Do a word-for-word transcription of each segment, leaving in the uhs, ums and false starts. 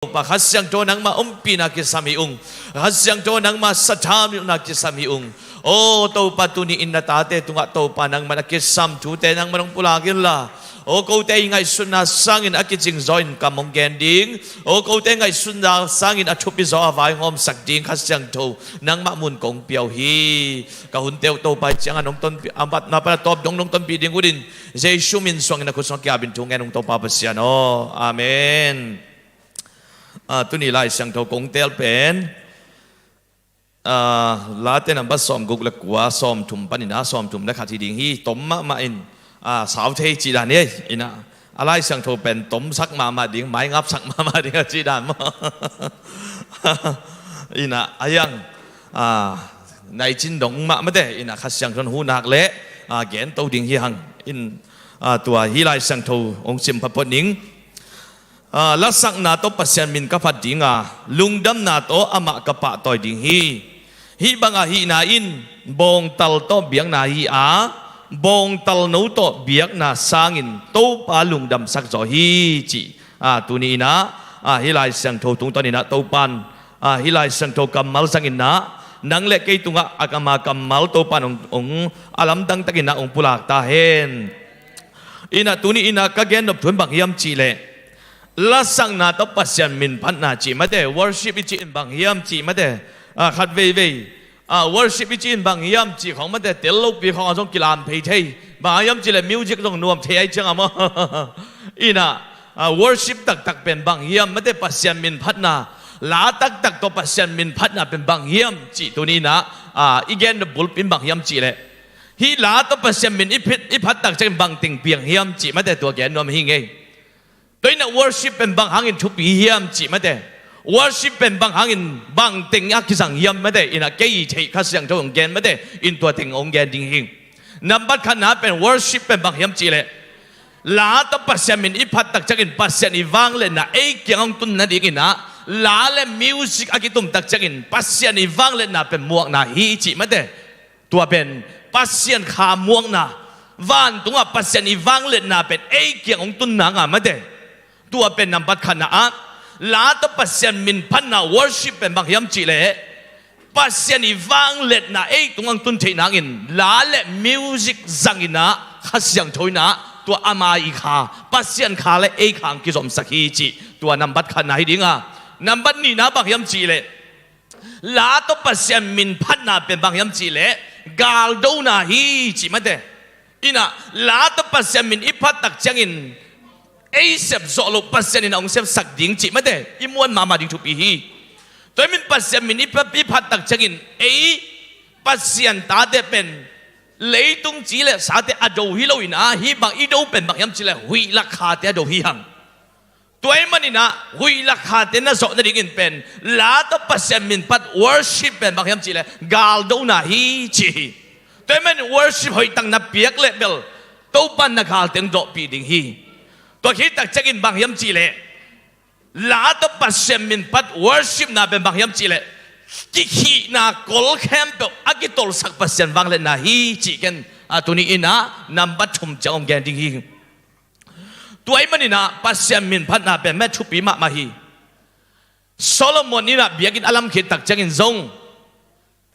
Topa Kha Siangtho nangmah ompihna kisam hi ung. Kha Siangtho nangmah sathau milhna kisam hi ung. Aw Topa, tuni in na tate tungah Topa nangmah na kisam thute nangmah nong pulak inla, aw kote i ngaihsutna sangin a kicing zaw in kam hong gen ding, aw kote ngaihsutna sangin a thupi zaw a vaihawmsak ding Kha Siangtho nangmah mun kong pia uh hi. Ka hunte uh Topa i ciangah nong tonpih, a matna pan a tawp dong nong tonpih ding utin Jesu min suangin a khut sungah kiapin thu ngen ung Topa Pasian aw. Amen. Ah, tuni Lai Siangtho kong teel pen, ah, Late nambat sawmguk le kua, sawmthum panin a sawmthum le khat hi ding hi. Tom mahmah in, ah, sau thei cih dan hi. Inah a Lai Siangtho pen tomsak mahmah ding, maingapsak mahmah ding a cih dan maw? Inah a hiang, ah, naicin dong mah mate, inah Kha Siangtho hun hak le, ah, gento ding hi hang. In, ah, tua hi Lai Siangtho hong sim phapot ning. Ah, lasakna tawh Pasian min ka phat ding a, lungdamna tawh amah ka pahtawi ding hi. Hih bang ahihna in bawngtal tawh biakna hi a, bawngtal no tawh biakna sangin Topa lungdamsak zaw hi cih, ah, tuni inah, ah, hih Lai Siangtho tungtawn inah Topan, ah, hih Lai Siangtho kammal zangin ah nang le kei tungah a kama kammal Topan hong, hong a lamdang takin ah hong pulak ta hen. Inah tuni inah ka gennop thu in bang hiam cihleh, lasakna tawh Pasian min phatna cih mate, worship i cih in bang hiam cih mate, ah, khat veivei, ah, worship i cih in bang hiam cih khawng mate, tel lopi khawng a zong kilam phei thei. Bang hiam cihleh music zong nuam thei ai ciang a maw? Inah, ah, worship taktak pen bang hiam mate, Pasian min phatna, la taktak tawh Pasian min phatna pen bang hiam cih tuni inah, ah, i gennop bulpi in bang hiam cihleh, hih la tawh Pasian min i phat, i phat tak ciangin bangteng piang hiam cih mate, tua gen nuam hi ngei. Tua inah worship pen bang hangin thupi hiam cih mate, worship pen bang hangin bangteng a kizang hiam mate, inah kei i theih Kha Siangtho hong gen mate, in tua teng hong gen ding hi. Nambat khatna pen worship pen bang hiam cihleh, la tawh Pasian min i phat tak ciangin Pasian i vangliatna ei kiang hong tun nadingin ah, la le music a kitum tak ciangin Pasian i vangliatna pen muakna hi cih mate. Tua pen Pasian kha muakna, vantungah Pasian i vangliatna pen ei kiang hong tun nanga mate. Tua pen nambat khatna ah, la tawh Pasian min phatna worship pen bang hiam cihleh, Pasian i vangliatna ei tung hong tun theih nangin la le music zangin ah, Kha Siangtho in ah tua ama i kha, Pasian kha le ei kha hong kizomsak hi cih, tua nambat khatna hi ding a. Nambat nihna bang hiam cihleh, la tawh Pasian min phatna pen bang hiam cihleh, galdona hi cih mate. Inah la tawh Pasian min i phat tak ciangin ei sep zawh loh Pasian in a hong sepsak ding cih mate, i muan mahmah ding thupi hi. Tua hi min Pasian min i phat, i phat tak ciangin ei Pasian tate pen leitung ci le sate a do hi lo inah, hih bang i do pen bang hiam cihleh, huih lakkhate a do hi hang. Tua ahih manin ah huih lakkhate na zawh nadingin pen la tawh Pasian min phat worship pen bang hiam cihleh, galdona hi ci hi. Tua ahih manin worship hoih tak na piak leh bel Topan na galte hong dawhpih ding hi. Tua khit tak ciangin bang hiam cihleh, la tawh Pasian min phat worship na pen bang hiam cihleh, kikhihna kol khempeuh a kitolhsak Pasian vangliatna hi cih ken, ah, tuni inah nambat thum ciang hong gen ding hi. Tua ahih manin ah Pasian min phatna pen mate thupi mahmah hi. Solomon in ah biakinn a lam khit tak ciangin zong,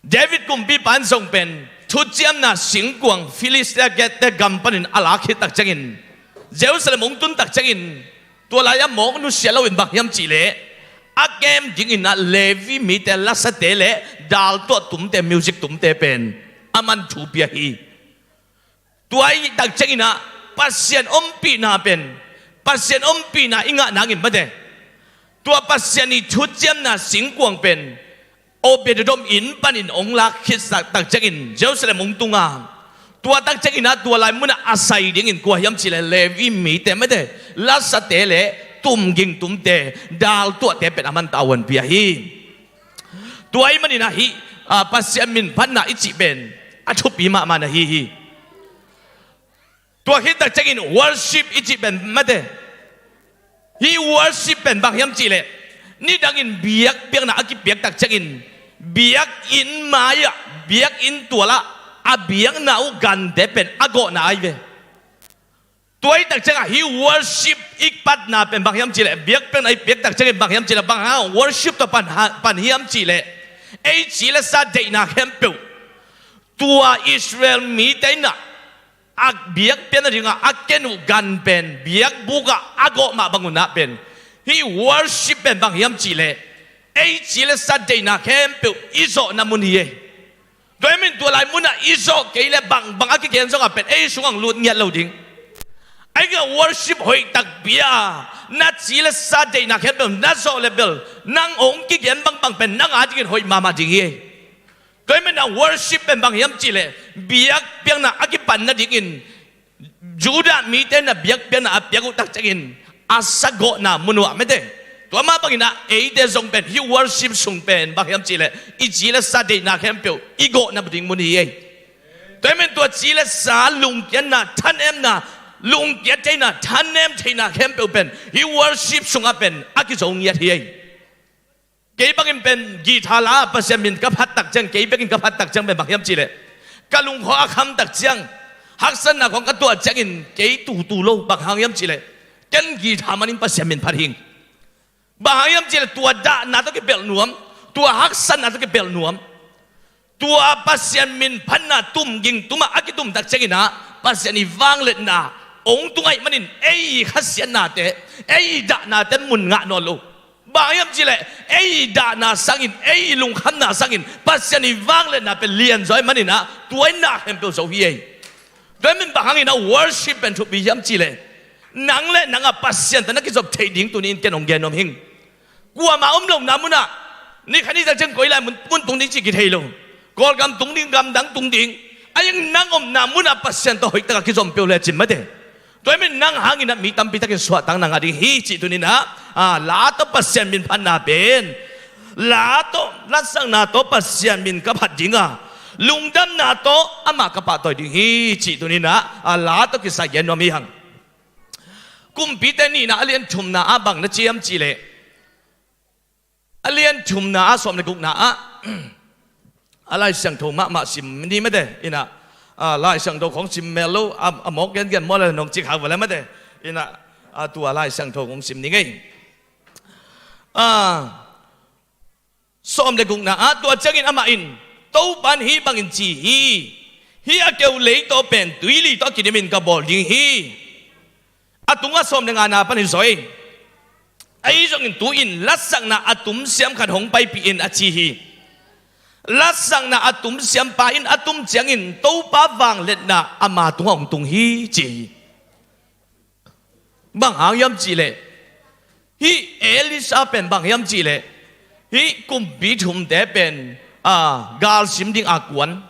David kumpipa in zong pen thuciamna singkuang Filistia gette gam panin a lak khit tak ciangin, Jerusalem hong tun tak ciangin, tua lai-ah mawk nusia loin bang hiam cihleh, a kem dingin ah Levi mite lasate le dal tuah tumte, music tumte pen a man thu pia hi. Tua ahih tak ciangin ah Pasian ompihna pen, Pasian ompihna i ngah nangin mate, tua Pasian i thuciamna singkuang pen Obed-edom inn panin hong lak khit tak ciangin Jerusalem hong tung a, tua tak ciangin ah tua lai munah a sai dingin kua hiam cihleh, Levi mite mate, lasate le tumging tumte, dal tuahte pen a man tavuan pia hi. Tua ahih manin ah hih, ah, Pasian min phatna i cih pen a thupi mahmah na hi hi. Tua khit tak ciangin worship i cih pen mate, hih worship pen bang hiam cihleh, nidangin biak, biakna a kipiak tak ciangin biakinn mai-ah, biakinn tualah a biakna uh gante pen a gawhna ahi ve. Tua i tak ciangah hih worship i patna pen bang hiam cihleh, biakpiakna i piak tak ciangin bang hiam cihleh, bang hang worship tawh pan, pan hiam cihleh, ei ci le sa deihna khempeuh tua Israel mite in ah a biakpiakna dingah a ken uh gan pen biakbukah a gawh mah bang un ah pen hih worship pen bang hiam cihleh, ei ci le sa deihna khempeuh i zawhna mun hi ei. Tua ahih manin tua lai munah i zawh kei le bangbang a kigen zongah pen ei sungah lut ngiat lo ding. Ahih kei leh worship hoih takpi a, na ci le sa deihna khempeuh na zawh le bel nang hong kigen bangbang pen nang a dingin hoih mahmah ding hi ei. Tua ahih manin a worship pen bang hiam cihleh, biakpiakna a kipan nadingin Judah mite in a biakpiakna a piak uh tak ciangin a sagawhna mun uh ah mate. Tua mah bangin ah eite zong pen hih worship sung pen bang hiam cihleh, i ci le sa deihna khempeuh i gawhna ding mun hi ei. Tua ahih manin tua ci le sa lungkiatna, thanemna, lungkiat theihna, thanem theihna khempeuh pen hih worship sungah pen a kizo ngiat hi ei. Kei bangin pen guitar la ah Pasian min ka phat tak ciang, kei bekin ka phat tak ciang pen bang hiam cihleh, ka lungkhawng a kham tak ciang, haksatna khawng ka tuah ciangin kei tutu lo, bang hang hiam cihleh, ken guitar manin Pasian min phat hing. Bang hang hiam cihleh, tua dahna tawh kipelh nuam, tua haksatna tawh kipelh nuam. Tua Pasian min phatna tum ging tumah a kitum tak ciangin ah Pasian i vangliatna hong tung ahih manin ei i khasiatnate, ei i dahnate mun ngah nawn lo. Bang hiam cihleh, ei i dahna sangin, ei i lungkhamna sangin Pasian i vangliatna pen lianzaw ahih manin ah tua in na khempeuh zo hi ei. Tua ahih manin bang hangin ah worship pen thupi hiam cihleh, nang le nang a Pasian tawh na kizop theih ding tuni in ken hong gen nuam hing. Kuamah om lohna munah, ni khat ni tak ciang koi lai mun, mun tung ding cih kithei lo. Kawlgam tung ding, gamdang tung ding. Ahih hang nang omna munah Pasian tawh hoihtak a kizom peuh lecin mate. Tua ahih manin nang hangin ah mi tampi takin suahtakna ngah ding hi cih tuni in ah, a, la tawh Pasian min phatna pen, la tawh, latsakna tawh Pasian min ka phat ding a, lungdamna tawh amah ka pahtawi ding hi cih tuni in ah, a, la tawh kisai gen nuam hi hang. Kumpite nihna a lian thumna ah bang na ci hiam cihleh, a lian thumna ah sawm le gukna ah, a Lai Siangtho mahmah sim ni mate, in ah, a, Lai Siangtho khawng sim mel lo, a, a mawk gengen maw le nong cik hau va le mate, in ah, a, tua Lai Siangtho khawng sim ni ngei. A, sawm le gukna ah tua ciangin amah in, Topa in hih bangin ci hi, hih a keu lei tawh pen tuili tawh a kidimin ka bawl ding hi. A tungah sawm le ngana pan hi zaw ei. Ahi zongin tu-in latsakna a tumsiam khat hong paipih in a ci hi. Latsakna a tumsiampa in a tum ciangin Topa vangliatna ama tungah hong tung hi ci hi. Bang hang hiam cihleh, hih Elisha pen bang hiam cihleh, hih kumpi thumte pen, a, gal sim ding a kuan.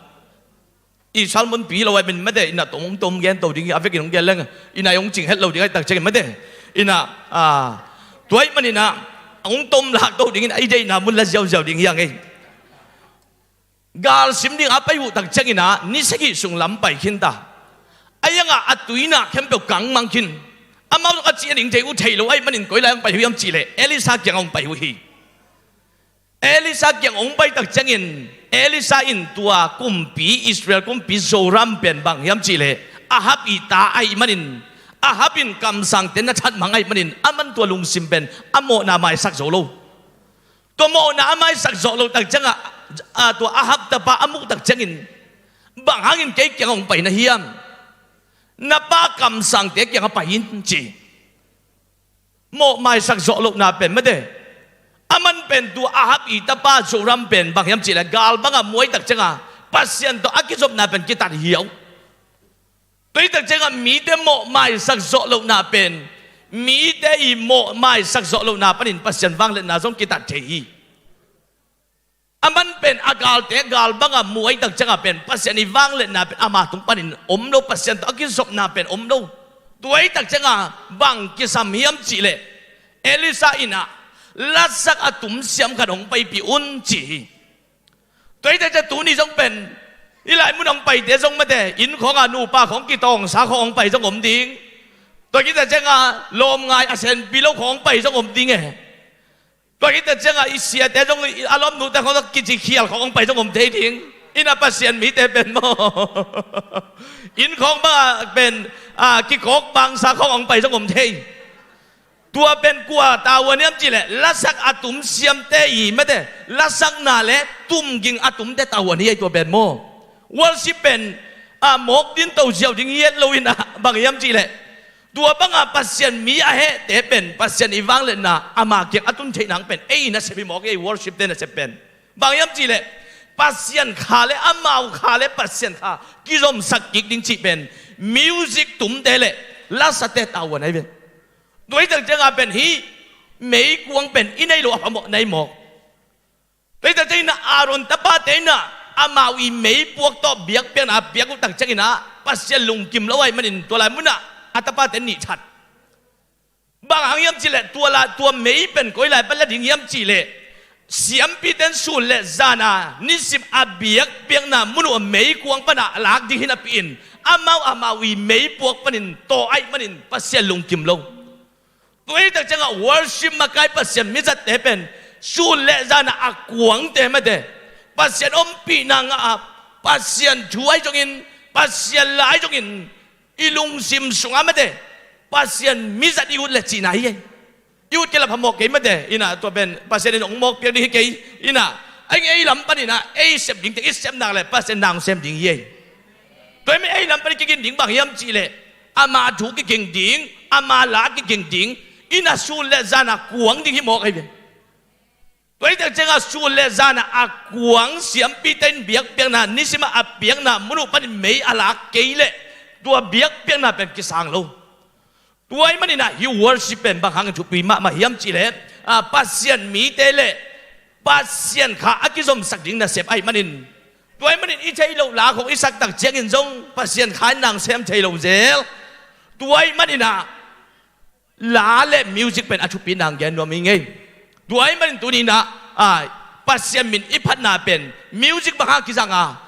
I sermon pi lo ai min mate, in ah tom, tom gen to ding hi, a vekin hong gen leng, in ah hong cing het lo ding ai tak ciangin mate. In ah, a, tua ahih manin ah hong tom lak to dingin a i deihna mun la ziauziau ding hi hang ei. Gal sim ding a pai uh tak ciangin ah ni sagih sung lam pai khin ta. Ahih hang a, a tuina khempeuh kang mang khin. Amau a cih a ding thei uh thei lo ahih manin koi lai hong pai uh hiam cihleh, Elisha kiangah hong pai uh hi. Elisha kiang hong pai tak ciangin Elisha in tua kumpi, Israel kumpi Joram pen bang hiam cihleh, Ahab i ta ahih manin, Ahab in kamsangte na thatmang ahih manin aman tua lungsim pen a mawhna maisak zo lo. Tua mawhna a maisak zawh loh tak ciangah, a, tua Ahab tapa a muh tak ciangin, bang hangin kei kiangah hong pai na hiam? Na pa kamsangte kiangah pai in ci. Mawh maisak zawh lohna pen mate. Aman pen tua Ahab i tapa Joram pen bang hiam cihleh gal bangah muai tak ciangah Pasian tawh a kizopna pen kitat hiau. Tua hi tak ciangah mite mawh maisak zawh lohna pen, mite i mawh maisak zawh lohna panin Pasian vangliatna zong kitat thei hi. Aman pen a galte gal bangah muai tak ciangah pen Pasian i vangliatna pen ama tung panin om lo, Pasian tawh a kizopna pen om lo. Tua hi tak ciangah bang kisam hiam cihleh, Elisha in ah latsak a tumsiam khat hong paipih un ci hi. Tua hi tak ciang tuni zong pen, hih lai mun hong paite zong mate, inn khawngah nupa khawng kitawngsa khawng hong pai zong om ding. Tua hi tak ciangah lawmngai a senpi lo khawng hong pai zong om ding e. Tua hi tak ciangah i siate zong, a lawmnute khawng zong kici khial khawng hong pai zong om thei ding. Ina Pasian mite pen maw, inn khawng bangah pen, a, kikawk bangsa khawng hong pai zong om thei. Tua pen kua tavuan hiam cihleh lasak a tum siamte i mate, lasakna le tumging a tumte tavuan hi ei tua pen maw. Worship pen, a, mawk din to ziau ding hi et lo ina, bang hiam cihleh tua banga Pasian mi a hehte pen Pasian i vangliatna ama kiang a tun theih nang pen ei nasep hi mawk ei, worship te nasep pen. Bang hiam cihleh Pasian kha le amau kha le Pasian kha kizomsak kik ding cih pen music tumte le lasate tavuan ahi pen. Tua hi tak cianga pen hih meikuang pen i nei lo a phamawh na hi mawk. Tua hi tak ciangin Aaron tapate in amau i meipuak tawh biakpiakna a piak uh tak ciangin Pasian lungkim lo ahih manin tua lai munah a tapate nih that. Bang hang hiam cihleh tua la, tua mei pen koi lai pan la ding hiam cihleh siampite in sun le zana nisim a biakpiakna mun uh a meikuang pana a lak ding hi napi-in amau amau i meipuak panin taw ahih manin Pasian lungkim lo. Tua hi tak ciangah worship makai Pasian mizatte pen sun le zana a kuangte mate, Pasian ompihna ngah a, Pasian thu ahi zongin, Pasian la ahi zongin i lungsim sungah mate, Pasian mizat i ut le cihna hi ei. I ut kei la phamawh kei mate, ina tua pen Pasian in hong mawkpiak ding hi kei, ina, a, ei lam paninah ei sep dingte i sep nak le Pasian nang sem ding hi ei. Tua hi mah ei lam panin kigin ding bang hiam cihleh ama thu kiging ding, ama la kiging ding, ina sun le zana kuang ding hi mawk ahi pen. Tua hi tak ciangah sun le zana a kuang siampite in biakpiakna nisimah a piakna mun uh panin mei a lak kei leh tua biakpiakna pen kisang lo. Tua ahih maninah hih worship pen bang hangin thupi mahmah hiam cihleh, a, Pasian mite le Pasian kha a kizomsak ding nasep ahih manin. Tua ahih manin i theih loh la khawng i sak tak ciangin zong Pasian kha in nang sem thei lo zel. Tua ahih maninah la le music pen a thupi nang gen nuam hi ngei. Tua ahih manin tuninah, a, Pasian min i phatna pen music bang hang kizang a,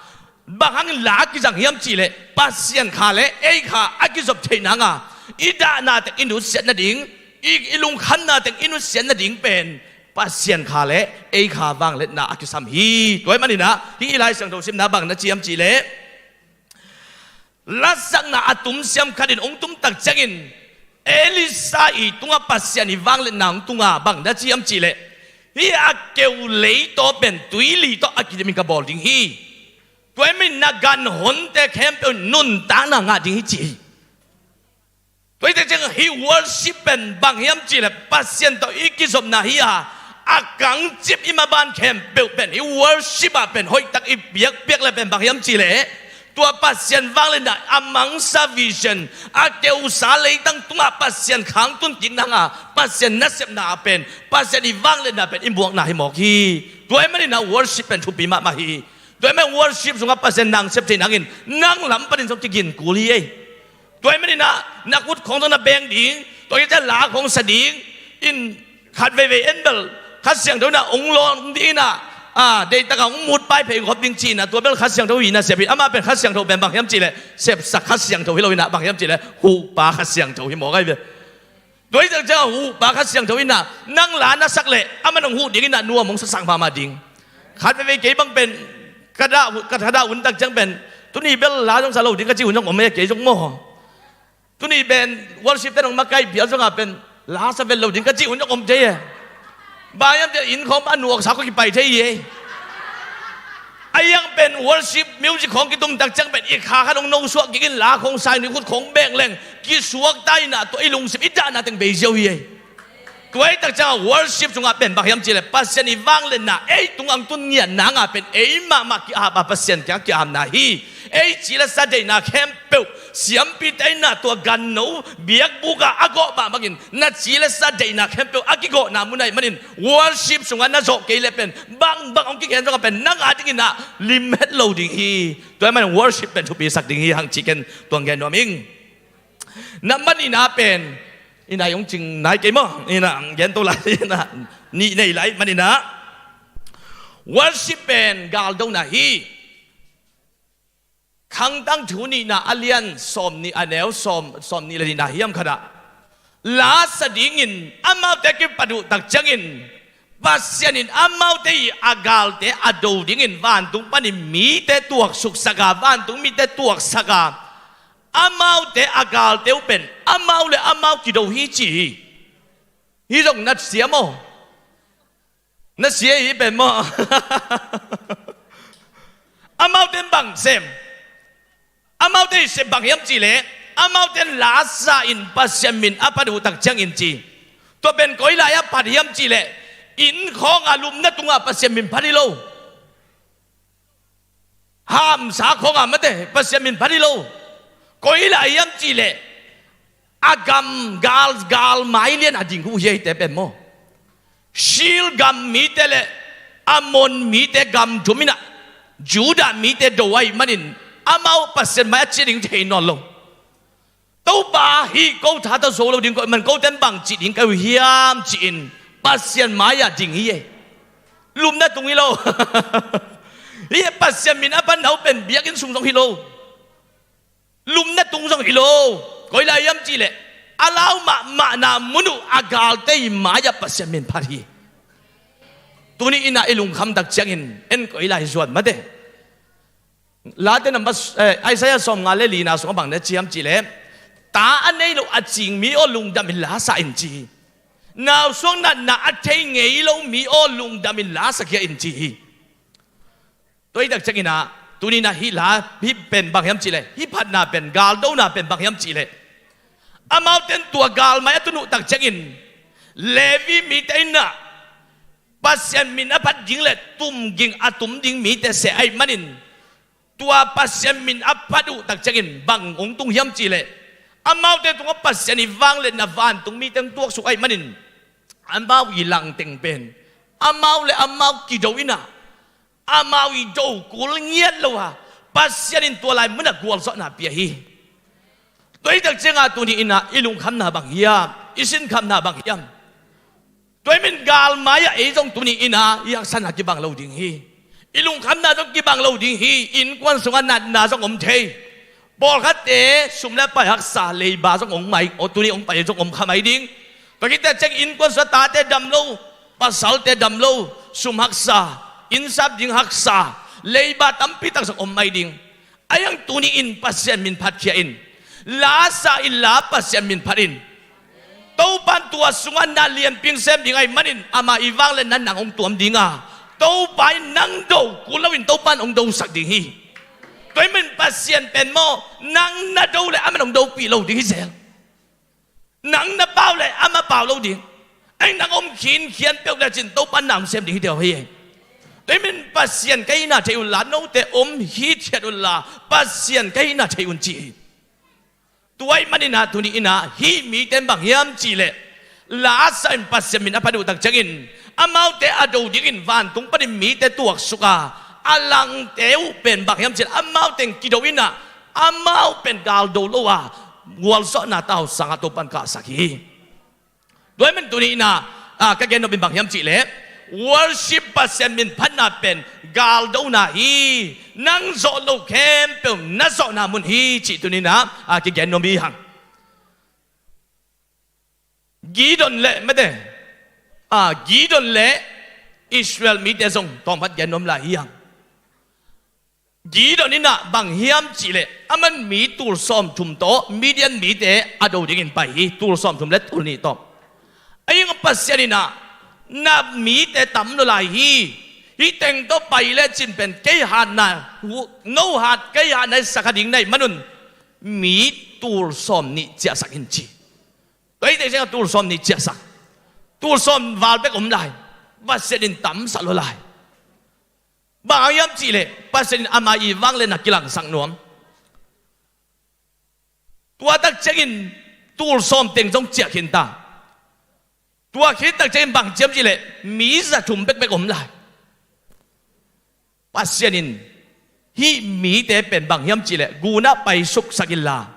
bang hangin la kizang hiam cihleh Pasian kha le ei kha a kizop theih nanga i dahna teng i nutsiat nading, i, i lungkhamna teng i nutsiat nading pen Pasian kha le ei kha vangliatna a kisam hi. Tua ahih maninah hih i Lai Siangtho simna bang na ci hiam cihleh lasakna a tum siam khatin hong tum tak ciangin Elisha i tungah Pasian i vangliatna hong tunga bang na ci hiam cihleh hih a keu lei tawh pen tuili tawh a kidimin ka bawl ding hi. Tua ahih manin na ganhonte khempeuh nuntakna ngah ding hi ci hi. Tua hi tak ciang hih worship pen bang hiam cihleh Pasian tawh i kizopna hi a, a kangcip i maban khempeuh pen hih worship ah pen hoihtak i biakpiak le pen bang hiam cihleh tua Pasian vangliatna a mangsa vision a keusa leitang tungah Pasian khang tun kik nanga Pasian nasepna ah pen Pasian i vangliatna pen i muakna hi mawk hi. Tua ahih maninah worship pen thupi mahmah hi. Tua ahih manin worship sungah Pasian nang sep thei nangin nang lam panin zong kigin kul hi ei. Tua ahih maninah na khut khawng zong na beng ding, tua hi ciah la khawng sa ding, in khat veivei en bel Kha Siangtho inah hong lawng ding inah, a, deihtakah hong mut pai phei hong khop ding ci-inah tua bel Kha Siangtho hi nasep hi. Amah pen Kha Siangtho pen bang hiam cihleh sepsak Kha Siangtho hi lo inah bang hiam cihleh huhpa Kha Siangtho hi mawk ahi ve. Tua hi tak ciang huhpa Kha Siangtho inah nang la na sak leh amah in hong huh ding inah nuam hong sasak mahmah ding. Khat veivei kei bang pen ka dah, ka thadah hun tak ciang pen tuni bel la zong sa lo ding ka cih hun zong om e, kei zong maw. Tuni pen worship te nong makai pial zongah pen la sa vet lo ding ka cih hun zong om thei e. Bang hiam cihleh inn khawng a nuaksa khawng kipai thei hi e. A hiang pen worship music khawng kitum tak ciang pen i kha khat hong nosuah kik in la khawng sa in i khut khawng beng leng kisuakta inah tua i lungsim i dahna teng bei ziau hi e. Tua hi tak ciangah worship sungah pen bang hiam cihleh Pasian i vangliatna ei tungah hong tun ngiat nanga pen ei mahmah ki-ap a Pasian kiang ki-apna hi. Ei ci le sa deihna khempeuh siampite inah tua ganno biakbukah a gawh mah bangin na ci le sa deihna khempeuh a kigawhna mun ahih manin worship sungah na zawh kei leh pen bangbang hong kigen zongah pen nang a dinginah lim het lo ding hi. Tua ahih manin worship pen thupisak ding hi hang ci ken tuang gen nuam ing. Na man inah pen inah hong cing nai kei maw? Inah gen to lai inah nih nei lai man inah worship pen galdona hi. Khangtang thu nihna a lian sawm nih a neu sawm, sawm nih le nihna hiam khatah la sa dingin amaute kipat uh tak ciangin Pasian in amaute i a galte a do dingin vantung panin mite tuaksuksak a, vantung mite tuaksak a, amaute a galte uh pen amau le amau kido hi ci hi. Hi zong na sia maw? Na sia hi pen maw? Amaute in bang sem? Amaute i sem bang hiam cihleh, amaute in lasa in Pasian min a phat uh tak ciangin ci. Tua pen koi lai a phat hiam cihleh, inn khawng a, lumna tungah Pasian min phat hi lo. Hamsa khawng a mate Pasian min phat hi lo. Koi lai hiam cihleh, a gam gal, gal mai lian a ding uh hi a, hihte pen maw? Sil gam mite le Ammon mite gam thum in ah Judah mite do ahih manin amau Pasian mai-ah ciah ding thei nawn lo. Topa, hih ko tha tawh zo lo ding, ko man, kote in bang ci ding ka hi uh hiam ci-in Pasian mai-ah ding hi e. Lumna tung hi lo. Hih Pasian min a phat uh pen biakinn sung zong hi lo. Lumna tung zong hi lo. Koi lai hiam cihleh, a lau mahmahna mun uh a galte i mai-ah Pasian min phat hi. Tuni in ah i lungkham tak ciangin en koi lai zuan mate. Late nambat, eh, Isaiah sawmnga le lina sungah bang na ci hiam cihleh, ta a nei lo a cing mi aw, lungdam in lasa in ci hi. Nausuak natna a thei ngei lo mi aw, lungdam in lasa khia in ci hi. Tua hi tak ciangin ah, tuni in ah hih la, hih pen bang hiam cihleh, hih phatna pen, galdona pen bang hiam cihleh, amaute in tua gal mai a tun uh tak ciangin Levi mite in ah Pasian min a phat ding le tumging a tum ding mite seh ahih manin, tua Pasian min a phat uh tak ciangin bang hong tung hiam cihleh, amaute tungah Pasian i vangliatna vantung mite hong tuaksuk ahih manin, amau i langteng pen amau le amau kido in ah, amau i do kul ngiat lo a, Pasian in tua lai munah gualzawhna pia hi. Tua hi tak ciangah tuni in ah i lungkhamna bang hiam, i sinkhamna bang hiam? Tua ahih manin gal mai-ah ei zong tuni in ah i haksatna kibang lo ding hi. I lungkhamna zong kibang lo ding hi. Innkuan sungah natna zong om thei. Pawlkhatte sum le pai haksa, leiba zong om mai, aw, tuni hong pai zong om kha mai ding. Tua khit tak ciang innkuan sungah tate dam lo, pasalte dam lo, sum haksa, innsap ding haksa, leiba tampi tak zong om mai ding. Ahi hang tuni in Pasian min phatkhia in. Lasa in la, Pasian min phat in. Topa in tua sungah na lianpi sem ding ahih manin, ama i vangliatna nang hong tuam ding a, Topa in nang do kul loin Topa in hong dosak ding hi. Tua ahih manin Pasian pen maw, nang na do le amah in hong dopih lo ding hi zel. Nang na pau le amah pau lo ding. Ahi hang nang om khinkhian peuh lecin Topa in na hong sem ding hi deuh hi. Tua ahih manin Pasian ka hihna thei un la, note om hithiat un la, Pasian ka hihna thei un ci hi. Tua ahih manin ah tuni in ah hih mite in bang hiam cihleh, lasa in Pasian min a phat uh tak ciangin amaute a do dingin vantung panin mite tuaksuk a, a langte uh pen bang hiam cihleh, amaute in kido in ah, amau pen galdo lo a, gualzawhna tau sangah Topa in kahsak hi. Tua ahih manin tuni in ah, ah, ka gen nop in bang hiam cihleh, worship, Pasian min phatna pen galdona hi. Nang zawh lo khempeuh na zawhna mun hi cih tuni in ah, ah, kigen nop hi hang. Gideon le mate, ah, Gideon le Israel mite zong tawmkhat gen nop lai hi hang. Gideon in ah bang hiam cihleh, aman mi tul sawmthum tawh Midian mite a do dingin pai hi, tul sawmthum le tul nih tawh. Ahi hang Pasian in ah, na mite tam lua lai hi. Hih teng tawh pai lecin pen kei hatna, no hat, kei hatna i sa kha ding na hih manun mi tul sawmnih ciahsak in ci. Tua hi teh ciangah tul sawmnih ciahsak, tul sawm val bek om lai. Pasian in tamsak lua lai. Bang hang hiam cihleh, Pasian in ama i vangliatna kilangsak nuam. Tua tak ciangin tul sawm teng zong ciah khin ta. Tua khit tak ciangin bang ci hiam cihleh, mi za thum bekbek om lai. Pasian in hih mite pen bang hiam cihleh, gun ah paisuksak inla,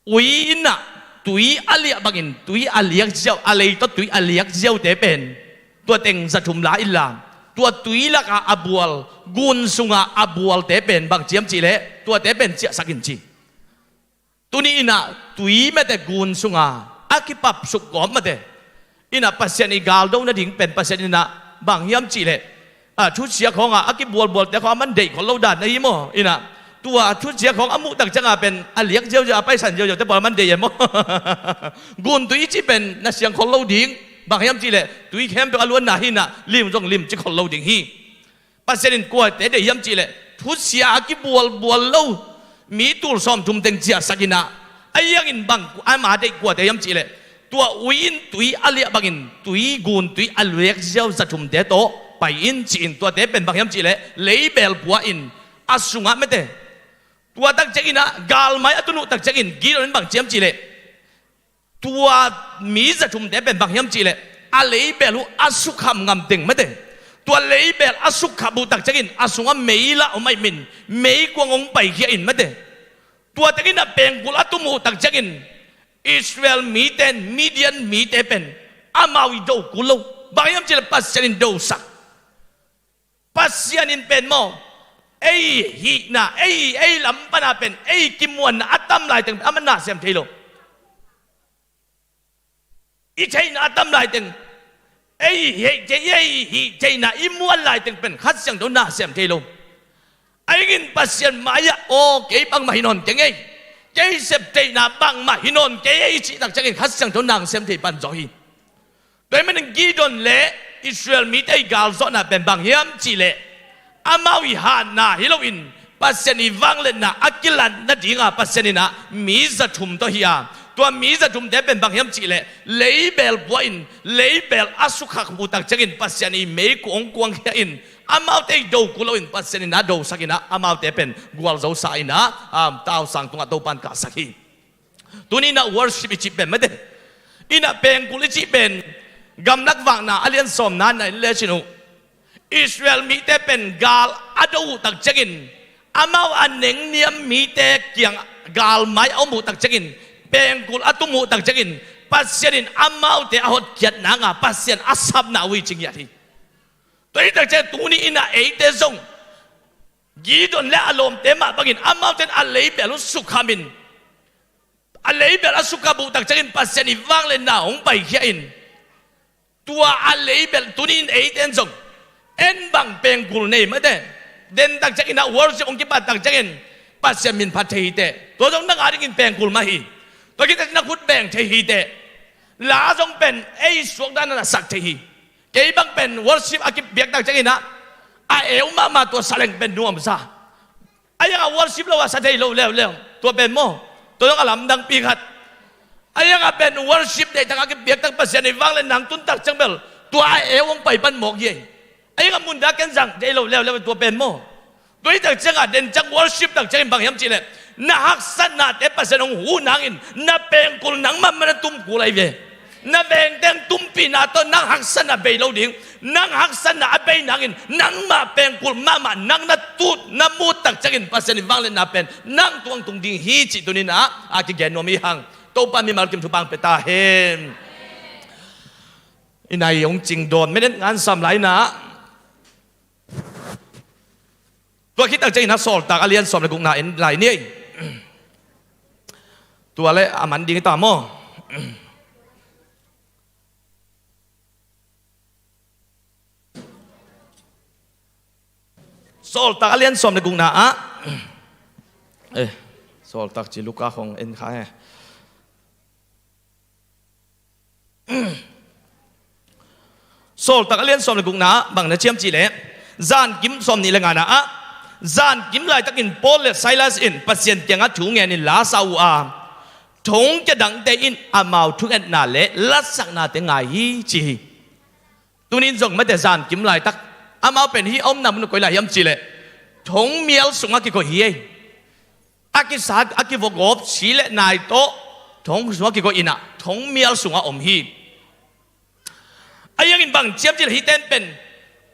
ui in ah tui a liah bangin tui a liak ziau, a lei tawh tui a liak ziaute pen tua teng za thum la inla, tua tui lakah a bual, gun sungah a bualte pen bang ci hiam cihleh, tuate pen ciahsak in ci. Tuni in ah tui mate gun sunga a kipapsuk gawp mate, Innah Pasian i galdo nading pen Pasian innah bang hiam cihleh, a, thusia khawngah a kibualbualte khawng a man deih khol lo dan ahi maw? Innah tua thusia khawng a muh tak ciangah pen a liak ziauziau, a paisan ziauziau te pawl a man deih e maw? Guntui i cih pen na siang khol lo ding. Bang hiam cihleh tui khempeuh a luanna hi innah lim zong lim ci khol lo ding hi. Pasian in kuate deih hiam cihleh thusia a kibualbual lo mi tul sawmthum teng ciahsak innah, a hiangin bang ama deih kuate hiam cihleh tua ui in tui a liah bangin tui guntui a liak ziau za thumte tawh pai in ci-in, tuate pen bang hiam cihleh leibel pua in a sungah mete. Tua tak cianginah galmai a tun uh tak ciangin Gideon in bang ci hiam cihleh tua mi za thumte pen bang hiam cihleh a leibel uh a sukham ngamteng mete. Tua leibel a sukhap uh tak ciangin a sungah mei lah om ahih min meikuang hong paikhia in mete. Tua tenginah pengkul a tum uh tak ciangin Israel mite in Midian mite pen amau i do kul lo. Bang hiam cihleh Pasian in dosak. Pasian in pen maw, ei hihna, ei, ei lam pana pen ei kimuanna a tam laiteng pen amah na sem thei lo. I theihna a tam laiteng, ei hih thei, ei hih theihna i muan laiteng pen Kha Siangtho na sem thei lo. A ingin Pasian mai-ah aw kei bangmah hi nawn keng ei, kei sep theihna bangmah hi nawn kei ei cih tak ciangin Kha Siangtho na sem thei pan zaw hi. Tua ahih manin Gideon le Israel mite i galzawhna pen bang hiam cihleh amau i hatna hi loin Pasian i vangliatna a kilat nadinga Pasian innah mi za thum tawh hi a, tua mi za thumte pen bang hiam cihleh leibel pua in leibel a sukhap uh tak ciangin Pasian i meikuang kuangkhia in amaute i do kul lo in Pasian innah dosak innah amaute pen gualzosa innah, um, tausang tungah Topan kahsak hi. Tuni innah worship i cih pen mete, innah pengkul i cih pen Gamlak Vakna a lian sawmna na en lecin uh Israel mite pen gal a do uh tak ciangin amau a nengniam mite kiang galmai a om uh tak ciangin pengkul a tum uh tak ciangin Pasian in amaute a hotkhiat nanga Pasian a sapna uh hi ci ngiat hi. Tua hi tak ciang tuni innah eite zong Gideon le a lawmte mah bangin amaute in a leibel uh sukhamin a leibel a sukhap uh tak ciangin Pasian i vangliatna hong paikhia in tua a leibel tuni in eite in zong en bang pengkul nei mate. Den tak ciangin a worship hong kipat tak ciangin Pasian min phat thei hi teh. Tua zong nang a dingin pengkul mah hi. Tua khit tak ciang na khut beng thei hi teh. La zong pen ei suak dan a na sak thei hi. Kei bang pen worship a kipiak tak ciangin ah a eu mahmah tua saleng pen nuamsa. A hiangah worship lo a sa thei lo leuleu. Tua pen maw, tua zong a lamdangpi khat. A hiangah pen worship deihtak a kipiaktak Pasian i vangliatna hong tun tak ciang bel tua a eu hong pai pan mawk hi ei. A hiangah munda ken zang thei lo leuleu tua pen maw. Tua hi tak ciangah den ciang worship tak ciangin bang hiam cihleh na haksatnate Pasian hong huh nangin na pengkul nangmah mah na tum kul ahi ve. Na vengteng tumpihna tawh nang haksatna bei lo ding. Nang haksatna a bei nangin nangmah pengkul mahmah nang na tut na mut tak ciangin Pasian i vangliatna pen nang tuang tung ding hi cih tuni-in ah a kigen nuam hi hang. Topa mimal kim thupha hong pia ta hen. I nai hong cing dawn minute ngan sam lai-in ah. Tua khit tak ciangin ah Sawltak a lian sawm le gukna en lai ni ei. Tua le a man ding hi ta maw. Sawltak a lian sawm le gukna ah. Eh, Sawltak ci Luka khong en kha he. Sawltak a lian sawm le gukna ah bang na ci hiam cihleh, zankim sawm nih le ngana ah, zankim laitakin Paul le Silas in Pasian kiangah thu ngenin la sa uh a, thongkia dangte in amau thungetna le latsaknate ngai hi ci hi. Tunin zong mate zankim laitak amau pen hih a omna mun koi lai hiam cihleh, thongmial sungah kikoih hi ei. A kisa a kivawgawp si le nai tawh thong sungah kikoih in ah thongmial sungah om hi. A hiangin bang ci hiam cihleh hihte in pen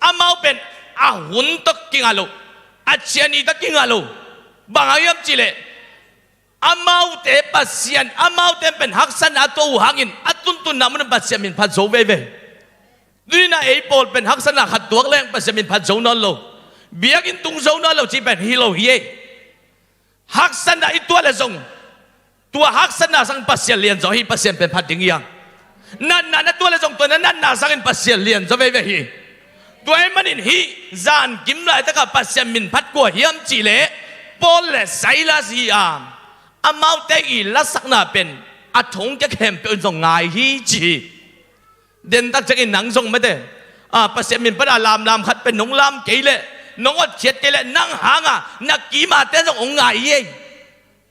amau pen a hun tawh kingah lo, a ciani tawh kingah lo. Bang hang hiam cihleh amaute Pasian, amaute in pen haksatna a tuah uh hangin a tuntunna mun Pasian min phat zo veve. Tuni-in ah ei pawl pen haksatna khat tuak leng Pasian min phat zo nawn lo. Biakinn tung zo nawn lo cih pen hi lo hi ei. Haksatna i tuah le zong tua haksatna sang Pasian lianzaw hi, Pasian pen phat ding hi hang. Natna na tuah le zong tua na natna sangin Pasian lian zaw veve hi. Tua ahih manin hih zankim laitakah Pasian minphat kua hiam cihleh Paul le Silas hi a, amaute i lasakna pen a thongkia khempeuh in zong ngai hi ci hi. Dentak ciangin nang zong mate, a, Pasian minphat a lamlam khat pen nong lam kei leh, nong otkhiat kei leh nang hanga na kimate zong hong ngai hi ei.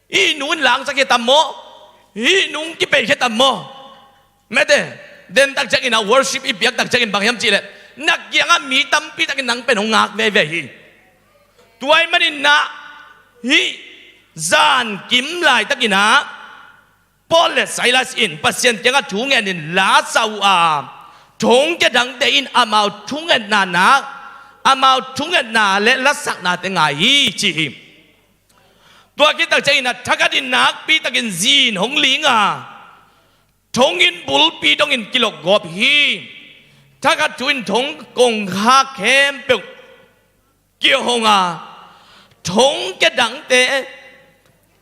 Hih nu in langsak khia tam maw? Hih nu in kipei khia tam maw? Mate, dentak ciangin a worship i piaktak ciangin bang hiam cihleh na kiangah mi tampitakin nang pen hong ngak veve hi. Tua ahih manin na hih zankim laitakin ah Paul le Silas in Pasian kiangah thu ngenin la sa uh a, thongkia dangte in amau thungetna nak, amau thungetna le lasaknate ngai hi ci hi. Tua khittak ciangin a thakhat in nakpitakin zin hong ling a, thonginn bulpi dongin kilokgawp hi. Thakhat thu in thong kongkhak khempeuh kihong a, thongkia dangte,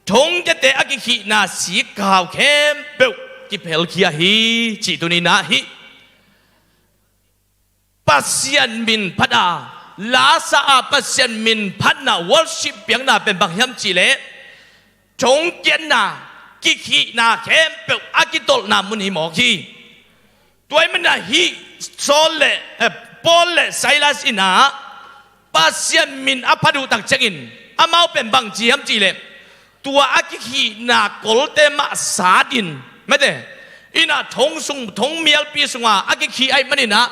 thongkiate a kikhihna sikkhau khempeuh kiphelkhia hi cih tuni-in ah hih Pasian minphat a, la sa a Pasian minphatna worship piakna pen bang hiam cihleh thongkiatna, kikhihna khempeuh a kitolhna mun hi mawk hi. Tua ahih manin ah hih Saul le, eh, Paul le Silas in ah Pasian min a phat uh tak ciangin amau pen bang ci hiam cihleh tua a kikhihna kolte mah satin, mate, in ah thong sung, thong mialpi sunga a kikhih ahih manin ah,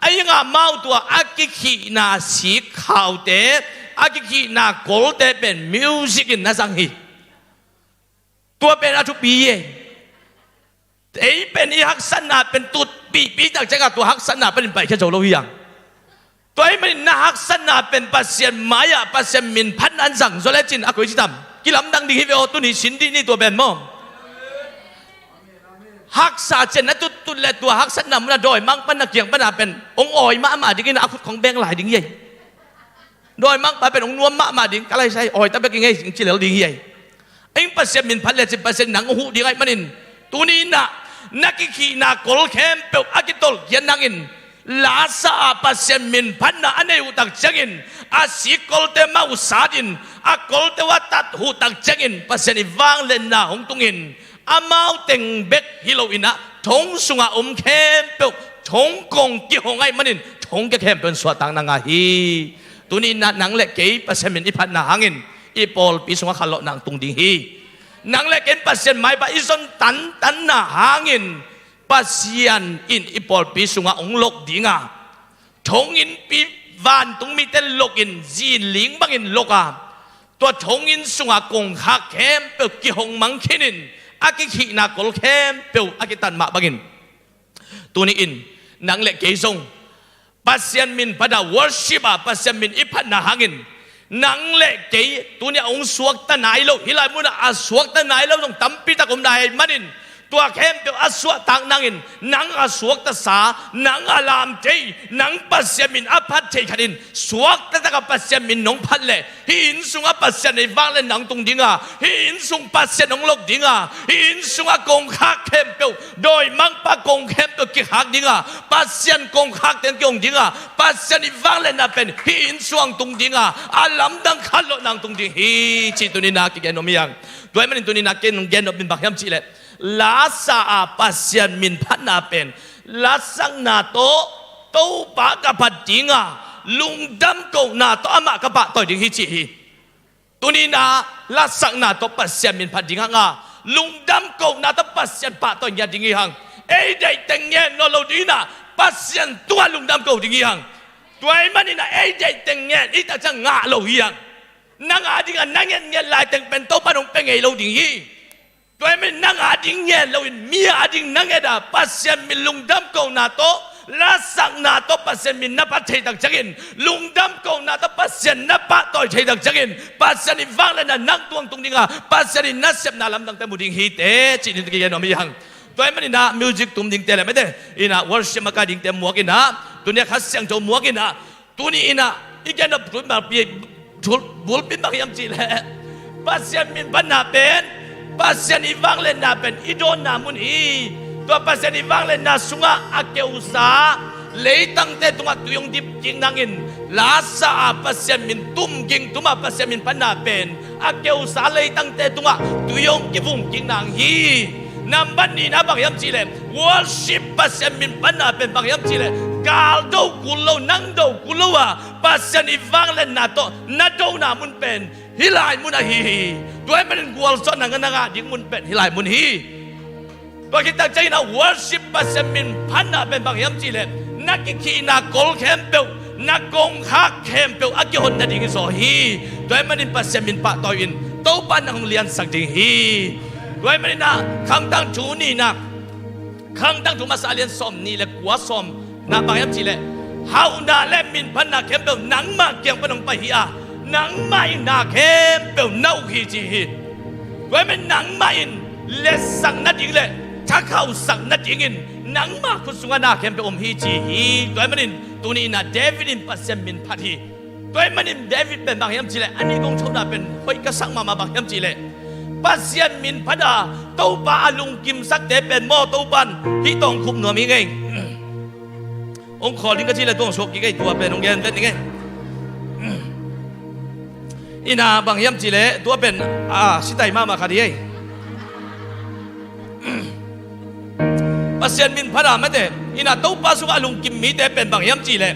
a hi hang amau tua a kikhihna sikkhaute, a kikhihna kolte pen music in na zang hi. Tua pen a thupi hi. Ei pen i haksatna pen tutpihpih tak ciangah tua haksatna panin paikhia zo lo hi hang. Tua ahih manin na haksatna pen Pasian mai-ah Pasian minphatna in zang zaw lecin a koi ci tam? Kilamdang ding hi ve aw, tuni sin dih ni tua pen maw? Haksa ciang na tuttut le tua haksatna munah dawimangpa na kiang pana pen hong awi mahmah dingin a khut khong beng lai ding hi ei. Dawimangpa pen hong nuam mahmah ding, ka lai sai, awi ta bek ing ei, ci lel ding hi ei. Eng Pasian minphat lecin Pasian nang huh ding ahih manin tuni-in ah na kikhihna kol khempeuh a kitolh kian nangin la sa a Pasian minphatna a nei uh tak ciangin a sik kolte mah uh satin a kolte uh a tat uh tak ciangin Pasian i vangliatna hong tungin amau teng bek hi loin ah thong sungah om khempeuh thong kong kihong ahih manin thongkia khempeuh in suahtakna ngah hi. Tuni-in ah nang le kei Pasian min i phatna hangin i pawlpi sungah khanlawhna hong tung ding hi. Nang le kei in Pasian maipha i zon tantanna hangin Pasian in i pawlpi sungah hong lok ding a, thonginnpi vantung mite lokin zinling bangin lok a, tua thonginn sunga kongkhak khempeuh kihong mang khinin a kikhihna kol khempeuh a kitan mah bangin tuni-in nang le kei zong Pasian minphat a worship a Pasian min i phatna hangin nang le kei tuni a hong suakta nai lo, hih lai munah a suakta nai lo zong tampi tak om nai ahih manin tua khempeuh a suahtak nangin nang a suakta sa, nang a lam thei, nang Pasian min a phat thei khat in suakta taka Pasian min nong phat leh hih inn sungah Pasian i vangliatna hong tung ding a, hih inn sung Pasian hong lok ding a, hih inn sungah kongkhak khempeuh, dawimangpa kong khempeuh kikhak ding a, Pasian kongkhakte hong kihong ding a, Pasian i vangliatna pen hih inn sungah hong tung ding a, a lamdang khanlawhna hong tung ding hi cih tuni-in ah kigen nuam hi hang. Tua ahih manin tuni-in ah ken hong gen nuam pen bang hiam cihleh la sa a Pasian minphatna pen lasakna tawh Topa ka phat ding a, lungdam kohna tawh amah ka pahtawi ding hi cih hi. Tuni-in ah lasakna tawh Pasian minphat ding hang a, lungdam kohna tawh Pasian pahtawi ngiat ding hi hang. Ei deih teng ngen nawn lo dingin ah Pasian tungah lungdam ko ding hi hang. Tua ahih manin ah ei deih teng ngen i tak ciang ngah lo hi hang. Nang a dingah na ngetnget laiteng pen Topa in hong pia ngei lo ding hi. Tua ahih manin nang a ding ngen loin mi a ding na nget a, Pasian min lungdam kohna tawh, lasakna tawh Pasian min na phat thei tak ciangin, lungdam kohna tawh Pasian na pahtawi thei tak ciangin Pasian i vangliatna nang tungah hong tung ding a, Pasian in na sepna lamdangte mu ding hi teh cih in kigen nuam hi hang. Tua ahih manin ah music tum dingte le mate in ah worship makaih dingte muak in ah, tuni a Kha Siangtho muak in ah, tuni-in ah i gen a bulpi bang hiam cihleh Pasian minphatna pen, Pasian i vangliatna pen i dawnna mun hi. Tua Pasian i vangliatna sungah a keusa leitangte tungah tui hong dip kik nangin, lasa a Pasian min tum ging tuma Pasian min phatna pen a keusa leitangte tungah tui hong kivung kik nang hi. Nambat nihna bang hiam cihleh, worship, Pasian min phatna pen bang hiam cihleh, gal do kul lo, nang do kul lo a Pasian i vangliatna tawh na dona mun pen hih lai mun ahi hi. Tua ahih manin gualzawhna na ngah ding mun pen hih lai mun hi. Tua khit tak ciangin a worship, Pasian min phatna pen bang hiam cihleh, na kikhihna kol khempeuh, na kongkhak khempeuh a kihon nading hi zaw hi. Tua ahih manin Pasian min pahtawi in, Topa nang hong liansak ding hi. Tua ahih manin a Khangtangthu nihna, Khangtangthu masa a lian sawm nih le kua, sawm na bang hiam cihleh, hauhna le min phatna khempeuh nangmah kiang pan hong pai hi a, nangmah in na khempeuh na uk hi ci hi. Tua ahih manin nangmah in liatsak nading le thakhauhsak nadingin nangmah khut sungah na khempeuh om hi ci hi. Tua ahih manin tuni in a David in Pasian min phat hi. Tua ahih manin David pen bang hiam cihleh, a nih kong chauhna pen hoih ka sak mahmah bang hiam cihleh, Pasian min phat a Topa a lungkimsakte pen maw, Topa in hih tawh hong khup nuam hi ngei. Hong khawl ding ka cih leh tua hong suak kik ei, tua pen hong gen vet ning ei. Ina bang hiam cihleh tua pen a sitai mahmah khat hi ei. Pasian min phat a mate, ina Topa sungah a lungkim mite pen bang hiam cihleh,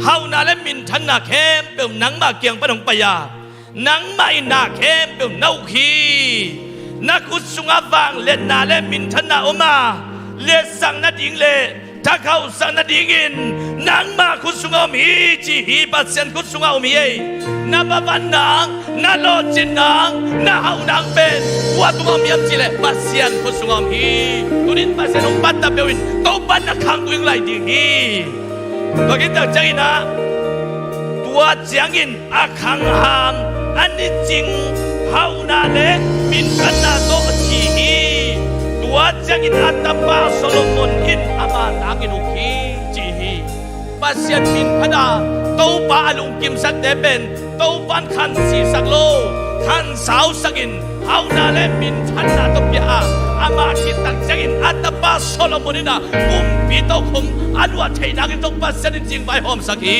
hauhna le minthanna khempeuh nangmah kiang pan hong pai a, nangmah in na khempeuh na uk hi. Na khut sungah vangliatna le minthanna om a, liatsak nading le thakhauhsak nadingin nangmah khut sungah om hi ci hi. Pasian khut sungah om hi ei. Na va van nang, na lawhcin nang, na hauh nang pen kua tungah om hiam cihleh, Pasian khut sungah om hi. Tunin Pasian hong pattah peuh in Topa na khang guing lai ding hi. Tua khit tak ciangin a, tua ciangin a khangham a nicing hauhna le minthanna tawh a thi hi. Tua ciangin a tapa Solomon in ama nangin uk hi ci hi. Pasian min phat a Topa a lungkimsakte pen Topa in khansisak lo, khansausak in, hauhna le minthanna tawh pia a, ama khit tak ciangin a tapa Solomon in a kumpi tokhom a luah theih nangin Topa Pasian in cingvaihawmsak hi.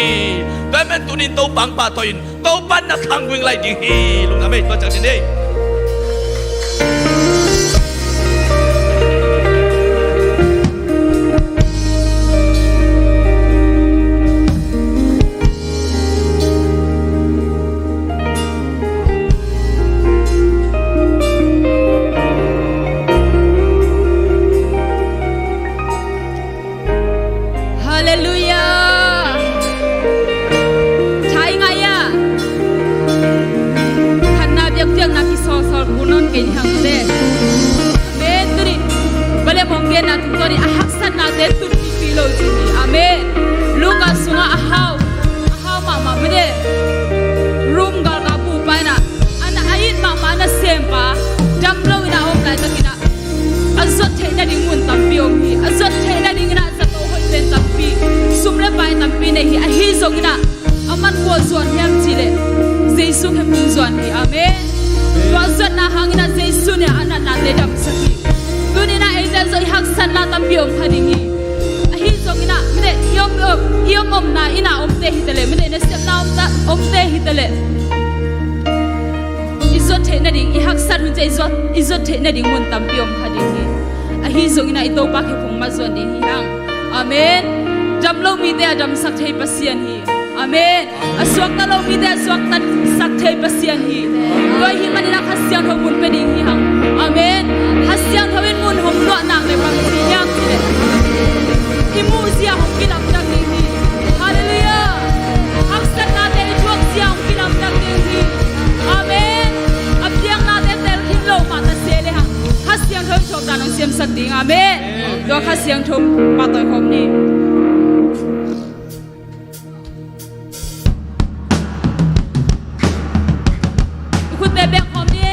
Tua ahih manin tunin Topa hong pahtawi in, Topa na khang guing lai ding hi. Lungdam ei, tua ciang ding ei. Halleluiah. Thai ngai a, khatna biakpiakna kisawlsawl kul nawn kei ni hang te. Amen. Tuni vale mong genna tungtawn in a haksatnate tut pipi lo ci hi. Amen. Luka sungah a hau, a hau mahmah mede, Rom galkap bupa in a, a na, a it mahmah nasempa dam lo in a om laitakin a, a zuat theih nading mun tampi om hi. A zuat theih nadingin a zato hoih pen tampi, sum le pai tampi nei hi. Ahi zongin a, aman kua zuan hiam cihleh, Jesu khe phung zuan hi. Amen. Tua zuatna hangin a Jesu in a natnate damsak hi. Tunin a eite zong i haksatna tampi om kha ding hi. Ahi zongin a, mite i om, i om, i om omna inn a omte hi ta leh, mite nasepna omte hi ta leh, i zuat theih nading, i haksat hun ciang i zuat, i zuat theih nading mun tampi om kha ding hi. Ahi zongin a i Topa khe phung mah zuan ding hi hang. Amen. Dam lo mite a damsak thei Pasian hi. Amen. A suakta lo mite a suaktasak thei Pasian hi. Tua ahih manin a Kha Siangtho mun pia ding hi hang. Amen. Kha Siangtho in mun hong luah nak leh bang ci hiam cihleh, i muh zia hong kilamdang ding hi. Halleluiah. Haksatnate i thuak zia hong kilamdang ding hi. Amen. A piaknate tel khin lo mah ta se le hang, Kha Siangtho in thuak dan hong siamsak ding. Amen. Tua Kha Siangtho pahtawi khawm ni. Khutte bek khawm ni.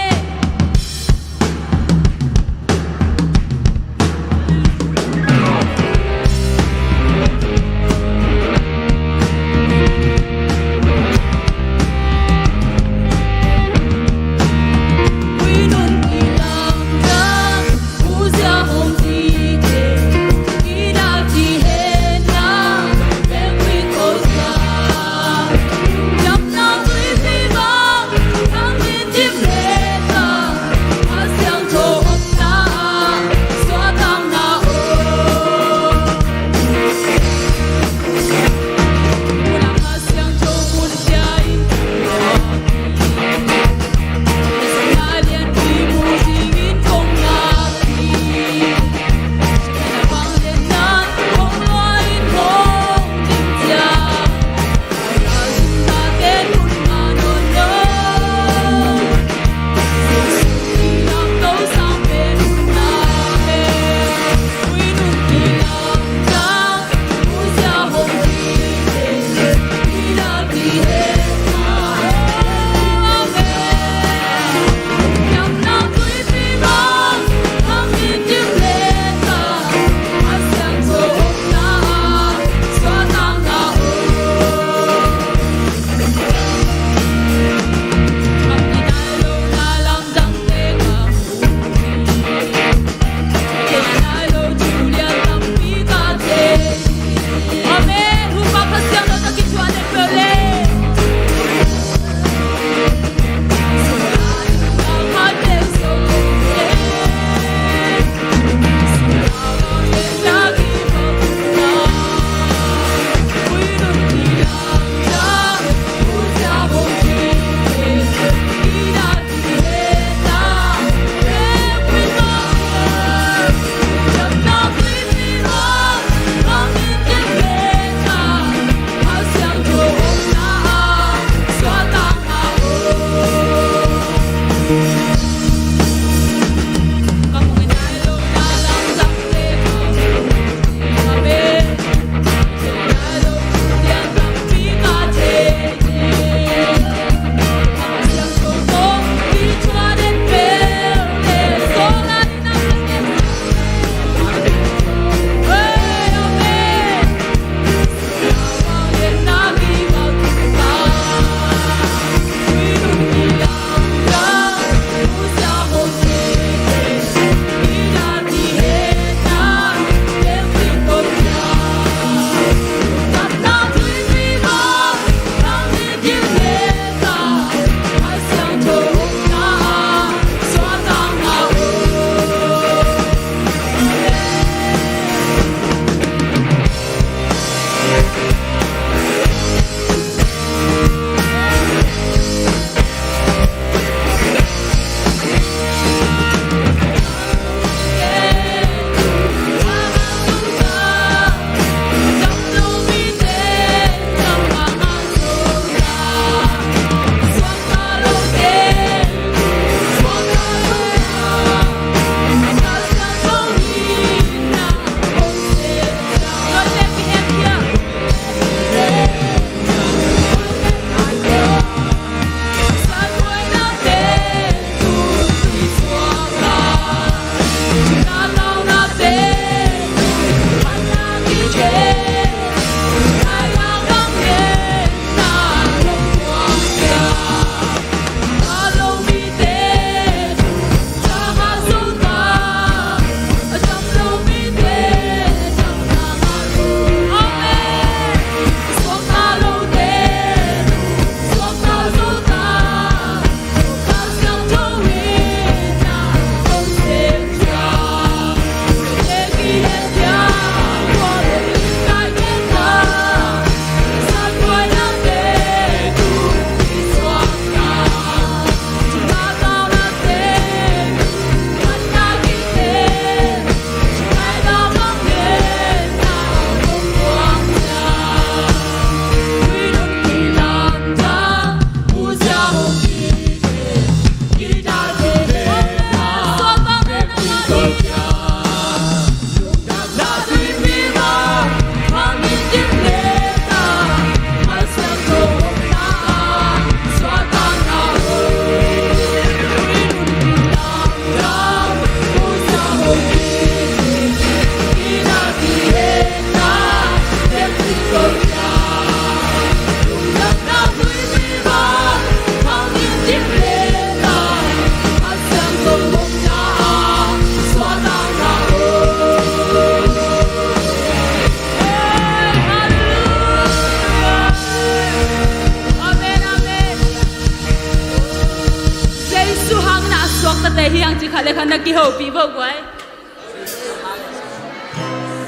Te khan na kihopih vo guai.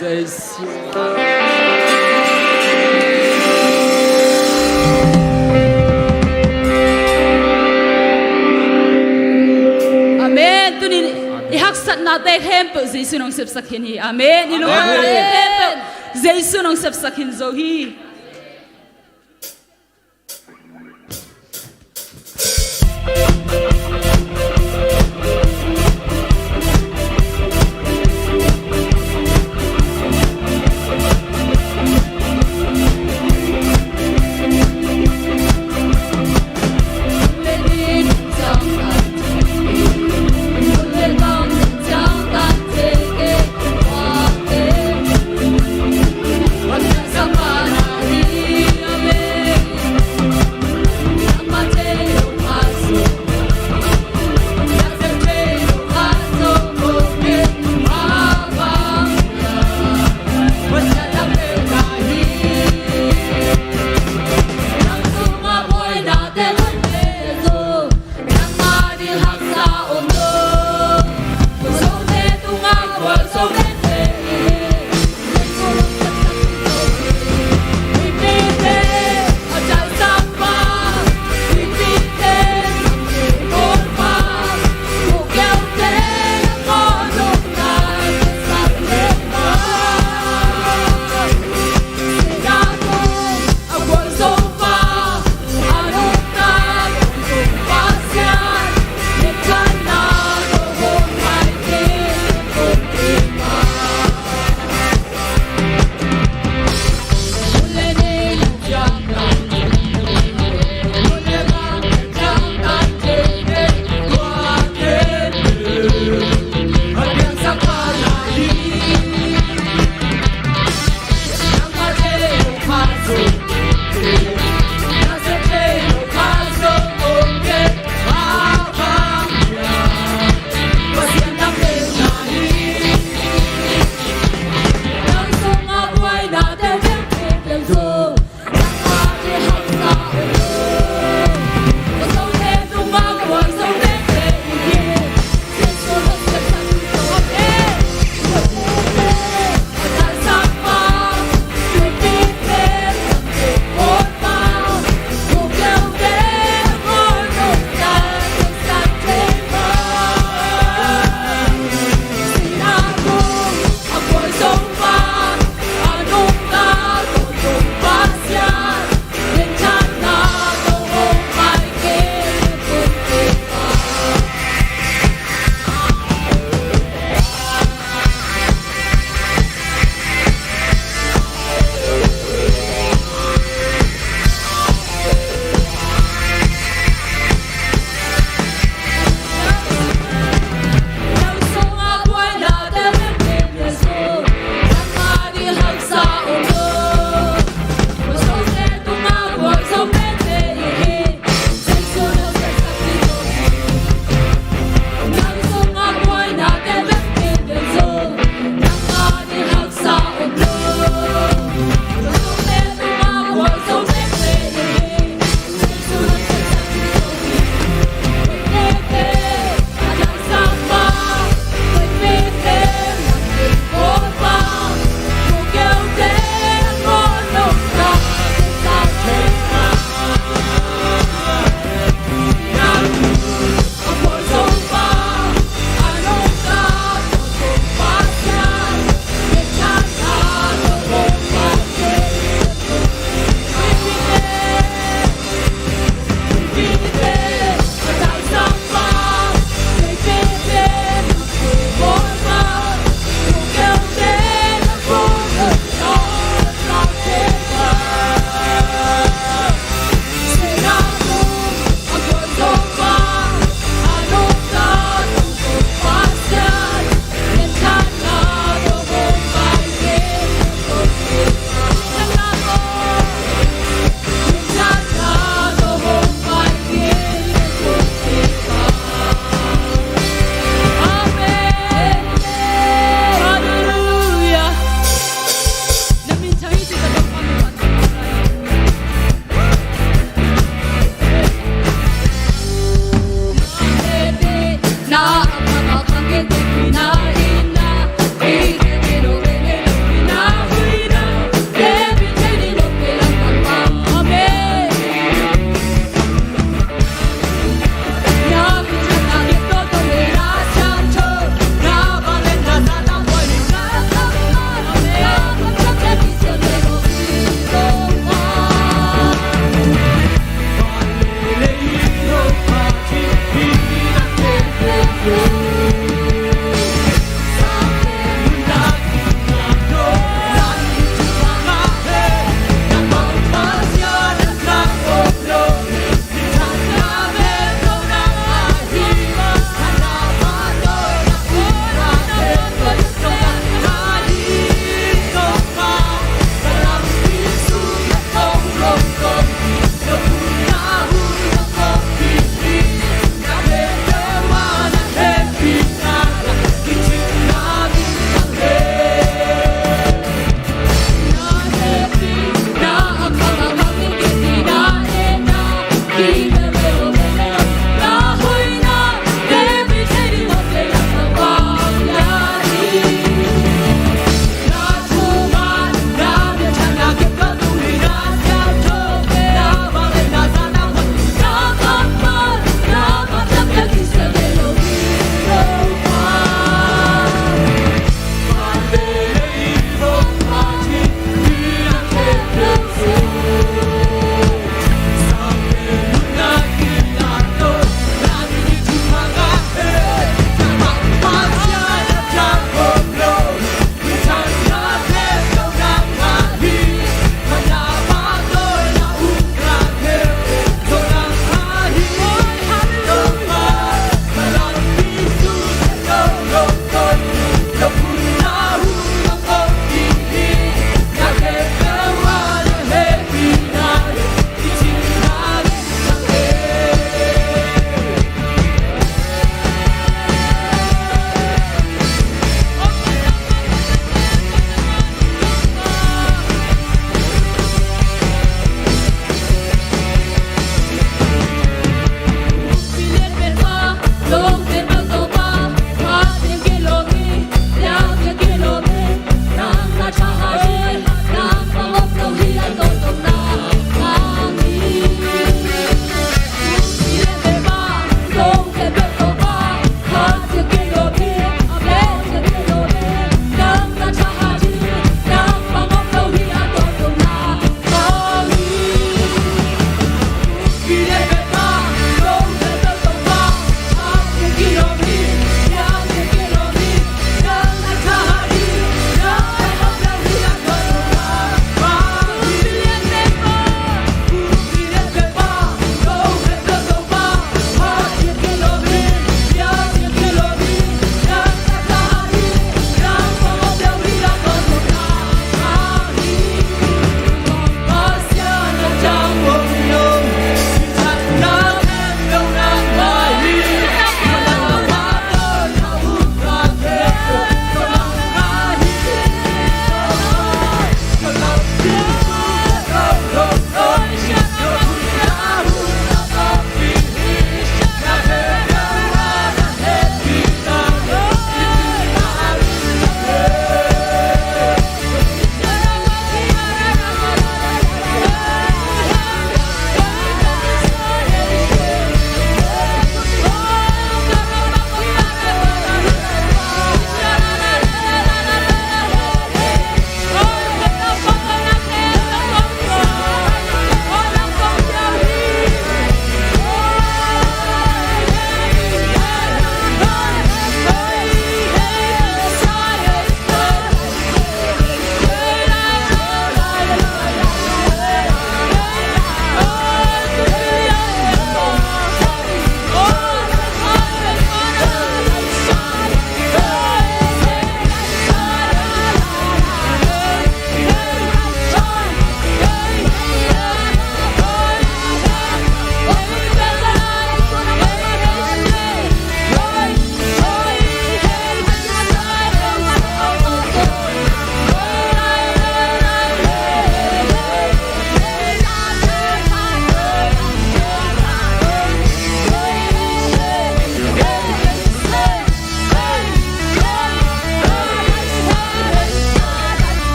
Jesu. Amen. Tunin i haksatnate khempeuh Jesu nong sepsak khin hi. Amen. I lungkhamte khempeuh Jesu nong sepsak khin zo hi.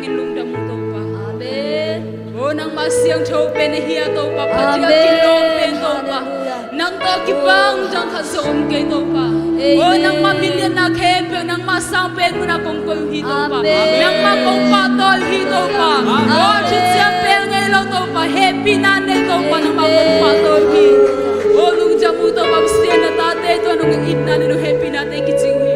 in lungdam uh Topa. Amen. O nangmah siangtho pen ahi a Topa, phat a kilawm pen Topa. Hallelujah. Nang tawh kibang dang khat zong om kei Topa. Amen. O nangmah min lianna khempeuh nangmah sang pen mun a kong koih uh hi Topa. Amen. Nangmah kong pahtawi uh hi Topa. Amen. O thuciam pen ngei lo Topa, hehpihna nei Topa, nangmah kong pahtawi uh hi. O lungdam uh Topa, Pasian na tate tua nong itna le nong hehpihnate kicing uh hi.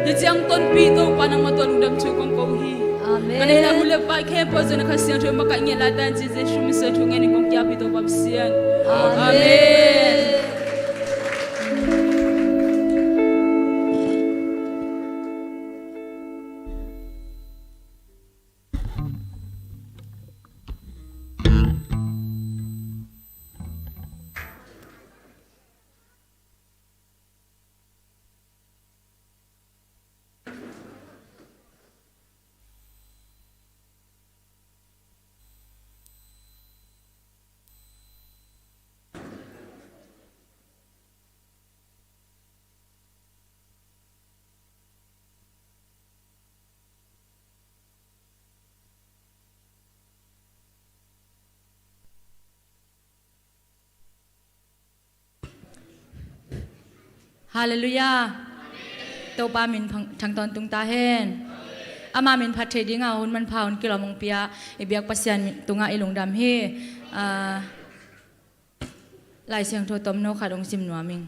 Hi ciang tonpih Topa, nangmah tua lungdam thu kong ko uh hi. Amen. Ka neihna hun le pai khempeuh zong na Kha Siangtho makaih ngiat lai ta in ci Jesu min suang thu ngen in kong ki-ap hi Topa Pasian. Amen. Amen. Halleluiah. Topa min phang-, thang tawntung ta hen. Ama min phat thei dinga hun manpha hun kilawm hong pia i biak Pasian min tungah i lungdam hi. Ah, Lai Siangtho tomno khat hong sim nuam ing.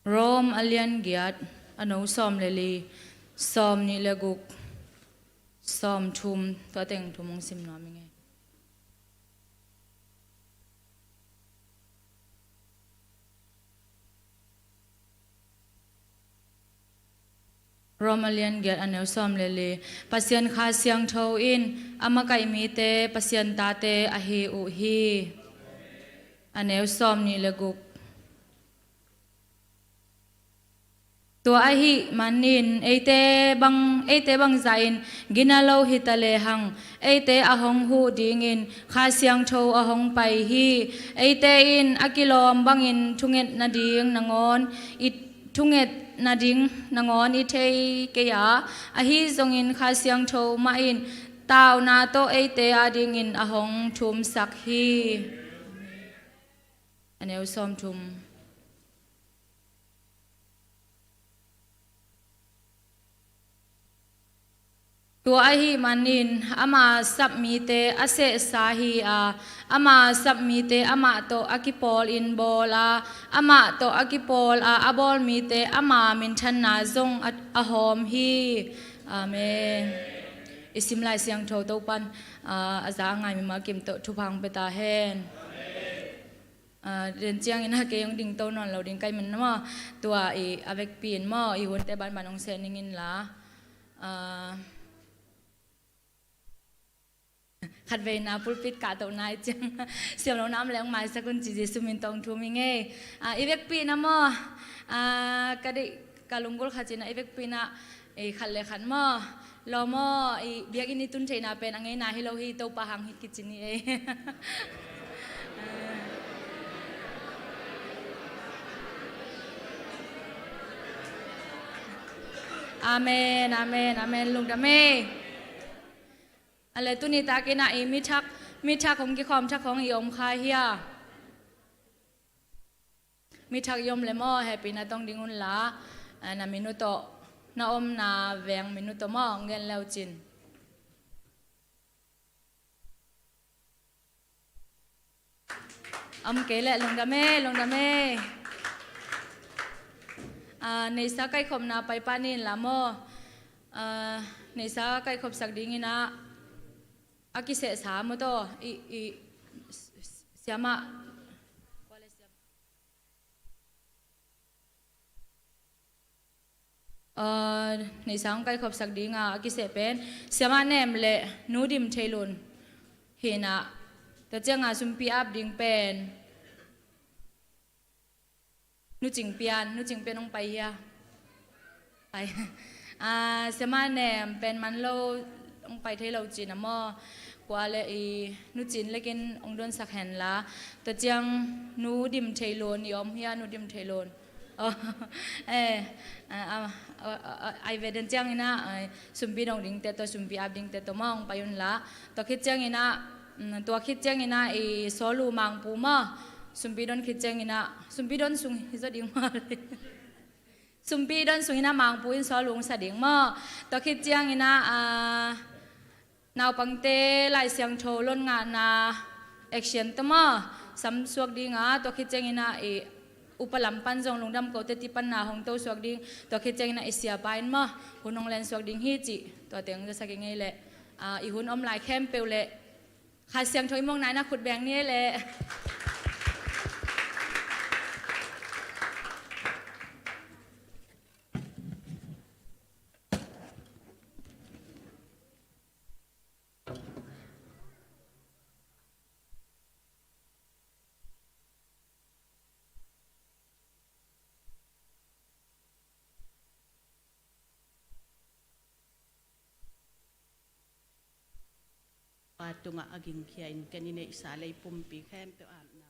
Rom a lian giat, a no sawm le li, sawm nih le guk, sawm thum, tua teng thum hong sim nuam ing ei. Rom a lian giat, a neu sawm le li. Pasian Kha Siangtho in a makaih mite Pasian tate ahi uh hi. A neu sawm nih le guk. Tua ahih manin eite bang, eite bangzah in gina lo hi ta lehang, eite a hong huh dingin Kha Siangtho a hong pai hi. Eite in a kilawm bangin thunget nading nangawn i, thunget nading nangawn i thei kei a, ahi zongin Kha Siangtho mah in tauna tawh eite adingin a hong thumsak hi. A neu sawm thum. Tua ahih manin ama sap mite a sehsa hi a, ama sap mite amah tawh a kipawlin bawl a, amah tawh a kipawl a, a bawl mite ama minthanna zong a, a hawm hi. Amen. I sim Lai Siangtho Topan, ah, a za a ngai mimal kim tawh thupha hong pia ta hen. Ah, den ciangin a kei hong dingto nawn lo ding ka hih manin maw, tua i a vekpi in maw, i hunte banban hong seh ning inla. Ah, khatveina pulpit kahtohna i ciang siam lo nam le hong maisak un ci Jesu min tawh hong thum ing ei. Ah, i vekpi in ah maw, ah, ka deih ka lunggulh khat in ah i vekpi in ah, i khat le khat maw, lawm aw, i biakinn i tun theihna pen a ngeina hi lo hi, Topa hang hi kici ni ei. Amen, amen, amen. Lungdam ei. A le tuni takin ah i mi thak, mi thak hong kikhawm thak hong i om kha hia? Mi thak i om le maw, hehpihna tawh hong ding unla, eh, na minute tawh, na omna veng minute tawh maw, hong gen le uh cin. Om kei leh lungdam ei, lungdam ei. Ah, neihsa kaihkhopna pai pah ni inla maw. Ah, neihsa kaihkhopsak dingin ah, a kisehsa maw tawh, i, i, siamah. Ah, neihsa hong kaihkhopsak dinga a kiseh pen Siamah Nem le Nu Dim Thei Lun Hi inah, tua cianga sumpi ap ding pen Nu Cing Pian, Nu Cing Pian hong pai hia? Pai. Ah, Siama Nem pen man lo, hong pai thei lo cin a maw. Kua le i Nu Cin Lekin hong donsak hen la. Tua ciang Nu Dim Thei Lun i om hia, Nu Dim Thei Lun? Oh, eh, ah, ah, ah, ah, ai ve den ciang inah, ai, sumpi dong dingte tawh, sumpi ap dingte tawh maw hong pai un la. Tua khit ciang inah, mm, tua khit ciang inah i Saw Lu Mangpu maw. Sumpi don khit ciang inah, sumpi don sung hi zaw ding maw le. Sumpi don sung inah Mangpu in Saw Lu hong sa ding maw. Tua khit ciang inah, ah, naupangte Lai Siangtho lon ngahna action tawh maw, sam suak ding a, tua khit ciang inah i upa lam pan zong lungdam kote ti panna hong to suak ding, tua khit ciang inah i siapa in maw, hun hong len suak ding hi cih, tua teng zasak i ngei leh, ah, i hun om lai khempeuh leh, Kha Siangtho i mawkna inah khut beng ni ei leh. Pa tungah a gingkhia in ken i neihsa lei pumpi khempeuh apna.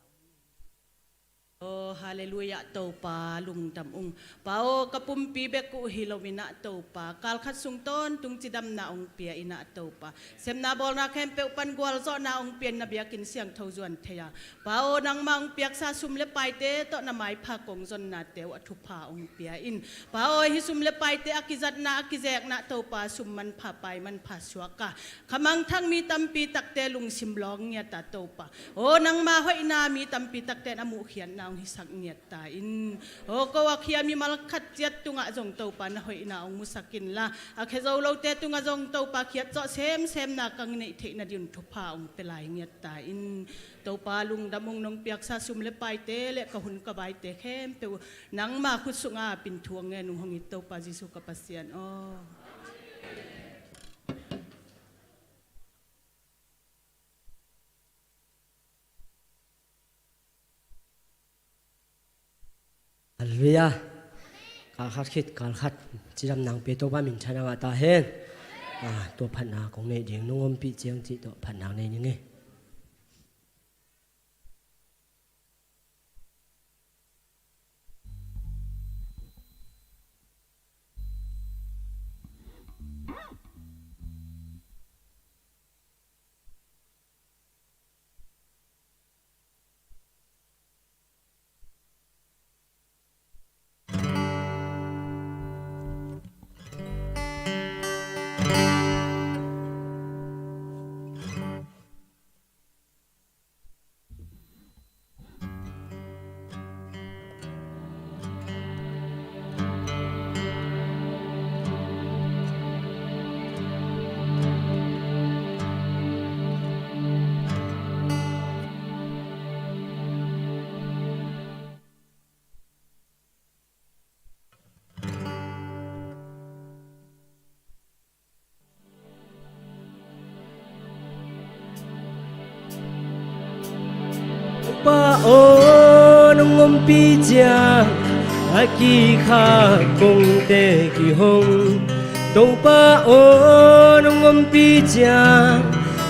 Oh, halleluiah, Topa lungdam ung. Pa aw, ka pumpi bek uh hi lo inah Topa, kalkhat sung tawntung cidamna ong pia inah Topa, sepna bawlna khempeuh pan gualzawhna ong pia in na biakinn siangtho zuan thei a. Pa aw, nangmah ong piaksa sum le paite tawh na maipha kong zonnate uh a thupha ong pia in. Pa aw, hih sum le paite a kizatna, a kizekna Topa, sum manpha pai manpha suak a, khamangthang mi tampi takte lungsim lawng ngiat a Topa. Aw, nangma hoihna mi tampi takte in a muhkhiatna hong hisak ngiat ta in. Aw, ko a khia mimal khat ciat tungah zong Topa na hoihna hong musak inla, a khia zo lote tungah zong Topa khiat zawh semsemna ka neih theih nading thupha hong pia lai ngiat ta in. Topa lungdam ung, nong piaksa sum le paite le ka hun ka baite khempeuh nangma khut sungah a pin thu hong ngen ung hong it Topa Jesuh ka Pasian aw. Halleluiah. Kalkhat khit kalkhat cidamna ong pia Topa minthanna ngah ta hen. Ah, tua phatna kong neih ding, nong ompih ciang cih tua phatna nei ning ei. Topa aw, nong ompih ciang a kikhak kongte kihong. Topa aw, nong ompih ciang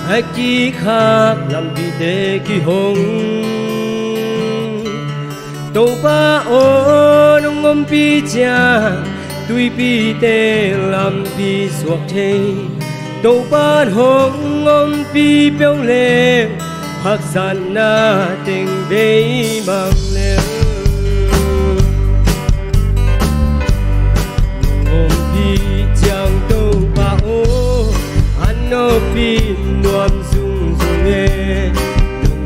a kikhak lampite kihong. Topa aw, nong ompih ciang tuipite lampi suak thei. Topa hong ompih peuh leh haksatna teng bei mang leh. Nong ompih ciang Topa aw, an ompih nuam zungzung e.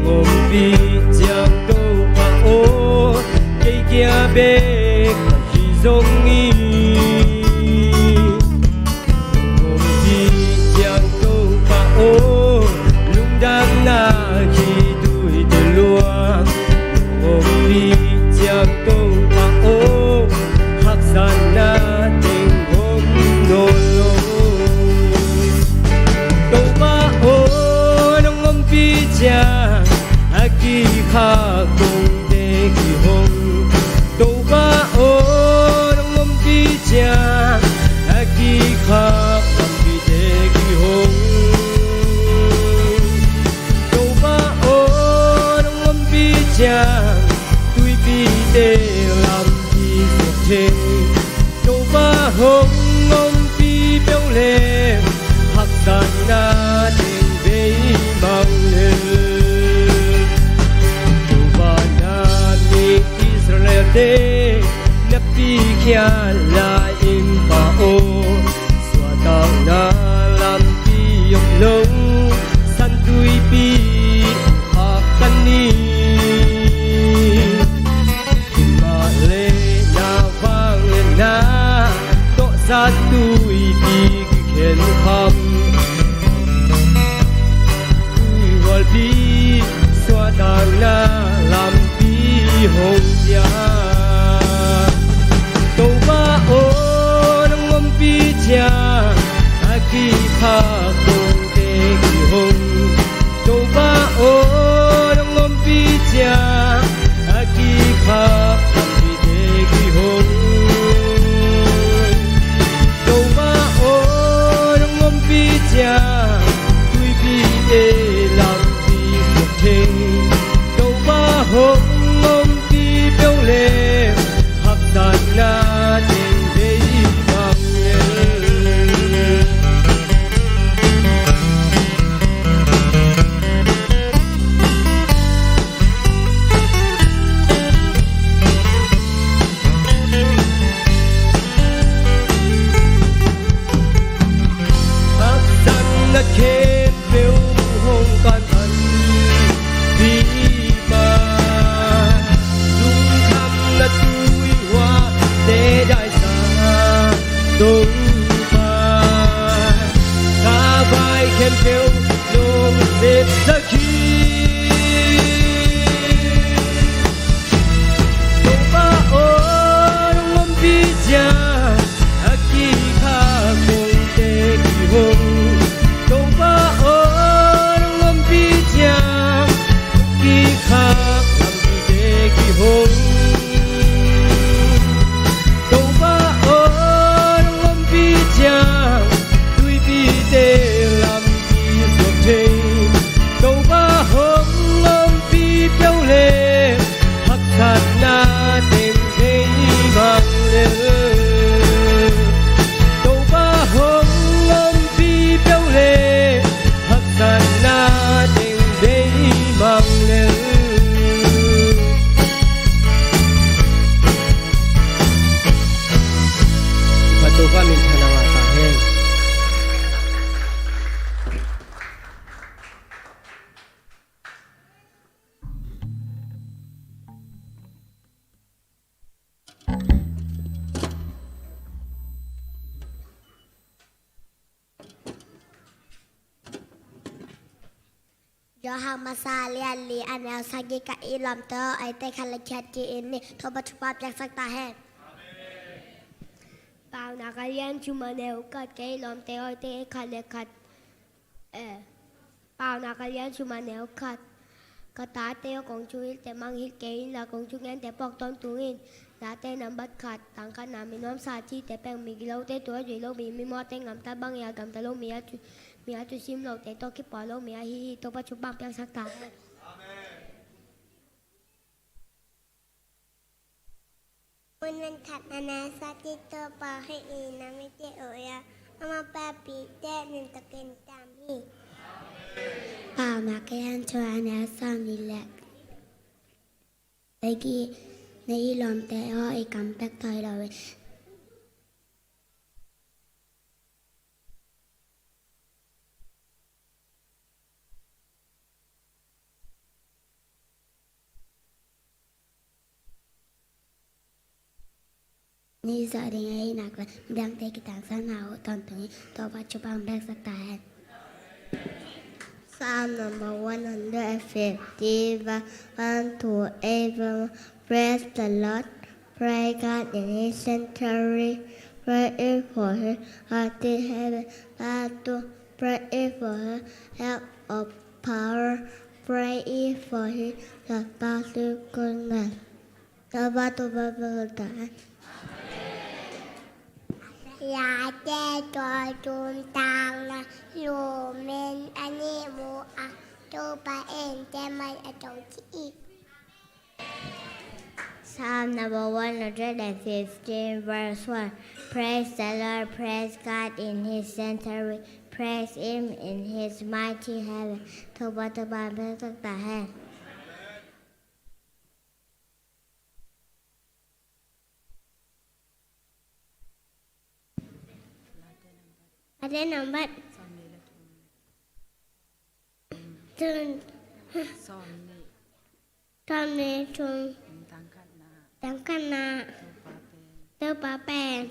Nong ompih ciang Topa aw, kei kia bek ka hi zong hi. Nong ompih ciang Topa aw, lungdamna khitui te lua. Nong ompih ciang Topa aw, haksatna teng om nawn lo. Topa aw, nong ompih Ciang a kikhak kongte kihong, Topa aw, nong ompih ciang a kikhak lampite kihong. Topa aw, nong ompih ciang tuipite lampi suak thei. Topa hong ompih peuh leh haksatna teng bei mang lel. Topa na mi Israelte na pikhia lai-in Pa aw, suahtakna lampi om lo San Tuipi ah ka ni. Himahleh na vangliatna tawh San Tuipi kikhen kham, tuihualpi suahtakna lampi hong pia. Topa aw, nong ompih ciang a kikhak kongte kihong. Topa aw, nong ompih ciang a kikhak lampite kihong. Topa aw, nong ompih ciang tuipite lampi suak thei. Topa hong ompih peuh leh haksatna teng bei mang lel. Haksatna khempeuh hong kantan pi ma, lungkhamna tuihuate daisa Topa, ka vai khempeuh nong sepsak hi. Topa aw, nong ompih ciang a kikhak kongte kihong. Topa aw, nong ompih ciang a kikhak lampite kihong. Topa aw, nong ompih ciang tuipite lampi suak thei. Topa hong ompih peuh leh haksatna teng bei mang lel. Topa hong ompih peuh leh haksatna teng bei mang lel. Topa minthanna ngah ta hen. Johan Masa a lian li, a neu sagih. Ka it lawmte aw, eite khat le khat ki-it ni. Topa thupha piaksak ta hen. Paunak a lian thum, a neu khat. Ka it lawmte aw, eite khat le khat, eh, Paunak a lian thum, a neu khat. Ka tate aw, kong thu hilhte mangngilh kei inla, kong thugente phawk tawntung in. Nate nambat khat. Tang khatna, mi nuamsa a cihte pen mi gilote thu a zuih lo mi, mi mawhte gamtat bangin a gamta lo mi, a thu, mi a thusim lote tawh kipawl lo mi ahi hi. Topa thupha hong piaksak ta hen. Amen. Mun mun khat a neu sagih. Topa hoih in a mite uh a, amah peuhpite nuntakin tam hi. Paunak a lian thum, a neu sawmnih le sagih. Na it lawmte aw, i kam bek thawi lo hi. Ni zawh ding ahih nak leh midangte kitangsan hau uh tawntung in. Topa thupha hong piaksak ta hen. Psalm number one hundred and fifty-one, one to eight. Praise the Lord. Praise God in his sanctuary. Praise him for his mercy endures forever. Praise him for his help of power, praise Him for His surpassing greatness. Topa, Topa, Topa. Late tua tum tang na lumen ani mu a Topa en te man a tong ci i. Psalm number one hundred and fifteen, verse one. Praise the Lord, praise God in His sanctuary, praise Him in His mighty heaven. Topa, Topa, praise the Lord. Late number. Tun. Sawm nih. Sawm nih tun. Tang khatna. Tang khatna. Topa pen. Topa pen.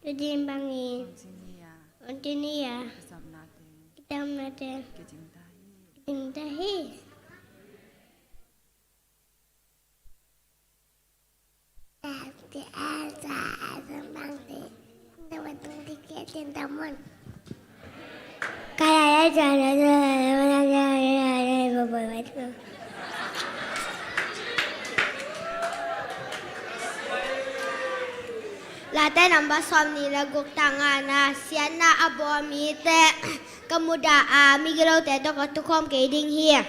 Kicing bangin. Kicing bangin. Hong cing hi a. Hong cing hi a. Kisapna teng. Kisapna teng. Kicing ta hi. Kicing ta hi. Late number sawm nih le guk, tang ngana. Siatna a bawl mite ka mudah a, migilote tawh ka thukhawm kei ding hi.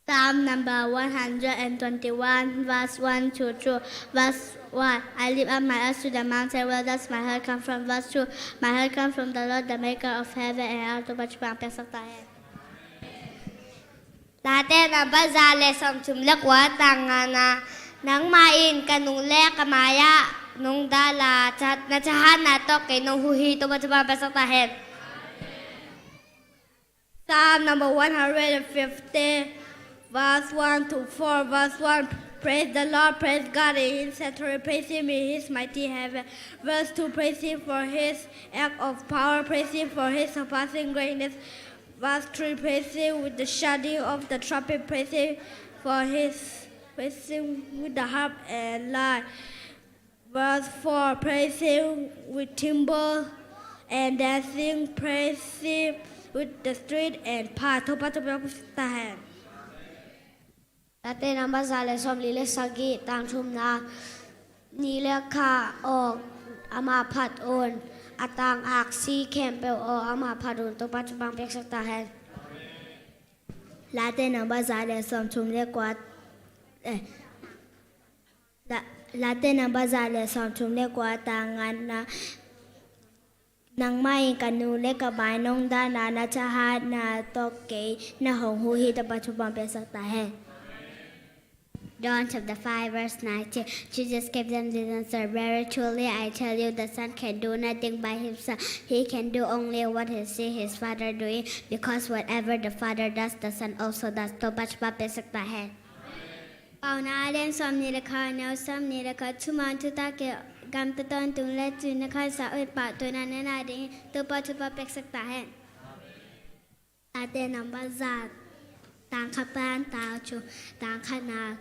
Psalm number one hundred and twenty-one, verse one to two. Verse one. I lift up my eyes to the mountain, where does my help come from? Verse two. My help comes from the Lord, the maker of heaven and earth. Topa thupha piaksak ta hen. Late number za le sawmthum le kua, tang ngana. Nangmah in ka nung le ka mai-ah nong dal a, na thahatna tawh kei nong huh hi. Topa thupha piaksak ta hen. Psalm number one hundred and fifty, verse one to four. Verse one. Praise the Lord, praise God in His sanctuary, praise Him in His mighty heaven. Verse two. Praise Him for His act of power, praise Him for His surpassing greatness. Verse three. Praise Him with the sounding of the trumpet, praise Him for His, praise Him with the harp and lyre. Verse four. Praise Him with timbrel and dancing, praise Him with the string and harp. Topa thupha piaksak ta hen. Late number za le sawmli le sagih, tang thumna. Ni le kha aw, amah phat un. A tang aksi khempeuh aw, amah phat un. Topa thupha piaksak ta hen. Late number za le sawmthum le kua, eh, La-, Late number za le sawmthum le kua, tang ngana. Nangmah in ka nung le ka mai nong dal a, na thahatna tawh kei nong huh hi. Topa thupha piaksak ta hen. John chapter five, verse nineteen. Jesus gave them this answer, very truly I tell you, the Son can do nothing by himself. He can do only what he sees his Father doing, because whatever the Father does, the Son also does. Topa thupha piaksak ta hen. Paunak Alen sawmnih le khat, neu sawmnih le khat. Thuman thutak kei, gamta tawntung le tui na khansa uh in, pahtawina na ngah ding hi. Topa thupha piaksak ta hen. Late number za, tang khat pan tang thum, tang khatna.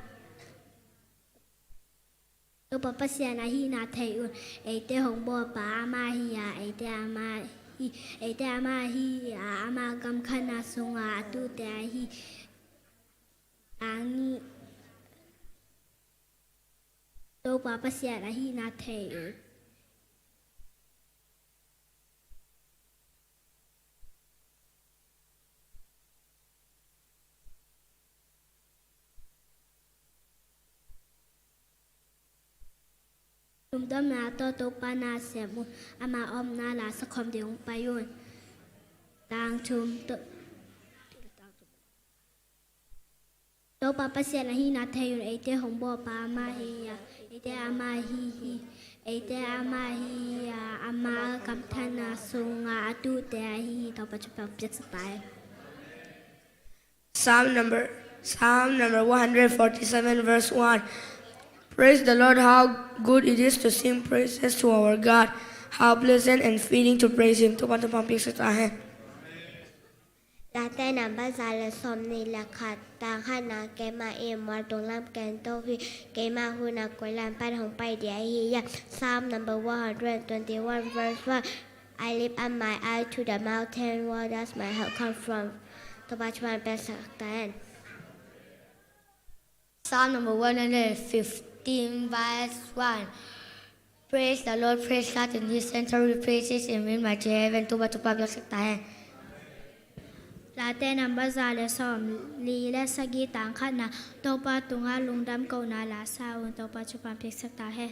Topa Pasian ahihna thei un. Eite hong bawlpa amah hi a, eite amah hi, eite amah hi a, ama gam khatna sungah a tuute ahi. Tang nih. Topa Pasian ahihna thei un. Lungdamna tawh Topa na sem un. Ama omna la sakhawm ding hong pai un. Tang thum to. Topa Pasian ahihna thei un. Eite hong bawlpa amah hi a, eite amah hi hi, eite amah hi a, ama gam khatna sungah a tuute ahi hi. Topa thupha piaksak ta hen. Psalm number, Psalm number one hundred forty-seven, verse one. Praise the Lord, how good it is to sing praises to our God. How pleasant and fitting to praise Him. Topa thupha piaksak ta hen. Late number za le sawmnih le khat, tang khatna. Keimah in mual tung lam ken to hi. Keimah hun a koi lam pan hong pai ding ahi hiam? Psalm number one hundred twenty-one, verse one. I lift up my eye to the mountain. Where does my help come from? Topa thupha piaksak ta hen. Psalm number one hundred fifteen, verse one. Praise the Lord, praise God in his sanctuary, praise his in mighty heaven. Topa thupha piaksak ta hen. Late number za le sawm li le sagih tang khatna, Topa tungah lungdam kohna la sa un. Topa thupha piaksak ta hen.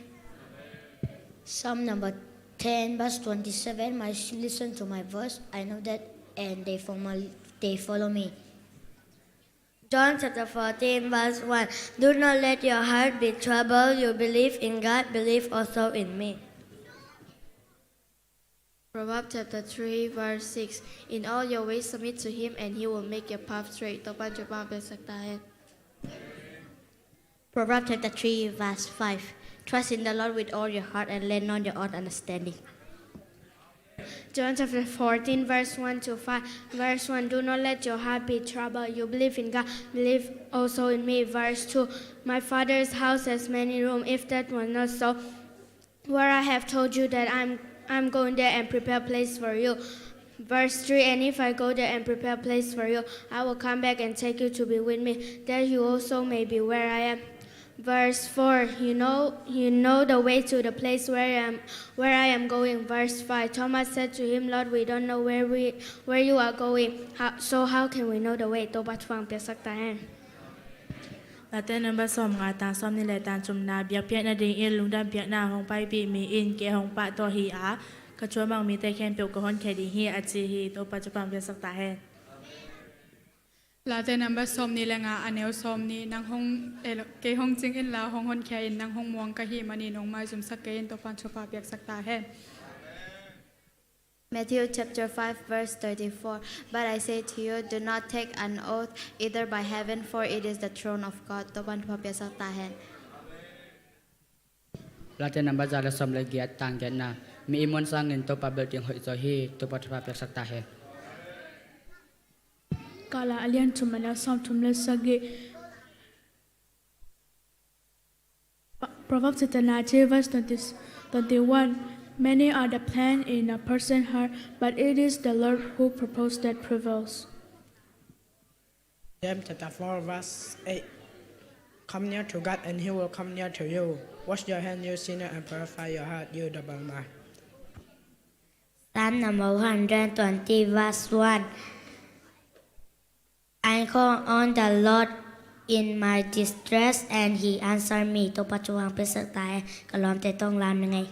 Psalm number ten, verse twenty-seven. My sheep listen to my voice. I know that, and they follow, they follow me. John chapter fourteen, verse one. Do not let your heart be troubled. You believe in God, believe also in me. Proverbs chapter three, verse six. In all your ways submit to him, and he will make your path straight. Topa thupha piaksak ta hen. Proverbs chapter three, verse five. Trust in the Lord with all your heart and lean not your own understanding. John chapter fourteen, verse one to five. Verse one. Do not let your heart be troubled. You believe in God, believe also in me. Verse two. My Father's house has many rooms. If that were not so, where I have told you that I'm, I'm going there and prepare place for you. Verse three. And if I go there and prepare place for you, I will come back and take you to be with me, that you also may be where I am. Verse four. You know, you know the way to the place where I am, where I am going. Verse five. Thomas said to him, Lord, we don't know where we, where you are going. How, so how can we know the way? Topa thupha piaksak ta hen. Late number sawm nga, tang sawm ni le tang thumna. Biakpiakna dingin lungdam piakna hong paipih mi in kei hong pahtawi hi a, ka thu a mang mite khempeuh ka honkhia ding hi, a ci hi. Topa thupha piaksak ta hen. Late number sawm ni le nga, a neu sawm ni. Nang hong, eh, kei hong cing inla hong honkhia in, nang hong muang ka hih manin hong maizumsak kei in. Topa thupha piaksak ta hen. Matthew chapter five, verse thirty-four. But I say to you, do not take an oath, either by heaven, for it is the throne of God. Topa thupha piaksak ta hen. Late number za le sawm le giat, tang giatna. Mi ihmuan sangin Topa belh ding hoih zaw hi. Topa thupha piaksak ta hen. Kala a lian thum, a neu sawm thum le sagih. Proverbs chapter nineteen, verse twenty, twenty-one. Many are the plans in a person's heart, but it is the Lord who proposes that prevails. James chapter four, verse eight. Come near to God, and he will come near to you. Wash your hand, you sinner, and purify your heart, you double mind. Psalm number one hundred twenty, verse one. I call on the Lord in my distress, and he answered me. Topa thupha piaksak ta hen. Ka lawmte tawh lam ni ngei.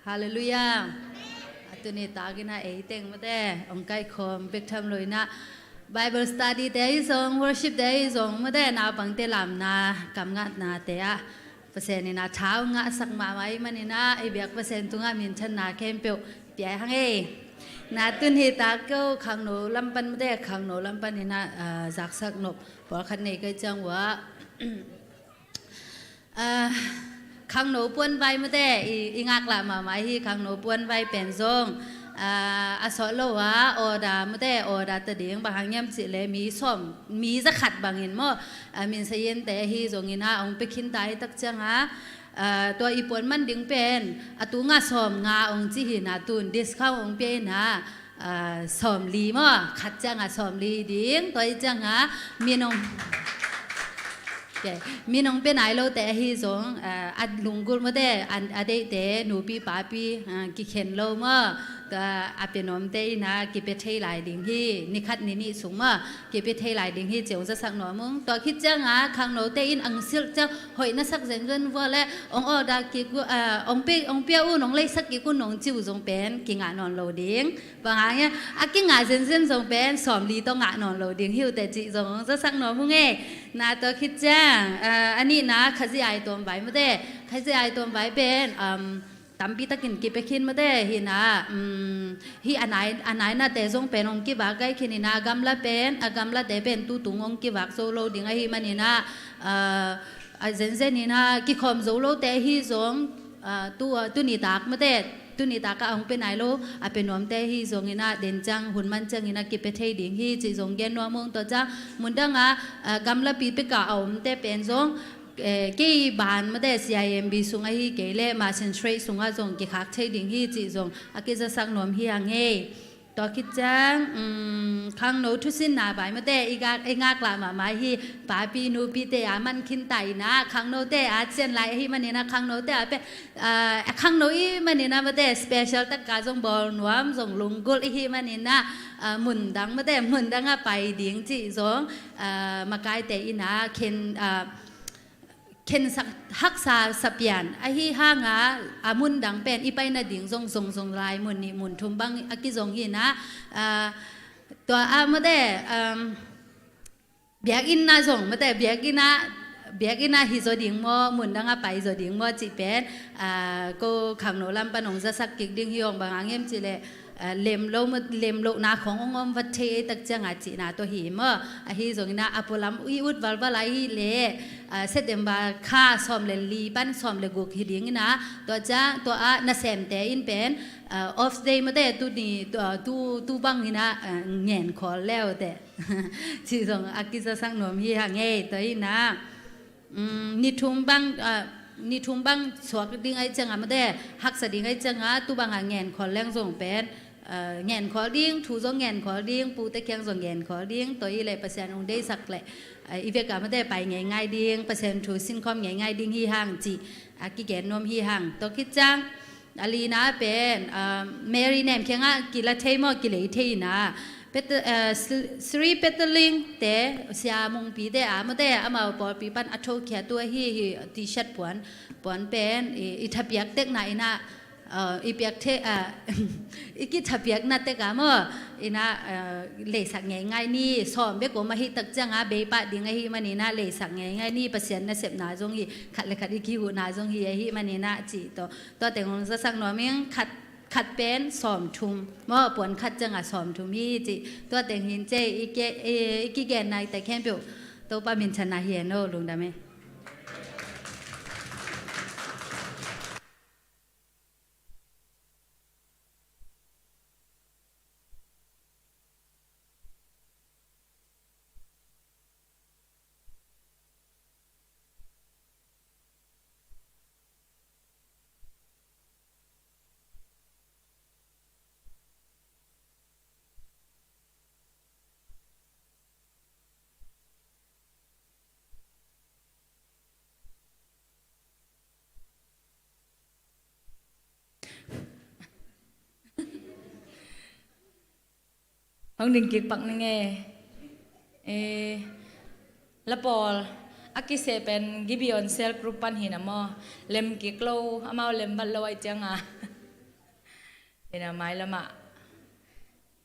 Halleluiah. A tuni takin ah ei teng mate hong kaikhawm bek tham lo in ah Bible study te ahi zong, worship te ahi zong mate naupangte lamna, kamngatna te ah Pasian in ah tha hong ngahsak mahmah ahih manin ah i biak Pasian tungah minthanna khempeuh pia hang ei. Na tuni tak ko khangno lam pan mate khangno lam pan in ah, ah, zaksak nop pawlkhat nei kai ciang uh ah, ah, khangno puanvai mate i, i ngaklah mahmah hi. Khangno puanvai pen zong, ah, a sawh lo ah order mate order ta ding, bang hang hiam cih leh mi sawm, mi zakhat bangin maw, ah, minsayin te ahi zongin ah hong pia khin ta hi tak ciang ah, ah, tua i puan man ding pen a tungah sawm nga hong ci hi in ah tun discount hong pia in ah, ah, sawmli maw, khat ciang ah sawmli ding, tua i ciang ah min hong, okay, min hong pia nai lo te ahi zong, ah, a lunggulh mate, a, a deihte nupi papi, ah, kikhen lo maw, tua a pia nuamte in ah kipia thei lai ding hi, ni khat ni nih sung maw kipia thei lai ding hi ci hong zasak nuam ung. Tua khit ciang ah khangnote in ang silh ciang hoih na sak zenzen vua leh hong order kik uh, ah, hong pia, hong pia un, hong leisak kik un hong ci uh zong pen kingah nawn lo ding. Bang hang hiam, a kingah zenzen zong pen sawmli tawh ngah nawn lo ding hi uh teh cih zong hong zasak nuam ung ei. Na tua khit ciang, ah, a nihna Khazih ai tuamvai mate, Khazih ai tuamvai pen, um, tampi takin kipia khin mate hi in ah, um, hih a nai, a nainate zong pen hong kivak gai khin in ah gamla pen, a gamlate pen tu tung hong kivak zo lo ding ahih manin ah, ah, a zenzen in ah kikhawm zo lote ahi zong, ah, tu, ah, tuni tak mate, tuni tak ah hong pia nai lo a pia nuamte ahi zongin ah den ciang hun man ciangin ah kipia thei ding hi cih zong gen nuam ung. Tua ciang mundang ah, ah, gamlapi pek ah a omte pen zong, eh, kei ban mate C I M B sung ahi kei leh Merchant Trade sungah zong kikhak thei ding hi cih zong a kizasak nuam hi hang ei. Tua khit ciang, um, khangno thusinna vai mate i ngak, i ngaklah mahmah hi. Papi nupite a man khin ta in ah khangnote a cian lai ahih manin ah khangnote a pen, ah, a khangno i hih manin ah mate special tak a zong bawl nuam, zong lunggulh i hih manin ah, ah, mundang mate mundang ah pai ding cih zong, ah, makaite in ah khen, ah, khensak haksa sa pian ahi hang ah a mundang pen i pai nading zong zong zong lai mun nih mun thum bang a kizong hi in ah, ah, tua ah mate, um, biakinn ah zong mate biakinn ah, biakinn ah hi zaw ding maw, mundang ah pai zaw ding maw cih pen, ah, ko khangno lam pan hong zasak kik ding hi ung. Bang hang hiam cih leh, ah, lem lo, lem lohna khong hong om vat thei ei tak ciang a cihna tawh hi maw. Ahi zongin ah a pualam i ut valval a hi leh, ah, September kha sawm le li pan sawm le guk hi ding in ah, tua ciang tua ah nasemte in pen, ah, off day mate tuni, tua, tu, tu bang in ah, ah, ngen khawl le uh teh cih zong a kizasak nuam hi hang ei. Tua in ah, um, ni thum bang, ah, ni thum bang suak ding ahih ciang ah mate, haksa ding ahih ciang ah tu bang ah ngen khawl leng zong pen, ah, ngen khawl ding, thu zong ngen khawl ding, pute kiang zong ngen khawl ding, tua i leh Pasian hong deihsak leh, ah, i vek ah mate pai ngeingai ding, Pasian thu sinkhawm ngeingai ding hi hang cih a kigen nuam hi hang. Tua khit ciang a lina pen, ah, Mary Nem kiangah kila thei maw, kilei thei in ah, Pet-, ah, Sri, Sri Peterling te, Sia Mungpi te a mate, amau pawlpi pan a thokhiat uh ahi hi. T-shirt puan, puan pen i, i thapiak tekna in ah, ah, i piak thei, ah, i kithapiakna tek a maw in ah, ah, leisak ngeingai ni. Sawm bek om ahih tak ciang a bei pah ding ahih manin ah leisak ngeingai ni. Pasian nasepna zong hi, khat le khat i kihuhna zong hi ahih manin ah cih tawh, tua teng hong zasak nuam ing. Khat, khat pen sawm thum maw, puan khat ciang a sawm thum hi cih tua teng hi in cei. I ke, i, i kigen nai te khempeuh Topa minthanna hi hen aw. Lungdam ei. Hong ding kik pak ning e. Eh, la pawl, A kiseh pen Gibeon Cell Group pan hi na maw. Lem kik lo, amau lem vat lo ahih cianga. Hi na mailamah.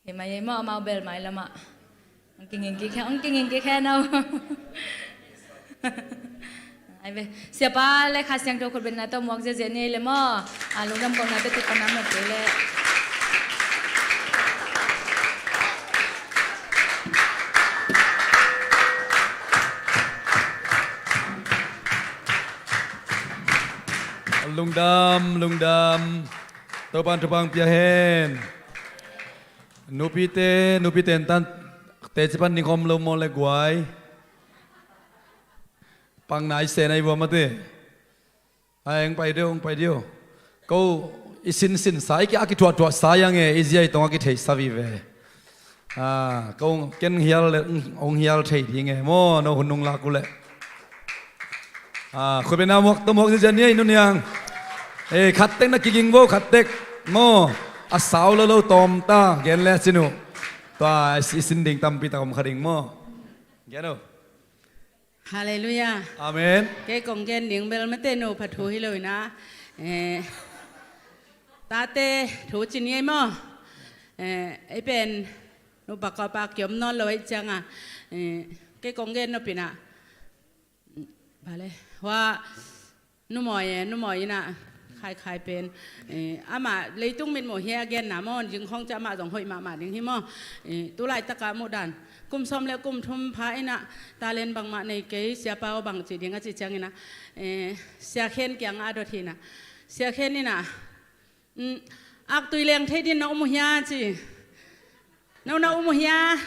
Hi mai maw, amau bel mailamah. Ang kinging kik hen, ang kinging kik hen aw. Ai ve. Siapa le Kha Siangtho khutbetna tawh muak ziazia ni le maw. A lungdam kawmna tawh kik panam na te le. Lungdam, lungdam. Topan thupha pia hen. Nupite, nupite tan teci pan ning om lo maw le guai. Pang nai se nai vua mate. Ai, ang pai deuh, ang pai deuh. Ko i sinsin sa, i ki a kithuahthuah sa iang e, i zia i tong a kitheihsa vive. A, ko ken hial le, ong hial thei ding e maw, no hun nung lak uh leh. A, khutbetna muak tawh muak ziazia ni ei nu niang. E, khat tek na kiging vo, khat tek. Maw, a sau lo lo tawm ta, gen le cin uh. Tua i sin ding tampi tak om kha ding maw. Gen uh. Halleluiah. Amen. Kei kong gen ding bel mate nu pha thu hi lo ina. Eh, tate thu cin ngei maw. Eh, ei pen nu pa ka pa kiom nawn lo ei cianga. Eh, kei kong gen nop ina. Bale. Hua Nu Mawi e, Nu Mawi ina khaikhai pen. Eh, amah leitung mitmuh hi a genna maw, zing khawng ciah amah zong hoih mahmah ding hi maw. Eh, tu laitakah muh dan. Kum sawm le kum thum pha ina talent bangmah nei kei, siapa aw bang ci ding a ci ciang ina. Eh, Sia Khen kiangah a dot hi ina. Sia Khen ina. Mm, aktui leng thei din na um uh hia ci. No na um uh hia?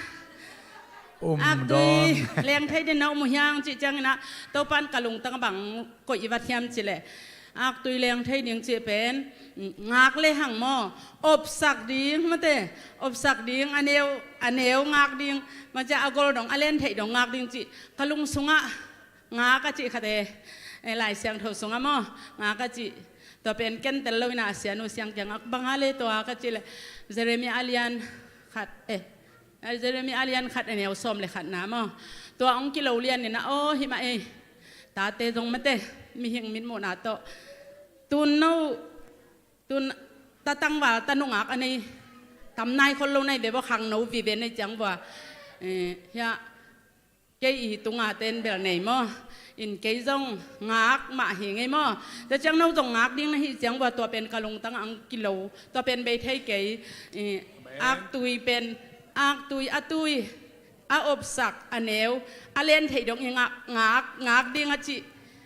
Um aktui dawn. Leng thei din na um uh hia ang cih ciangin ah, Topan ka lungtang bang koih i vat hiam cih leh, aktui leng thei ding cih pen, mm, ngak le hang maw, opsak ding mate, opsak ding a neu, a neu ngak ding, mate a gol dong, a len theih dong ngak ding cih ka lung sungah ngak a cih khat e, eh, Lai Siangtho sungah maw, ngak a cih. Tua pen ken tel lo ina a sianu siang kiangah bang a le tua ka cih leh Jeremiah a lian khat, eh, Jeremiah a lian khat a neu sawm le khatna maw. Tua hong kilo lian ina aw hih mah ei. Tate zong mate mihing mitmuhna tawh. Tun no, tun tatangval tanungak a nei tam nai khol lo nai ve baw khangno vive nei ciang vua. Eh, hiah Kei i tunga ten bel nei maw? In kei zong ngak mah hi ngei maw? Tua ciang no zong ngak ding na hih ciang vua tua pen ka lungtang ang kilo. Tua pen bei thei kei. I, aktui pen, aktui a tui, a opsak, a neu, a len theih dong i ngak, ngak, ngak ding a cih.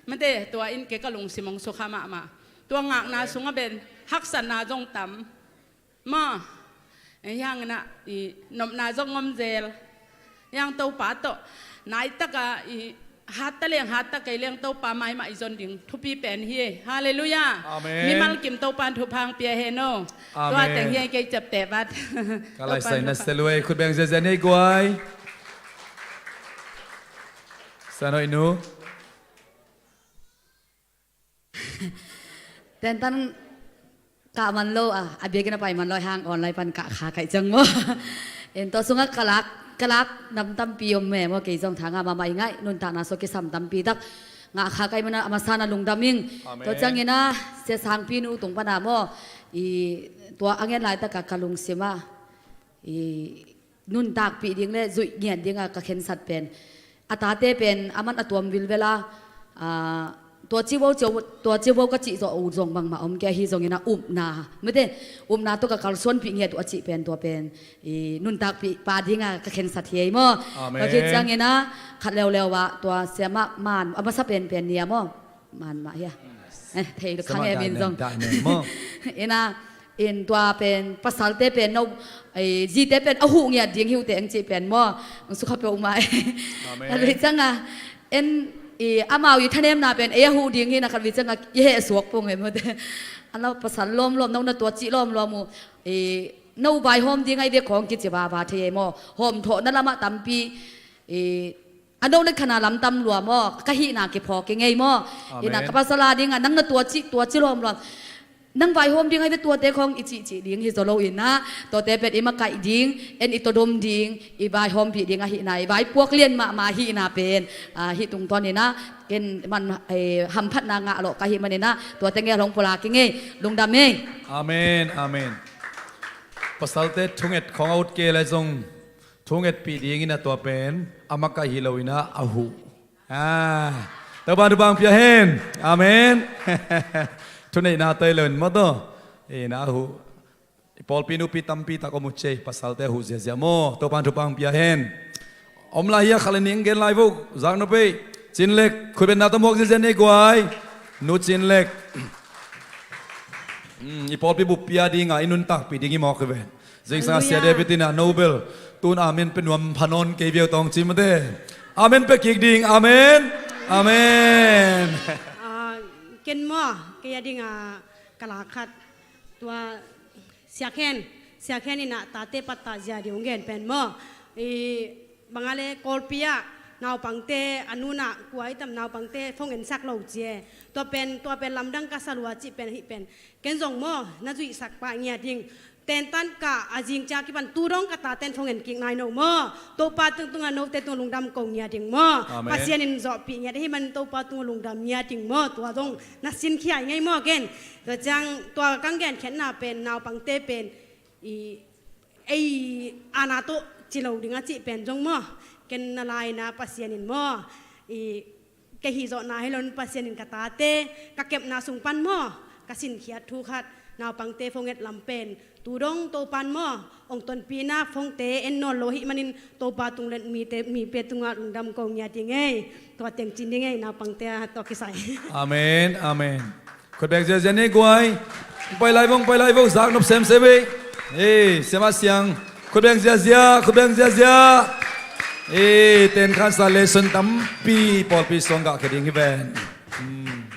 Mate, tua in kei ka lungsim hong sukha mahmah. Tua ngakna sungah ben haksatna zong tam. Maw, eh, hiang ina, i, nopna zong om zel. Hiang Topa tawh, nai taka, i, hat ta leng, hat ta kei leng Topa mai mah i zon ding thupi pen hi. Halleluiah. Amen. Mimal kim Topan thupha pia hen aw. Amen. Tua teng hi kei ciapteh vat. Ka lai sai na selue, khut beng zia zia nei guai. Sanoh inu. Tentan kah man lo a, a biakinn a pai man lo hang online pan kah kha kaih ciang maw. En tua sungah ka lak, ka lak nam tampi om me maw, kei zong tha ngah mahmah i ngaih, nuntakna sua kisam tampi tak ngah kha kaih mana a masa na lungdam ing. Amen. Tua ciangin a, Sia Sangpi nu tung pana maw, i tua a ngen laitak a ka lungsim a, i nuntakpih ding le zuih ngiat ding a ka khensat pen, a tate pen a man a tuam vilvel a, a, tua cibo, tua cibo ka cih zawh uh zong bangmah om kei ahi zongin a upna, mate, upna tawh ka kalsuanpih ngiat uh a cih pen tua pen i nuntakpih pa ding a ka khensat hi ei maw. Amen. Tua khit ciangin a khat leuleu ah tua siamah man a masa penpen ni a maw. Man mah hia. Eh, thei lo khang e min zong. Ina, in tua pen, pasalte pen, no, eh, zite pen, a huh ngiat ding hi uh teh ang cih pen maw. Ang sukha peuh mah. Amen. Ka lui cang a, en, eh, amau i thanemna pen, eh, a huh ding hi na ka lui cang a, i heh suak pong e maw te. A no pasal lawmlawm, no na tua cih lawmlawm uh, eh, no vaihawm ding ai ve khawng kici vava thei e maw. Hawm thawhna lamah tampi, eh, a no na khana lam tam lua maw, ka hihna kiphawk i ngei maw. Amen. Ina ka pasal a ding a, nang na tua cih, tua cih lawmlawm. Nang vaihawm ding ahi ve, tuate khawng i cihcih ding hi zaw lo in ah, tuate pen i makaih ding, en i todom ding, i vaihawmpih ding ahihna, i vaipuak lian mahmah ahihna pen, ah, hih tungtawn in ah, ken man, eh, hamphatna ngah lawh ka hih manin ah, tuate ngel hong pulak ing ei, lungdam ei. Amen, amen. Pasalte thunget khawng a ut kei lai zong, thungetpih dingin a tua pen, a makaih hi lo in ah, a huh. Ah, Topa thupha pia hen. Amen. Thuneihna tei lo in maw taw. Eh, na huh. I pawlpi nupi tampi tak om uh cei, pasalte huh ziazia maw. Topa thupha pia hen. Om lai hi a, khat le nih gen lai vo. Zak nop ei. Cin Lek, khut beng na tawh muak ziazia ni guai. Nu Cin Lek. Hmm, i pawlpi buppi a ding a, i nuntakpih ding i mawk hi ven. Zingsang a Sia David in ah Nobel, tun amen pe nuam pha nawn kei viau tawng ci mate. Amen pe kik ding, amen. Amen. Ah, ken maw, kei a ding a ka la khat. Tua Sia Khen, Sia Khen in ah tate pattah zia ding hong gen pen maw. I bang a le Kawlpi ah naupangte a nu in ah kua i tam naupangte phone ensak lo ci e. Tua pen, tua pen lamdang ka sa lua cih pen hih pen. Ken zong maw, na zuihsak pah ngiat ing. Tentan ka a zing ciang kipan tu dong ka taten phone en kik nai no maw. Topa tungtung a note tung lungdam ko ngiat ing maw. Amen. Pasian in zawhpih ngiat ahih man Topa tung lungdam ngiat ing maw. Tua zong na sinkhia ing ei maw ken. Tua ciang tua kang genkhiatna pen naupangte pen i ei ana tawh ci lo ding a cih pen zong maw. Ken na lai na Pasian in maw. I kei hih zawhna hi lo in Pasian in ka tate ka kepna sung pan maw, ka sinkhiat thu khat, naupangte phone et lam pen tu dong Topan maw, hong tonpihna phone-te en nawn lo ahih manin Topa tung le mite, mi pia tungah lungdam ko ngiat ing ei. Tua teng cin ding ei, naupangte a tua kisai. Amen, amen. Khut beng ziazia ni guai. Pai lai vong, pai lai vong, zak nop semsem ei. Ei, Sia Mah Siang. Khut beng ziazia, khut beng ziazia. Ei, ten khan sa lesson tampi pawlpi suang gah khia ding hi ven. Hmm.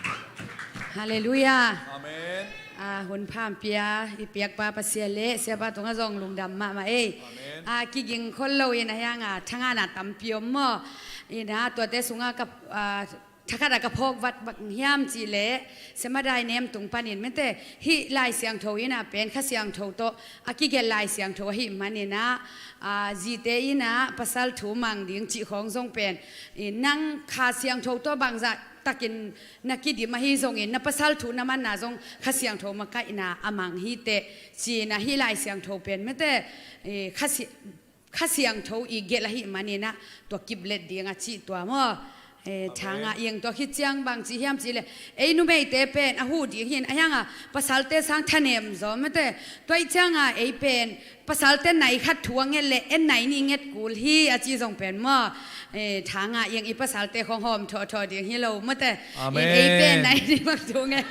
Halleluiah. Amen. Ah, hun pha hong pia i piakpa Pasian le siapa tungah zong lungdam mahmah ei. Amen. Ah, kiging khol lo in a hiang a thangahna tampi om maw. In a tuate sungah ka, ah, thakhat a ka phawk vat bang hiam cih leh, Sia Mah Dai Nem tung panin mete, hih Lai Siangtho in a pen Kha Siangtho tawh a kigelh Lai Siangtho ahih manin a, a, zite in a pasal thu mang ding cih khawng zong pen, i, nang Kha Siangtho tawh bangzah takin na kidim ahi zongin na pasal thu na manna zong Kha Siangtho makaihna a mang hi teh, ci-in a hih Lai Siangtho pen mete, i, Kha Si-, Kha Siangtho i gelh ahih manin a tua kiplet ding a cih tua maw. Eh, Amen. Thangah iang tua khit ciang bang ci hiam cih leh, ei numeite pen a huh ding hi in a hiang a pasalte sang thanem zaw mate. Tua ih ciang a ei pen pasalte nai khat thu a nget leh en nai nih nget kul hi a ci zong pen maw. Eh, thangah iang i pasalte khawng hawm thawhthawh ding hi lo mate. Amen. In ei pen nai nih bang thu nget.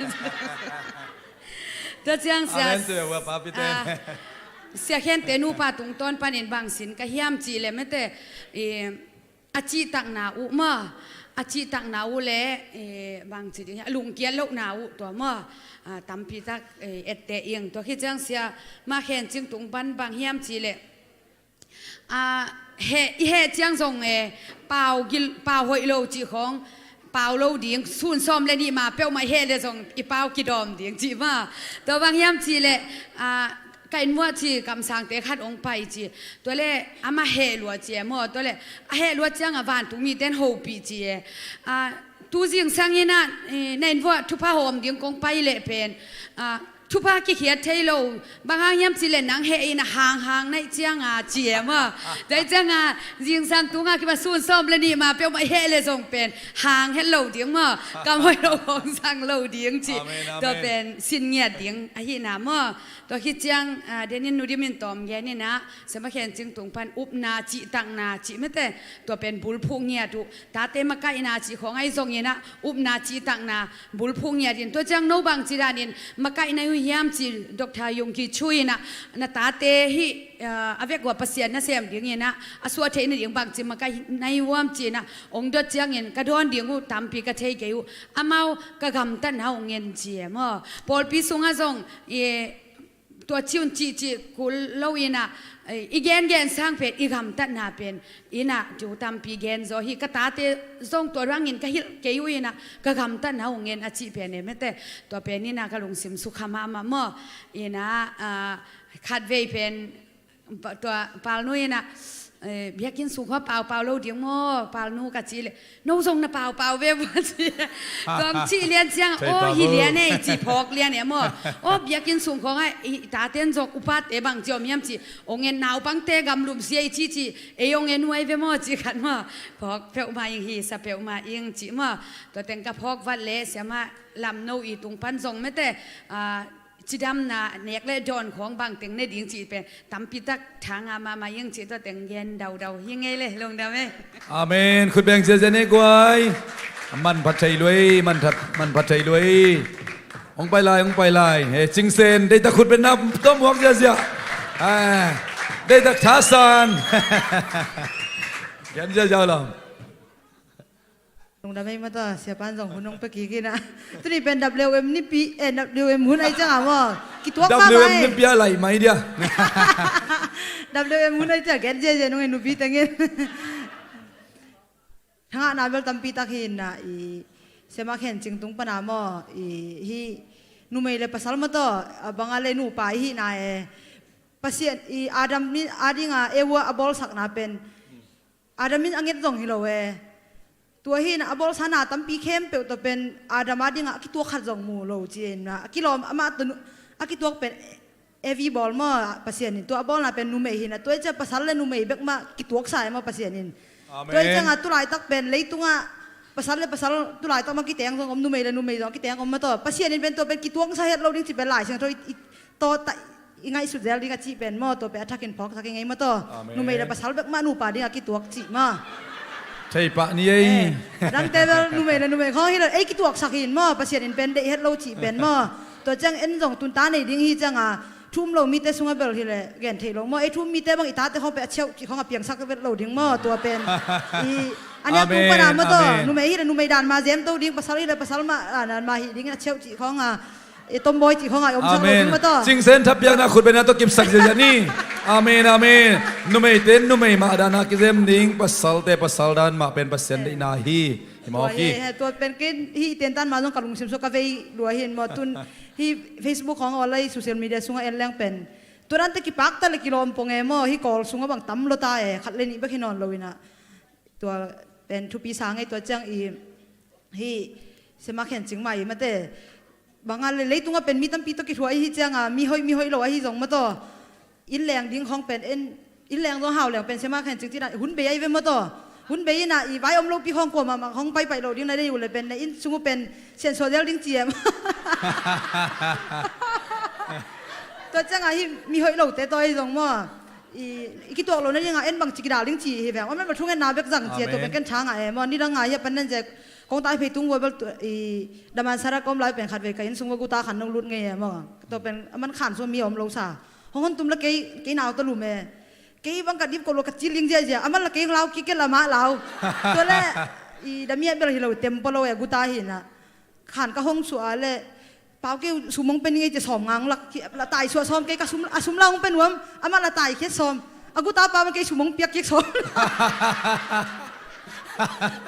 Tua ciang Sia, Amen, tua, ua, pa Peter. Ah, Sia Khente nupa tungtawn panin bang sin ka hiam cih leh mete, eh, a cihtakna uh maw, a cihtakna uh le, eh, bang ci ding, a lungkiat lohna uh tua maw, ah, tampi tak, eh, etteh ing. Tua khit ciang Sia Mah Khen Cing tung pan bang hiam cih leh, ah, heh, i heh ciang zong, eh, pau gil, pau hoih lo cih khawng, pau lo ding, sun sawm le nih ma peuhmah i heh leh zong i pau kidawm ding cih maw. Tua bang hiam cih leh, ah, ka inn muah ci kamsangte khat hong pai ci. Tua leh amah heh lua ci e maw. Tua leh a heh lua ciang a vantung mite in hopih ci e. Ah, tu zingsang in a, eh, na inn vuah thupha hawm ding kong pai leh pen, ah, thupha kikhiat thei lo, bang hang hiam cih leh nang heh in a hanghang na hih ciang a ci e maw. Tua hih ciang a zingsang tung a kipan sun sawm le nih ma peuhmah i heh leh zong pen hang het lo ding maw. Kam hoih lo khawng zang lo ding cih. Amen, amen. Tua pen sin ngiat ding ahihna maw. Tua khit ciang, ah, denin Nu Dim in tawm gen in a, Sia Mah Khen Cing tung pan upna cihtakna cih mete, tua pen bulphuh ngiat uh. Tate makaihna cih khawng ahi zongin a, upna cihtakna bulphuh ngiat in. Tua ciang no bang ci danin makaih na hi uh hiam ci Doctor Yonggi Cho in a, na tate hih, ah, a vek uh a Pasian nasem dingin a, a suah theih nading bang ci makaih na hi uh hiam ci in a, hong dot ciangin ka dawn ding uh tampi ka thei kei uh. Amau ka gamtatna uh ngen ci e maw. Pawlpi sungah zong, eh, tua ciun cihcih kul lo inah, eh, i gengen sang pen i gamtatna pen inah tu tampi genzaw hi. Ka tate zong tua ruangin ka hilh kei uh inah ka gamtatna hong ngen a cih pen e mete. Tua pen inah ka lungsim sukha mahmah maw. Inah, ah, khatvei pen pa- tua palnu inah, eh, biakinn sung khua paupau lo ding maw, palnu ka cih leh, no zong na paupau ve maw ci. Tuam cih lian ciang, aw hi lian e, ci phawk lian e maw. Aw biakinn sung khawng ah i taten zong upate bang ci om hiam ci. Ong en naupangte gamlum sia i ci ci, ei ong en huai ve maw ci khat maw. Phawk peuhmah ing hi, sa peuhmah ing ci maw. Tua teng ka phawk vat leh siamah lam no i tung pan zong mete, ah, cidamna nek le dawn khawng bang teng ne ding cih pen tampi tak thanga mahmah ing cih tua teng gen daudau hi ngei le lungdam e. Amen. Khut beng ziazia ne guai. Manpha thei luai, manpha, manpha thei luai. Hong pai lai, hong pai lai. He, Cingsen, deitak khut beng na tom huak ziazia. Ah, deitak thasan. Gen ziazia lam. Lungdam ei mata, siapan zong hun hong pe kik inah. Tuni pen W M nipi, eh, W M hun ai ciang a maw. Kituak pa W M mai. Nipi a lai mai dia. W M hun ai ciang gen ziazia nung ei nupi tengin. Thangahna bel tampi tak hi inah i Sema Khen Cing tung pana maw. I hi numei le pasal mataw, a banga le nupa i hihna e. Pasian i Adam in a dinga Eva a bawlsakna pen Adam in a nget zong hi lo e. Tua hi inah a bawlsa na tampi khempeuh tawh pen Adam a dingah a kituak khat zong mu lo ci inah a kilawm amah tawh a kituak pen Evi bawl maw Pasian in tua a bawlna pen numei hi inah tua i cia pasal le numei bek mah kituaksa e maw Pasian in. Amen. Tua i ciangah tulaitak pen leitungah pasal le pasal tulaitak mah kiteng zong om, numei le numei zong kiteng om mataw. Pasian in pen tua pen kituaksa het lo ding ci pen Lai Siangtho i, i tawh ta i ngaihsut zel ding a cih pen maw, tua pen a thakin phawksak i ngei maw taw. Amen. Numei le pasal bek mah nupa ding a kituak cih maw. Thei pah ni ei. Eh, dangte bel numei le numei khawng hi lo, ei kituaksak hi in maw, Pasian in pen deih het lo cih pen maw. Tua ciang en zong tunta nei ding hi cianga thu um lo mite sungah bel hi le gen thei lo maw. Ei thu um mite bang i tate khawng pen a cheuh cih khawng a piangsak vet lo ding maw, tua pen. I, a nia tung pana maw taw. Amen, amen. Numei hi le numei dan ma zemto ding, pasal hi le pasal ma, a, dan ma hi ding a cheuh cih khawng a. I tomboy cih khawngah i omsak lo ding maw taw. Cingsen thapiakna khut bena tawh kipsak ziazia ni. Amen, amen. Numeite numei mah dana kizem ding, pasalte pasal dan mah pen Pasian deihna hi. Hi mawk hi. Tua pen ken hi i tentan ma zong ka lungsim sua ka vei lua hi in maw tun. Hi Facebook khawng awlai social media sungah en leng pen tua dante kipakta le kilawm pong e maw, hi kawl sungah bang tam lo ta e, khat le nih bek hi nawn lo inah. Tua pen thupi sa ngei tua ciang i hi sema khen cing mah i mate. Banga le leitungah pen mi tampi tawh kithuah i hi cianga mi hoih mi hoih lo ahi zong maw taw. Inn leng ding khawng pen en, inn leng zong hau leng pen sema khen cing cina hun bei ahi ve maw taw. Hun bei inah i vai om lopi khawng kuamah mah hong paipaih lo ding na dei uh le pen na inn sung uh pen siansuah del ding ci em. Tua cianga hi mi hoih lote tawh ahi zong maw. I, i kituak lo nadinga en bangci kidal ding ci hi veng. Om len bel thungetna bek zang ci a tua pen ken thanga e maw. Nidanga hi a panen zia kong tai phei tung vua bel i daman sara ka om lai pen khatvei ka inn sung vua guta khan nong lut ngei e maw. Tua pen a man khan sua mi a om lo sa. Hong hon tum la kei, kei nau ta lum e. Kei bang ka dip ko lo ka cil ding ziazia. A man la kei hong lau kik ke la mah lau. Tua le i damiah bel hi lo tempo lo e guta hi na. Khan ka hong suah le pau kei sum hong pen ngei ci sawm ngang lak ki la tai suah sawm kei ka sum a sum la hong pen uam amah la tai khiat sawm a guta pa man kei sum hong piak kik sawm.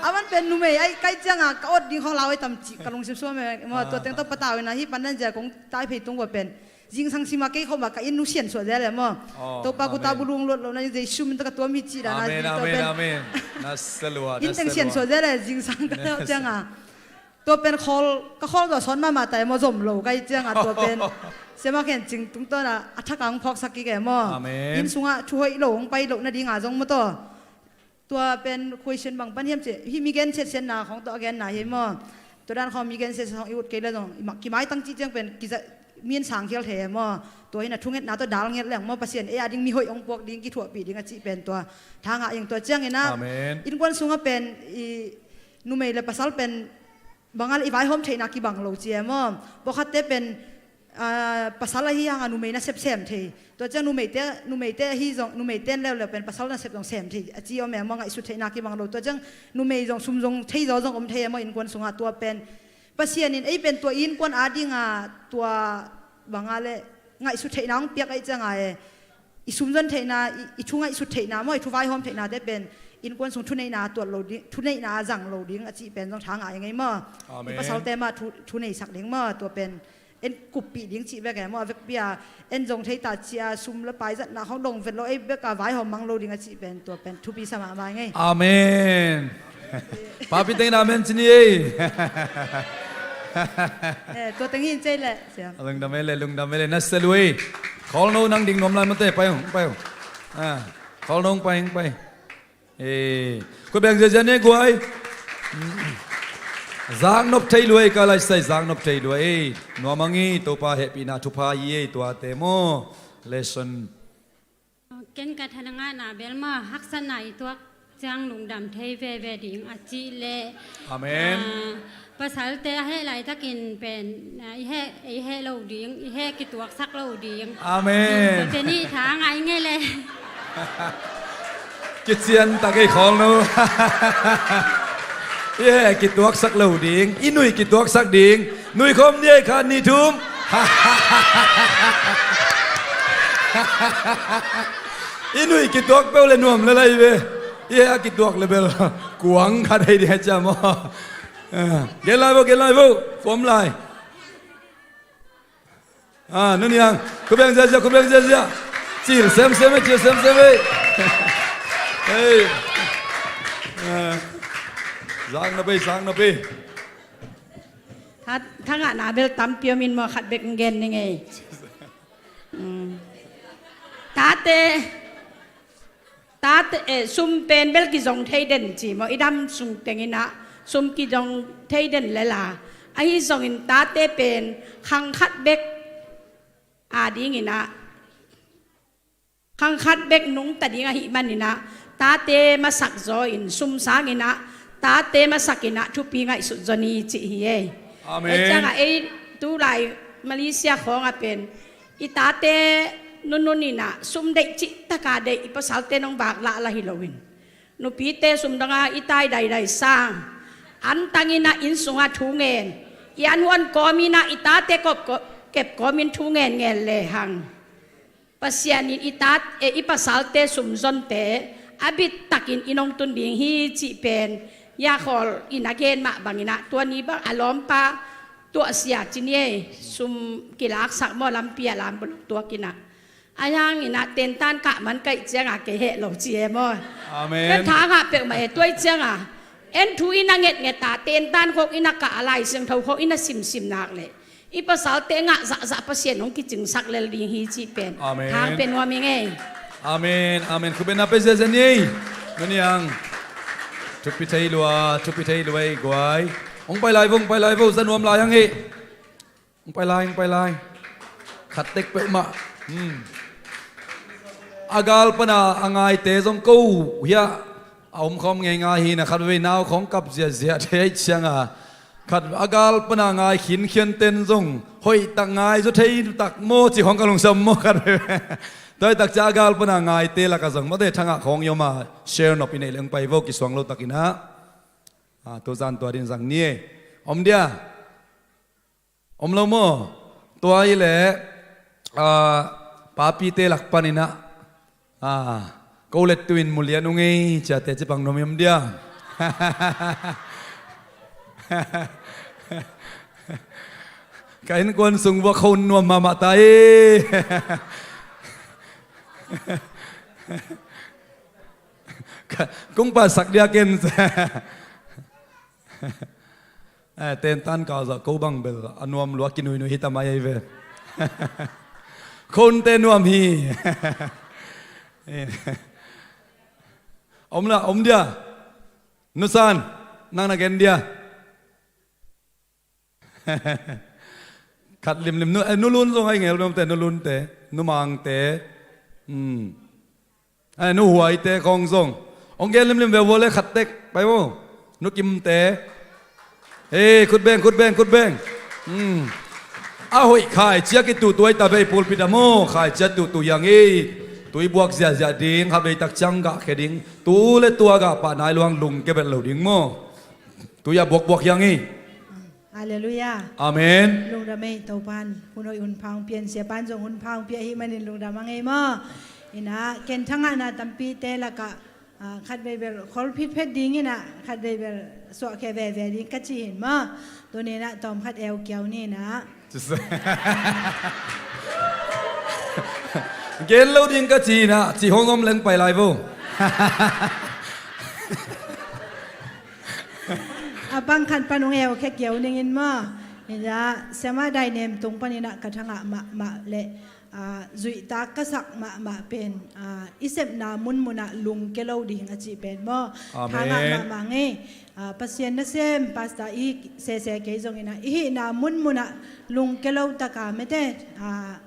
A man pen numei ai kai cianga ka ot ding khong lau ai tam ci ka lungsim suam e maw tua teng tawh patau ina hi panen zia kong tai phei tung vua pen zingsang sima kei khoma ka inn nu sian suah zia le maw. Topa guta bulung luat lo na Jesu min tawh ka tuam hi ci dana zi tua pen. Amen, amen. Inn teng sian suah zia le zingsang ka tawh cianga. Tua pen khawl, ka khawl zaw sawn mahmah ta e maw zom lo ka hi cianga tua pen. Sema khen cing tungtawna a thak ang phawksak kik e maw. Amen. Inn sungah thu hoih lo hong pai loh nadinga zong maw taw. Tua pen question bang pan hiam ci hi mi gen siatsiatna khawng tawh a genna hi maw. Tua dan khawng mi gen siatsiat khawng i ut kei le zong kimaitang cih ciang pen kiza mi in sang khial thei e maw. Tua hi na thungetna tawh dal nget leng maw Pasian ei a ding mi hoih hong puak ding kithuahpih ding a cih pen tua. Thangah ing tua ciangin a innkuan sungah pen i numei le pasal pen bang a le i vaihawm theihna kibang lo ci e maw. Pawlkhatte pen, ah, pasal ahi hanga numei nasep sem thei. Tua ciang numeite, numeite ahi zong, numeite an leuleu pen pasal nasep zong sem thei a ci om e maw ngaihsut theihna kibang lo. Tua ciang numei zong sum zong thei zaw zong om thei e maw innkuan sungah tua pen. Pasian in ei pen tua innkuan a dinga tua bang a le ngaihsut theihna hong piak ahih cianga e, i sumzon theihna, i, i thu ngaihsut theihna maw, i thu vaihawm theihnate pen innkuan sung thuneihna tuat lo ding, thuneihna zang lo ding a cih pen zong tha ngah i ngei maw. I pasalte mah thu, thu neisak ding maw, tua pen en kuppih ding cih bek e maw, a vekpi-a en zong thei ta cia, sum le pai zatna khawng dong vet lo, ei beka vaihawm mang lo ding a cih pen tua pen thupi sa mahmah i ngei. Amen. Papi tengin amen ci ni ei. Eh, tua teng hi in cei leh siam. Lungdam ei le, lungdam ei le, na sia lui. Khawlno nang ding nuam lai mate, pai hong, pai hong. Ah, khawlno hong pai, hong pai. Eh, khut beng ziazia ni ei guai. Zaknop thei luai ka laisai, zaknop thei luai ei. Nuam ang i, Topa hehpihna thupha i ei tuate maw. Lesson. Ken ka tha na ngahna bel maw, haksatna i tuak ciang lungdam thei veve ding a cih leh. Amen. Ah, pasalte a heh laitakin pen, ah, i heh, i heh lo ding, i heh kituaksak lo ding. Amen. Tua te nih tha ngah i ngei le. Kician tak ei khawlno. I heh kituaksak lo ding, i nui kituaksak ding. Nui khawm ni ei, khat nih thum. I nui kituak peuh le nuam le lai ve. I heh a kituak le bel kuang khat ei ding a ciam aw. Ah, gen lai vo, gen lai vo. Kuam lai. Ah, nu niang, khut beng ziazia, khut beng ziazia. Cil semsem ei, cil semsem ei. Hei. Ah. Zaknop ei, zaknop ei. Tha, tha ngahna bel tampi om in maw, khat bek gen ni ngei. Mm. Tate, tate, eh, sum pen bel kizong thei den ci maw, i dam sung tengin ah sum kizong thei den le la. Ahi zongin tate pen khang khat bek a dingin ah, khang khat bek nungta ding ahih manin ah, tate masak zaw in, sum sangin ah tate masakin ah thupi ngaihsut zaw ni cih hi ei. Amen. Ei ciangah ei tulai Malaysia khawngah pen i tate nunun in ah sum deih cih taka deih, i pasalte nong vak lahlah hi loin, nupite sum dongah i tai daidai sang, antangin ah inn sungah thu ngen, i an huan kawmin ah i tate kop, kop, kep kawmin thu ngen ngen lehang, Pasian in i tat, eh, i pasalte sumzonte a bittakin i nong tun ding hi cih pen Yakhawl in a gen mah bangin ah, tua ni bang a lawmpa Tuahsia ci ni ei, sum kilaksak maw, lampi ah lam buluk tuakin ah. Ahi hangin ah tentan kah man ka hih ciangah kei heh lo ci e maw. Amen. Ken tha ngah peuhmah e, tua hih ciangah en thu in a ngetnget a, tentan khawng in a kah a, Lai Siangtho khawng in a simsim nak leh i pasalte ngah zahzah Pasian hong kicingsak lel ding hi cih pen. Amen. Thang pen nuam i ngei. Amen, amen. Khut beng na pe ziazia ni ei. Nu niang. Thupi thei lua, thupi thei lua ei guai. Hong pai lai vo, hong pai lai vo, za nuam lai ang ei. Hong pai lai, hong pai lai. Khat tek peuhmah. Hmm. A gal pana a ngaite zong ko hiah a om khawm ngeingai hi na, khat vei nau khawng kap ziazia thei ciangah, khat a gal pana ngai khinkhian ten zong hoih tak ngai zaw thei tak maw ci khawng ka lungsim maw khat vei. Tua hi tak ciah a gal pana ngaite lakah zong mate thangah khawng i om a, share nop i neih leng pai vo, kisuang lo takin ah. Ah, tu zan tua din zang ni ei. Om dia. Om lo maw? Tua hi leh, ah, papite lak panin ah, ah, ko let tu in mu lian ung ei, ciate cipang nuam i om dia. Ka innkuan sung vua khon nuam mahmah ta ei. Ka, kong pasak dia ken. Eh, tentan kau zah ko bang bel a nuam lua kinuinui hi ta mai ei ve. Khonte nuam hi. Om la, om dia. Nusan, nang na gen dia. Khat limlim nu, eh, nulun zong ai ngel bemte, nulunte, numangte. Hmm. Ai, nuhuaite khawng zong. Hong gen limlim ve vua le khat tek pai vo. Nukimte. Ei, khut beng, khut beng, khut beng. Hmm. A hoih khaicia kituhtuh ai ta vei pulpit a maw, khaicia tuhtuh hiang ei. Tui buak ziahziah ding, khat vei tak ciang gahkhia ding. Tu le tua gah pah nai luang lungkia vet lo ding maw. Tui a buakbuak hiang ei. Halleluiah. Amen. Lungdam ei, Topan hun hoih hun pha hong pia in, siapan zong hun pha hong pia ahih manin lungdam a ngei maw. Inah ken thangahna tampite lakah, ah, khat veibel khol phitphet ding inah, khat veibel suahkhia veve ding ka ci hi in maw. Tuni inah tawmkhat eu kiau ni inah. Gen lo ding ka ci inah, ci hong om leng pai lai vo. A bang khat pan hong eu khia kiau ning in maw. Inah siamah Dainem tung pan inah ka thangah mahmah le, ah, zuihtak ka sak mahmah pen, ah, i sepna munmunah lungke lo ding a cih pen maw. Amen. Thangah mahmah ngei. Ah, Pasian nasem pastor i sese kei zong inah i hihna munmunah lungke lo taka mete, ah,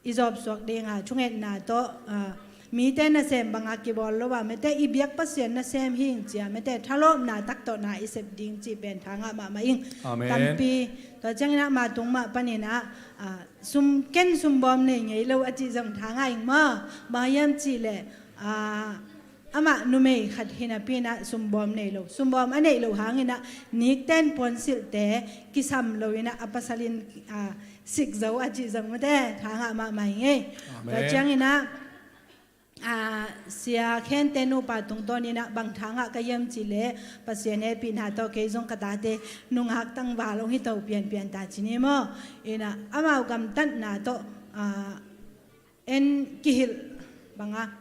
i zawpsuak dinga thungetna tawh, ah, mite nasem banga kibawl lo a mete i biak Pasian nasem hing cia mete thalawpna tak tawh na i sep ding cih pen thangah mahmah ing. Amen. Tampi tua ciangin ah ma tung mah panin ah, ah, sum ken sumbawm nei ngei lo a cih zong thangah ing maw. Bang hiam cihleh, ah, amah numei khat hi napi inah sumbawm nei lo, sumbawm a neih loh hang inah nikten puansilhte kisam lo inah a pasal in, ah, sik zo a cih zong mete thangah mahmah hi ngei. Amen. Tua ciang inah, ah, Sia Khente nupa tungtawn inah bang thangah ka hiam cihleh Pasian hehpihna tawh kei zong ka tate nungak tangval hong hi to pianpian ta ci ni maw. Inah amau gamtatna tawh, ah, en kihilh banga,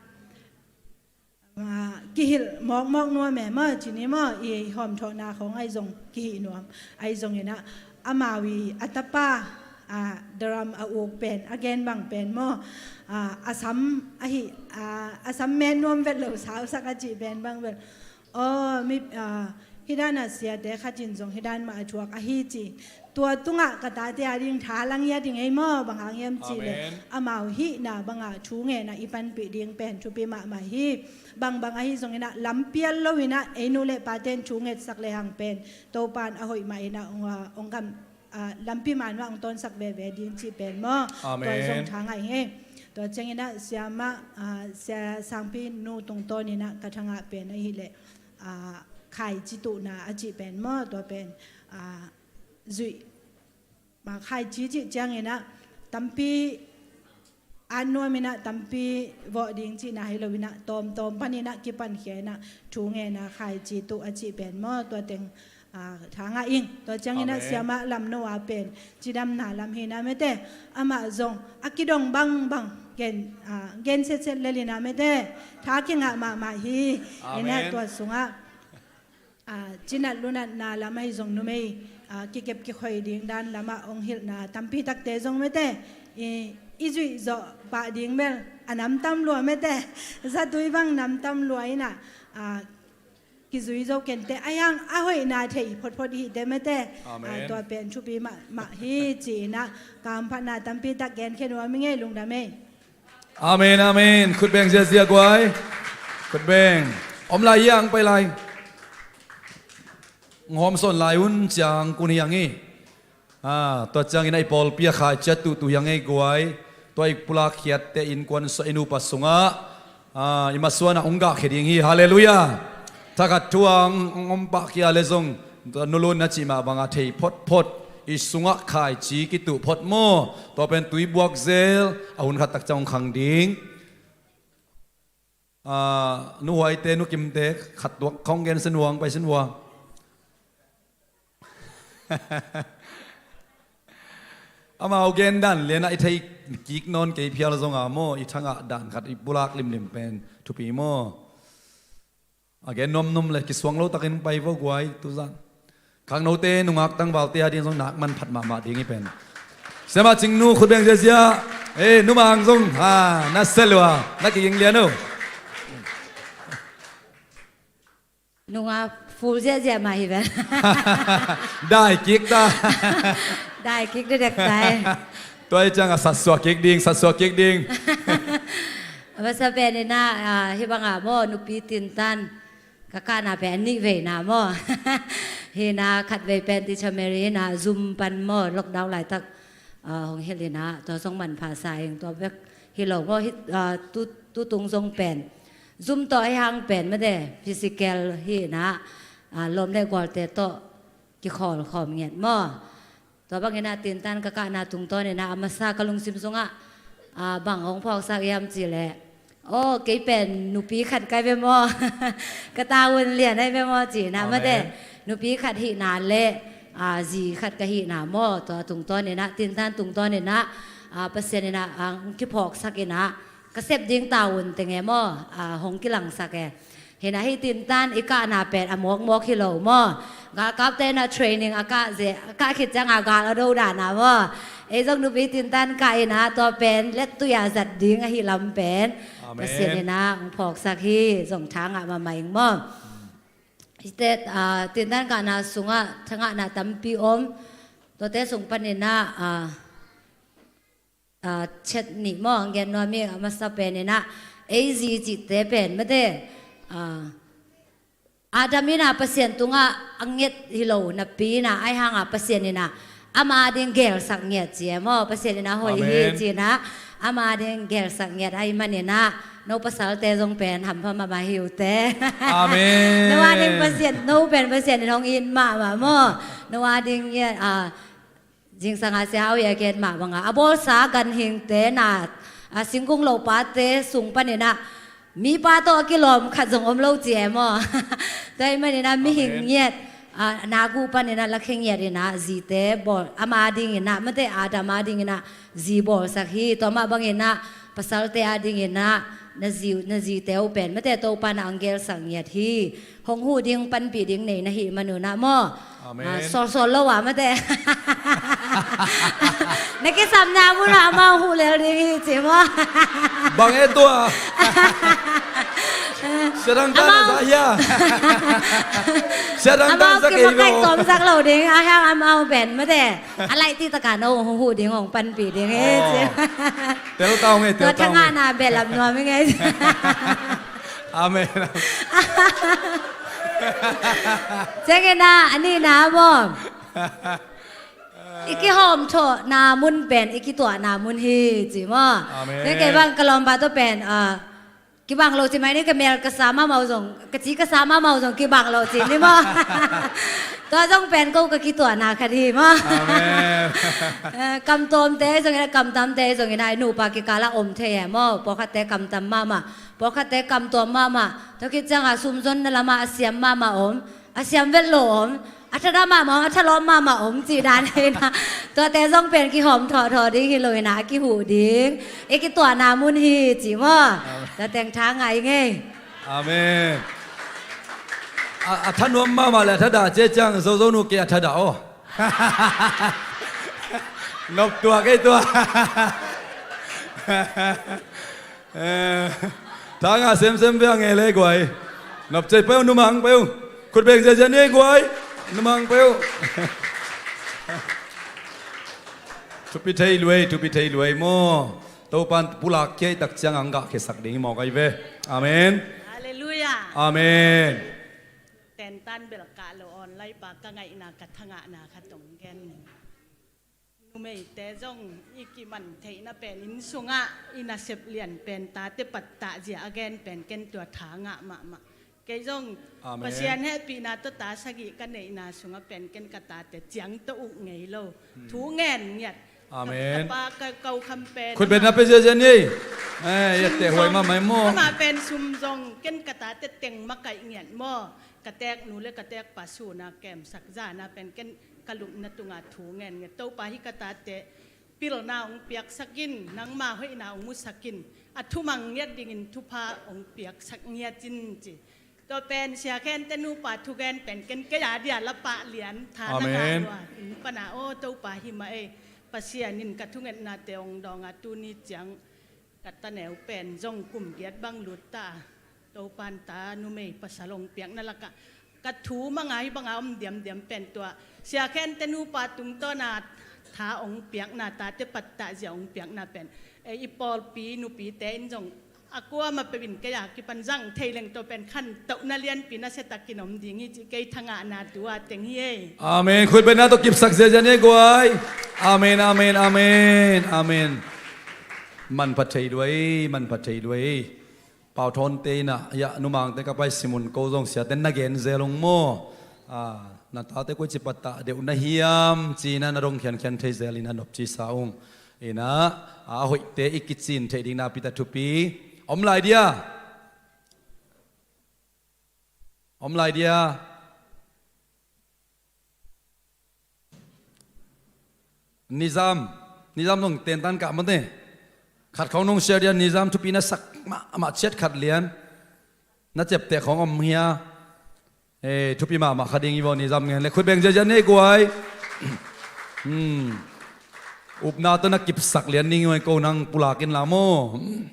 ah, kihilh mawkmawk nuam e maw ci ni maw. I hawmthawhna khawng ahi zong kihih nuam ahi zong inah amau i a tapa, ah, drum a uk pen a gen bang pen maw, ah, a sam ahi, ah, a sam men nuam vet lo sausak a cih pen bang vel. Aw, mi, ah, hih dan a siate khat in zong hih dan mah a thuak ahi ci. Tua tungah ka tate a ding thalang hi a ding ei maw, bang hang hiam cihleh. Amen. Amau hihna bangah thu ngenah i panpih ding pen thupi mahmah hi. Bangbang ahi zong inah lampial lo inah ei nu le paten thu ngetsak le hang pen Topan a hoih mah inah hong, ah, hong gam, ah, lampi man mah hong tawnsak veve ding cih pen maw. Amen. Tua zong thangah hi ngei. Tua ciang inah siamah, ah, Sia Sangpi nu tungtawn inah ka thangah pen ahihleh, ah, khaici tuhna a cih pen maw, tua pen, ah, zuih, ma khaici cih ciang inah tampi at nuam inah tampi vawh ding cihna hi lo inah tawmtawm pan inah kipankhia inah thu ngenah khaici tuh a cih pen maw, tua teng, ah, thangah ing. Tua ciang inah, amen, siamah lam no a pen cidamna lam hi inah mete amah zong a kidong bangbang gen, ah, gen setset lel inah mete tha kingah mahmah hi. Amen. Inah tua sungah, ah, cinat lunatna lam ahi zong numei, ah, kikep kikhoi ding dan lamah hong hilhna tampi takte zong mete i, i zuih zawh pah ding bel a namtam lua mete zatui bang namtam lua inah, ah, kizui zo kente a hiang a hoihna thei photphot hihte mete. Amen. Ah, tua pen thupi mahmah hi ci inah kamphatna tampi tak genkhia nuam hi ngei, lungdam ei. Amen, amen. Khutbeng ziazia guai. Khutbeng. Om lai hiang pai lai. Ngawm sawn lai un ciang kun hiang hi. Ah, tua ciangin a i pawlpi a khaici a tuhtuh hiang ei guai. Tua i pulak khiatte innkuan sua i nupa sungah, ah, i masuanah hong gahkhia ding hi. Halleluiah. Thakhat thu ang hong om pah khia le zong tua nulun na cih mah bangah thei photphot i sungah khaici kituh phot maw. Tua pen tui buak zel a hun khat tak ciang hong khang ding. Ah, nu Huaite, nu Kimte, khat tuak khawng gen sin uang, pai sin uang. Amau gen dan lianah i thei kik nawn kei phial zonga maw, i thangah dan khat i pulak limlim pen thupi maw. A gen nuamnuam le kisuang lo takin pai vo guai tuzan. Khangnote nungak tangvalte a ding zong nak manphat mahmah ding hi pen. Siamah Cingnu khutbeng ziazia. Eh, numang zong, ha, na sia lua, na kiging lian uh. Nungak ful ziazia mah hi ven. Dai kik ta. Dai kik dekdek tai. Tua hi ciangah satsua kik ding, satsua kik ding. A masa pen inah, ah, hih bangah maw, nupi tintan ka kahna pen a nih veina maw. Hi inah khat vei pen Teacher Mary inah Zoom pan maw, lockdown laitak, ah, hong hilh inah tua zong manpha sa ing. Tua bek hi lo maw, hih, ah, tu, tutung zong pen Zoom tawh ahi hang pen mate physical hi inah, ah, lawm le gualte tawh kikhawlkhawm ngiat maw. Tua bangin ah tintan ka kahna tungtawnin ah a masa ka lungsim sungah, ah, bang hong phawksak hiam cihleh, aw, kei pen nupi khat kai ve maw? Ka tavuan lian ai ve maw ci-in ah, mate, nupi khat hihna le, ah, zi khat ka hihna maw, tua tungtawnin ah, tintan tungtawnin ah, ah, Pasian in ah, ah, hong kiphawksak in ah, ka sep ding tavuan teng e maw, ah, hong kilangsak e. Hi in ah hih tintan i kahna pen a mawkmawk hi lo maw. Galkapte in ah training a kah ze, a kah khit ciangah gal a do dan ah maw. Ei zong nupi tintan kah in ah tua pen lettui-a zat ding ahi lam pen, Pasian in ah hong phawksak hi. Zong thangah mahmah ing maw. Hihte, ah, tintan kahna sungah thangahna tampi om. Tuate sung panin ah, ah, ah, chet nih maw, hong gen nuam hi. A masa penin ah, ei zi cihte pen mate, ah, Adam in ah Pasian tungah a nget hi lo napi in ah, ahih hangah Pasian in ah ama ding gelsak ngiat ci e maw. Pasian in ah hoih hi ci-in ah ama ding gelsak ngiat ahih manin ah, no pasalte zong pen hampha mahmah hi uh teh. No a ding Pasian, no pen Pasian in hong it mahmah maw. No a ding ngiat, ah, zingsang a Sia Hau i a gen mah bangah, a bawlsa ganhingte na, a singkung lohpate sung panin ah mipa tawh a kilawm khat zong om lo ci e maw. Tua ahih manin ah mihing ngiat, ah, na guh panin ah lakhia ngiat in ah zite bawl, ama dingin ah mate, Adam a dingin ah zi bawlsak hi. Tua mah bangin ah pasalte a dingin ah na zi, na zite uh pen mate, Topa in ah hong gelsak ngiat hi. Hong huh ding, panpih ding nei na hih manun ah maw. Ah, sawlsawl lo ah mate. Na kisapna munah amau huh lel ding hi ci maw. Bang e tua. Siadang tan a za hia. Siadang tan za kei lo. Amau kimakai tawmsak lo ding, ahih hang amau pen mate, a laih cih takah no hong huh ding, hong panpih ding hi ci. Tel tau nge, tel tau nge. Tua thangahna behlap nuam hi nge. Amen. Ciangin ah a nihna maw, i kihawmthawhna mun pen i kituahna mun hi ci maw. Amen. Kei bang ka lawmpa tawh pen, ah, kibang lo ci mai ni, ka mel ka sa mahmah uh zong, ka ci ka sa mahmah uh zong kibang lo ci ni maw. Tua zong pen ko ka kituahna khat hi maw. Amen. Eh, kamtawmte zongin ah, kamtamte zongin ah i nupa kikalah om thei e maw. Pawlkhatte kamtam mahmah, pawlkhatte kamtawm mahmah. Tua khit ciangah sumzonna lamah a siam mahmah om, a siam vet lo om, a thadah mahmah om, a thalawm mahmah om cih dan hi in ah, tuate zong pen kihawm thawhthaw ding hi lo in ah, a kihuh ding i kituahna mun hi ci maw. Tua teng thangah ing ei. Amen. A, a thanuam mahmah le a thadah ciat ciang Zozonu kei a thadah aw. Nop tuak ei tua. Eh, thangah semsem ve a nge le guai. Nop cei peuh, numang peuh. Khut beng ziazia ni ei guai. Numang peuh. Thupi thei luai, thupi thei luai maw. Topan pulak khia i tak ciang ang gah khiasak ding hi mawk ahi ve. Amen. Halleluiah. Amen. Tentan bel kah lo awn lai pa ka ngaihna ka thangahna khat hong gen. Numeite zong i kiman theihna pen inn sungah i nasep lian pen tate pattah zia a gen pen ken tua thangah mahmah. Kei zong Pasian hehpihna tawh ta sagih ka neihna sungah pen ken ka tate ciang tawh uk ngei lo. Thu ngen ngiat. Amen. Ka pa ka ko kham pen khut beng na pe ziazia ni. Eh, ya te huai mahmah maw. Amah pen sum zong ken ka tate teng makaih ngiat maw. Ka teknu le ka tekpa suna kemsak zana pen ken ka lupna tunga thu ngen ngiat. Topa hi ka tate pilna hong piaksak in, nangma hoihna hong musak in, a thumang ngiat dingin thupha hong piaksak ngiat in ci. Tua pen Sia Khente nupa thugen pen ken kei a dia la pah lian tha na ngah lua. Inn pana aw Topa hi mah ei. Pasian in ka thungetnate hong dawnga tuni ciang ka taneu pen zong kum giat bang lut ta. Topan ta numei pasal hong piakna lakah ka thu manga hi banga om diamdiam pen tua Sia Khente nupa tungtawna tha hong piakna, tate pattah zia hong piakna pen, eh, i pawlpi nupite in zong a kuamah peuh in kei a kipan zang thei leng tua pen khantohna lianpi nasia takin om ding hi cih kei thangahna tua teng hi ei. Amen. Khut bengna tawh kipsak ziazia ni ei guai. Amen, amen, amen, amen. Manpha thei luai, manpha thei luai. Pau Thawnte in ah, ya, numangte ka pai simun ko zong siaten na gen zel ung maw. A, na tate koi ci pattah deuh na hiam ci-in ah na dong khiankhian thei zel in ah nopci sa ung. In ah a hoihte i kicin theih ding nakpi tak thupi. Om lai dia? Om lai dia? Nizam, nizam nong tentan kah mate. Khat khawng nong share dia, nizam thupi na sak mahmah ciat khat lian. Na ciapteh khawng om hia? Eh, thupi mahmah kha ding hi vaw, nizam ngen le khut beng ziazia nei guai. Hmm. Upna tawh na kipsak lian ding hi vaw, ko nang pulak in la maw. Hmm.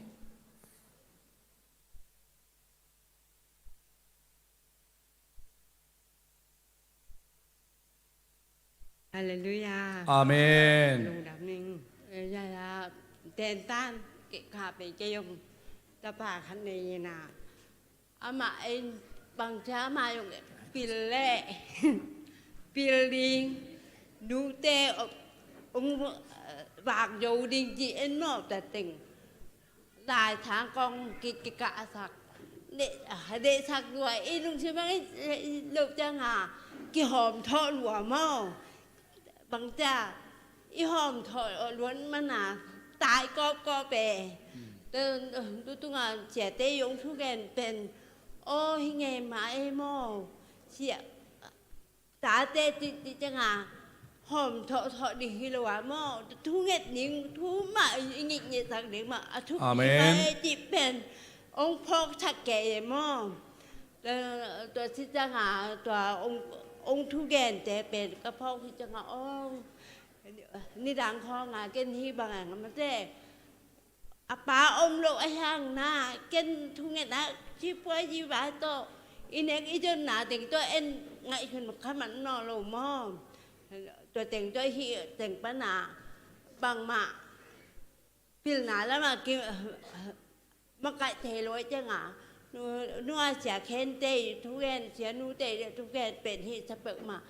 Halleluiah. Amen. Lungdam ning. Eh, ya, ya. Tentan, kei ka pen kei zong tapa khat nei in ah. Amah in bangcia amah zong pil leh. Pil ding. Nute, ong, ong, eh, vak zo ding ci en maw ta teng. Lai thang kong ki, kikahsak. Deih, deihsak lua, i lungsim bang i, i lo ciang a, kihawm thawh lua maw. Bangcia, i hawm thawh lua mana, tai kawpkawp e. Tu, tu tunga siate zong thugen pen, aw, hi ngei mah e maw. Sia, tate cih, cih ciang a, hawm thawhthawh ding hi lo a maw, thu nget ding, thu mah i ngetngetsak ding mah, a thupi mah e cih pen, ong phawksak kei e maw. Tua, tua cih ciang a, tua ong, ong thugente pen, ka phawk cih ciang a, ong, nidang khawng a, ken hih bang a, mate. A pa om lo a hiang na, ken thungetna, ci puai ci vai tawh, i nek i zonna teng tawh en ngaihsun kha man nawn lo maw. Tua teng tawh hih teng pan a, bangmah pilna lamah ki, makaih thei lo i ciang a, nu, nu a sia khente i thugen, sia nute i thugen pen hih sa peuhmah.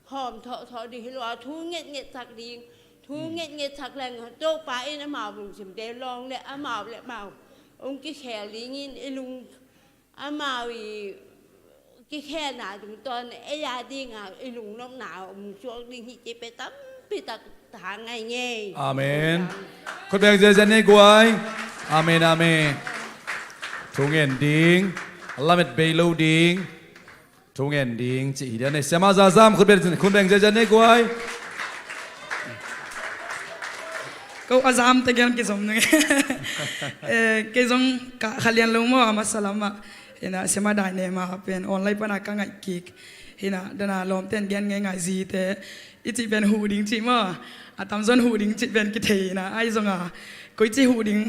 Hawm thawhthawh ding hi lo a, thu ngetngetsak ding, thu ngetngetsak leng, Topa in amau lungsimte lawng le amau le amau ong kikhel dingin i lung, amau i kikhelna tungtawn ei a dinga i lungnopna ong suak ding hi ci pen tampi tak tha ngai ngei. Amen. Khut beng ziazia nei guai. Amen, amen. Thu ngen ding, lamet bei lo ding. Thu ngen ding cih hi dia nei. Siama Za Zam, khut beng, khut beng ziazia nei guai. Ko a zam tegel kizom nung. Eh, kei zong ka kha lian lo maw, a masa lamah. Hi na, Siama Dai ne ma pen online pana ka ngaih kik. Hi na, dana lawmten gen ngei ngai zite. I cih pen huh ding cih maw. A tamzaw in huh ding cih pen kithei hi na. Ahi zong a, koici huh ding.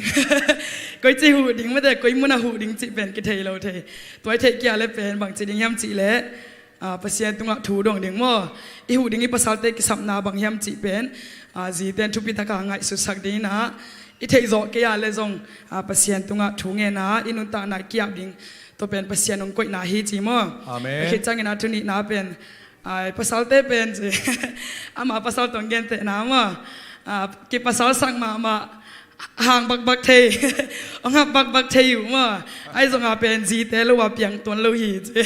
Koici huh ding mate, koi muna huh ding cih pen kithei lo thei. Tua i theih kia le pen bangci ding hiam cih le, a, Pasian tungah thu dong ding maw. I huh ding i pasalte kisapna bang hiam cih pen, a, ziten thupi taka ngaihsutsak ding hi na. I theih zawh kei a le zong, a, Pasian tungah thu ngen a, i nuntakna kiap ding. Tua pen Pasian ong koihna hi ci maw. Amen. A khit ciangin a thu nihna pen, ai, pasalte pen ci. Ama pasal tawh ong gentehna maw. A, kipasal sak mahmah, hang bakbak thei. Ong hap bakbak thei uh maw. Ahi zong a pen zite lo a piang tuan lo hi ci.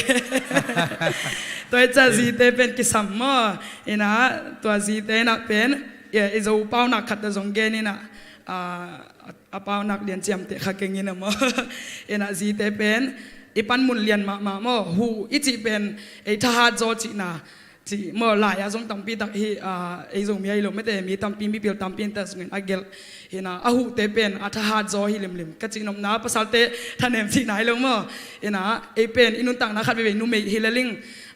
Tua hi ciah zite pen kisam maw. Hi na, tua zite na pen, i, i Zo paunak khat a zong gen hi na. A, a paunak lian ciamteh kha keng in a maw. Hi na, zite pen i panmun lian mahmah maw. Huh i cih pen ei thahat zaw cihna. Cih maw, lai a zong tampi tak hi, a, ei Zomi ahi lo mate, mi tampi, mipil tampi in ta zongin a gelh. Hi na, a huhte pen a thahat zaw hi limlim. Ka cihnopna pasalte thanem cihna hi lo maw. Hi na, ei pen i nuntakna khat veivei numei hi le ling,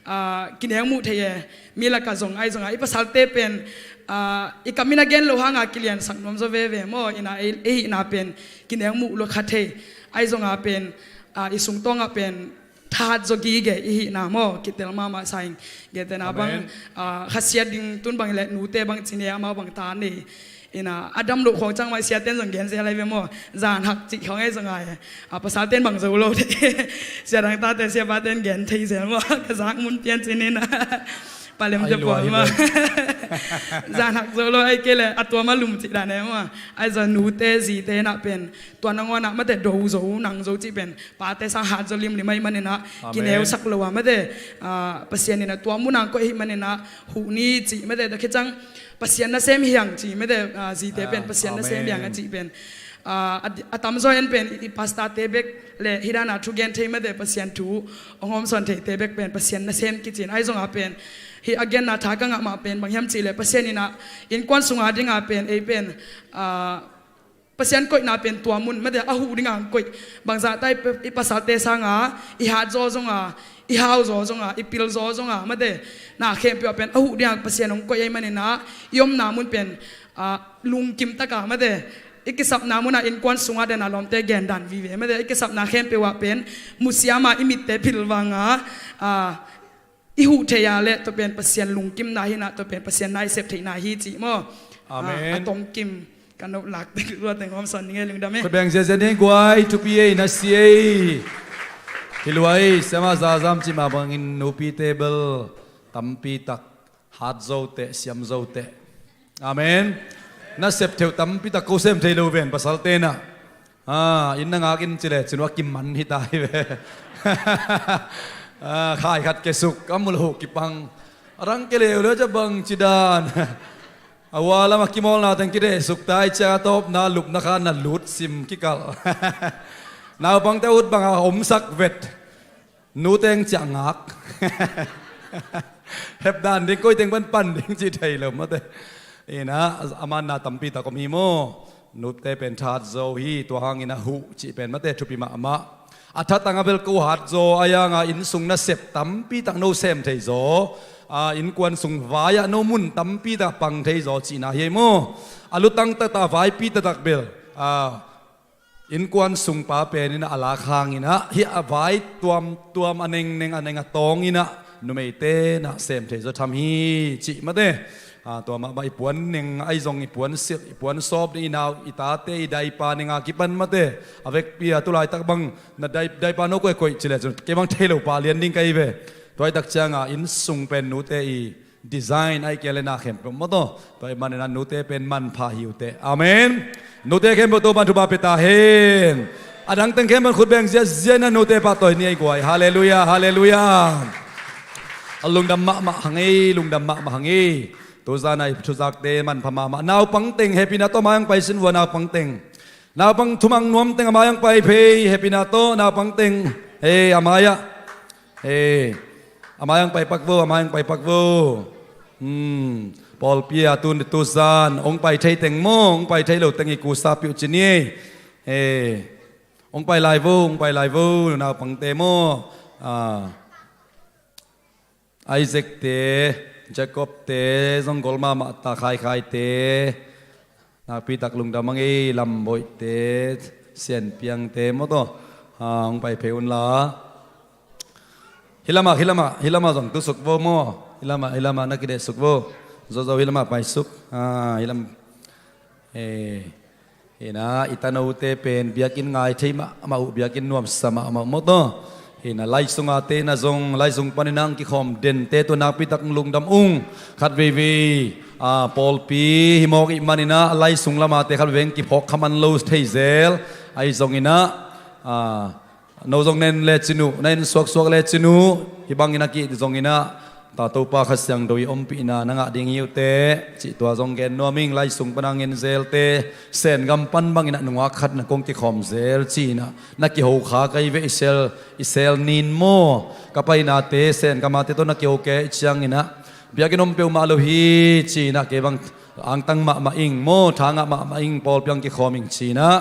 a, kineng muh thei e. Mi lakah zong ahi zong a, i pasalte pen, a, i kam in a gen lo hanga kiliansak nuam zaw veve maw. Hi na, ei, ei hihna pen kineng muh lo kha thei. Ahi zong a pen, a, i sungtawngah pen thahat zaw gige i hihna maw, kitel mahmah sa ing. Gentehna bang, a, khasiat ding tun bang le nute bang ci ne, amau bang ta nei. Hi na, a dam loh khawng ciang mah siaten zong gen zel lai ve maw. Zan hak cih khawng ahi zong a, a, pasalten bang zo lo thei. Sia dang tate, sia paten gen thei zel maw. Ka zak mun pian ci ni na. Palem te pawl ma. Zan hak zo lo ai ke le a tua ma lum cih dan e ma. Ai zan nute zite na pen tua nangawn ah mate do zo nang zo cih pen pate sang hat zo limlim ai maninah kineu sak lo a mate. Pasian inah tua munang koih hi maninah huh ni cih mate da khicang Pasian nasem hiang cih mate. Zite pen Pasian nasem hiang a cih pen a tamzaw en pen i pastor te bek le hidana thugen thei mate Pasian thu ong hawmsawn theite bek pen Pasian nasem kicin ai zonga pen hi a genna tha ka ngah mah pen bang hiam cihleh Pasian inah innkuan sunga dinga pen ei pen Pasian koihna pen tua mun mate a huh dinga ang koih bangzah ta i pasalte sanga i hat zaw zonga i hau zaw zonga i pil zaw zonga mate na khempeuh ah pen a huh dinga Pasian ong koih ei maninah i omna mun pen lungkim taka mate i kisapna muna innkuan sunga dena lawmte gendan vive mate i kisapna khempeuh ah pen musiama i mitte pilvanga i huh thei a le tua pen Pasian lungkimna hinah tua pen Pasian naisep theihna hi cih maw? Amen. A tomkim ka no lak tek lua teng hawmsawn ning e lungdam e. Khut beng ziazia ni guai thupi ei na si ei. Hi luai siama zazam cih mah bangin nupi table tampi tak hat zo teh siam zo teh. Amen. Na sep theuh tampi tak ko sem thei lo ven pasal tenah. Inn na ngak in cileh cinu a kiman hita hi ve. Khai khat kesuk a mulhuh kipang a rang keleu le ca bang cidan. A ua lam a kimawlna teng kidehsuk ta i ciang a tawpna lupna kha na lut sim kikalh. Naupangte ut banga omsak vet. Nuteng ciah ngak. Hepdan ding koiteng pan pan ding ci thei lo mate. Ina a manna tampi tak om hi maw? Nute pen that zo hi tua hangin a huh cih pen mate thupi mahmah. A thatang a bel ko hat zaw a yanga innsung nasep tampi tak no sem thei zaw. Innkuan sung vai-ah no mun tampi tak pang thei zaw cihna hi ei maw? A lutang taktak vaipi taktak bel innkuan sungpa penin a lak hanginah hih a vai tuamtuam a nengneng a neng a tawnginah numeite nah sem thei zaw tham hi cih mate. Tua mahmah i puan neng ahi zong i puan silh i puan sawp ding i nau i tate i daipa nenga kipan mate. A vekpi a tulaitak bang na daipa no koihkoih cileh cun kei bang thei lo pa lian ding ka hi ve. Tuaitak cianga innsung pen nute i design ahi kei le na khempeuh maw taw. Tua i maninah nute pen manpha hi uh teh. Amen. Nute khempeuh Topan thupha pia ta hen. A dangteng khempeuh khut beng ziazia inah nute pahtawi ni ahi guai. Halleluia, halleluia. A lungdam mahmah hang ei, lungdam mahmah hang ei. Tuzan a i thuzakte manpha mahmah. Naupang teng hehpihna tawh a mai-ah pai sin vua naupang teng. Naupang thumang nuam teng a mai-ah pai phei hehpihna tawh naupang teng. Hei a mai-ah. Hei a mai-ah pai pak vo, a mai-ah pai pak vo. Pawlpi a tun tuzan ong pai thei teng maw ong pai thei lo teng i kusa piuh ci ni. Hei ong pai lai vo, ong pai lai vo naupangte maw? Isaac te, Jacob te zong gol mahmah ta, Khaikhai te, nakpi tak lungdam a ngei, Lamboih te, Sianpiang te maw taw. Hong pai phei un la. Hi lamah, hi lamah, hi lamah zong tusuk vo maw? Hi lamah, hi lamah na kidehsuk vo. Zozo hi lamah paisuk. Hi lam. Ina i tanote pen biakinn ngai thei mahmah uh, biakinn nuamsa mahmah uh maw taw. Ina laisung a te na zong laisung paninah ang kikhawm dente tua nakpi tak lungdam ung. Khat veivei pawlpi hi mawk ih maninah laisung lama te khat veivei ang kiphawk khaman lo thei zel. Ahi zonginah no zong na en le cin uh, na en suaksuak le cin uh, hih bangin a kih zonginah ta Topa Kha Siangtho i ompihna na ngah ding hi uh teh cih tua zong gen nuam ing. Laisung pana ngen zelte Sengam pan banginah nungak khat na kong kikhawm zel ci-inah na kiho kha ka hi ve. I sel, i sel nin maw ka painate Sengam a te tawh na kiho kei cianginah biakinn om peuhmah lo hi ci-inah kei bang angtang mahmah ing maw, tha ngah mahmah ing, pawlpi ang kikhawm ing ci-inah.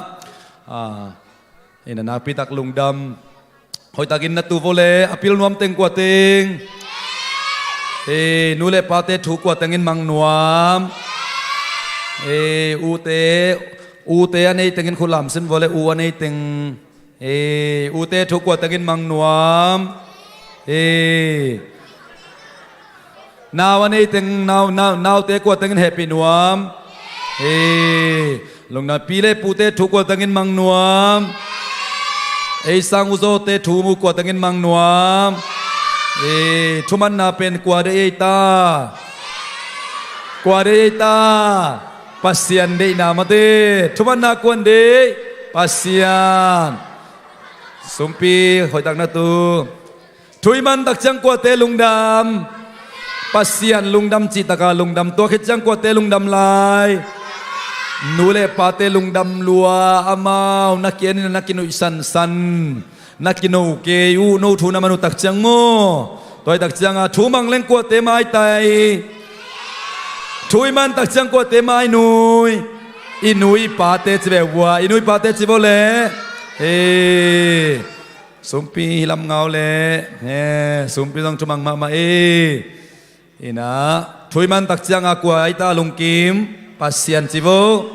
Ina nakpi tak lungdam. Hoihtakin na tu vo le a pil nuam teng kua teng? Nu le pate thu kua tengin mang nuam? Ute, ute a nei tengin khulam sin vo le u a nei teng. Ute thu kua tengin mang nuam? Nau a nei teng, nau, nau, naute kua tengin hehpih nuam? Lungdam. Pi le pute thu kua tengin mang nuam? Ei sang u zawte thu kua tengin mang nuam? Thumanna pen kua deih ei ta? Kua deih ei ta? Pasian deihna mate. Thumanna kuan deih? Pasian. Sumpi hoihtak na tu. Thu i man tak ciang kuate lungdam? Pasian lungdam cih taka lungdam. Tua khit ciang kuate lungdam lai? Nu le pate lungdam lua, amau na ki-en in na kinuihsansan, na kino kei uh, no thu na man uh tak ciang maw. Tua i tak cianga thu mang leng kuate mai tai? Thu i man tak ciang kuate mai nui? I nu i pate ci ve vua, i nu i pate ci vo le. Sumpi hi lam ngau le. Sumpi zong thumang mahmah e. Inah thu i man tak cianga kua i ta lungkim? Pasian ci vo.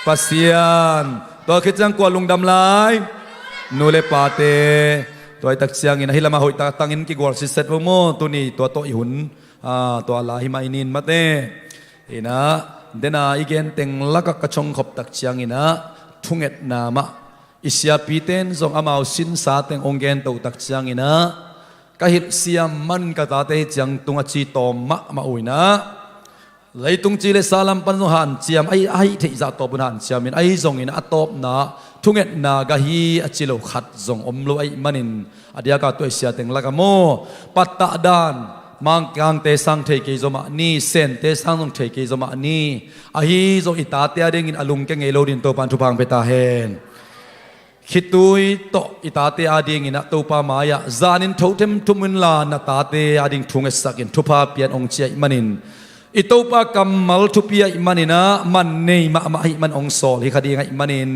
Pasian. Tua khit ciang kua lungdam lai? Nu le pate. Tua i tak ciangin ahi lama hoih tak tangin kigual sitset vo maw. Tuni tua tawh i hun, tua la hi mah i nin mate. Inah dena i gen teng lakah ka chongkhop tak cianginah thungetna mah i siapite in zong amau sinsa teng hong gento tak cianginah ka hilhsiam man ka tate hi ciang tung a ci tawm mahmah uh inah leitung ci le sa lam pan zong hanciam ahi, ahi theihzah tawpun hanciamin ahi zongin a tawpna thungetna gahi a ci lo khat zong om lo ahih manin a diaka tua i sia teng laka maw, pattah dan Mangkangte sang thei kei zomah ni, Sente sang zong thei kei zomah ni. Ahi zong i tate a dingin a lungke ngei lo din Topan thupha hong pia ta hen. Khitui tawh i tate a dinginah Topa mai-ah zanin tho themthum inla na tate a ding thu ngetsakin thupha pian hong ci ahih manin i Topa kammal thupi ahih maninah man nei mahmah ahih man hong sawl hi kha ding ahih manin,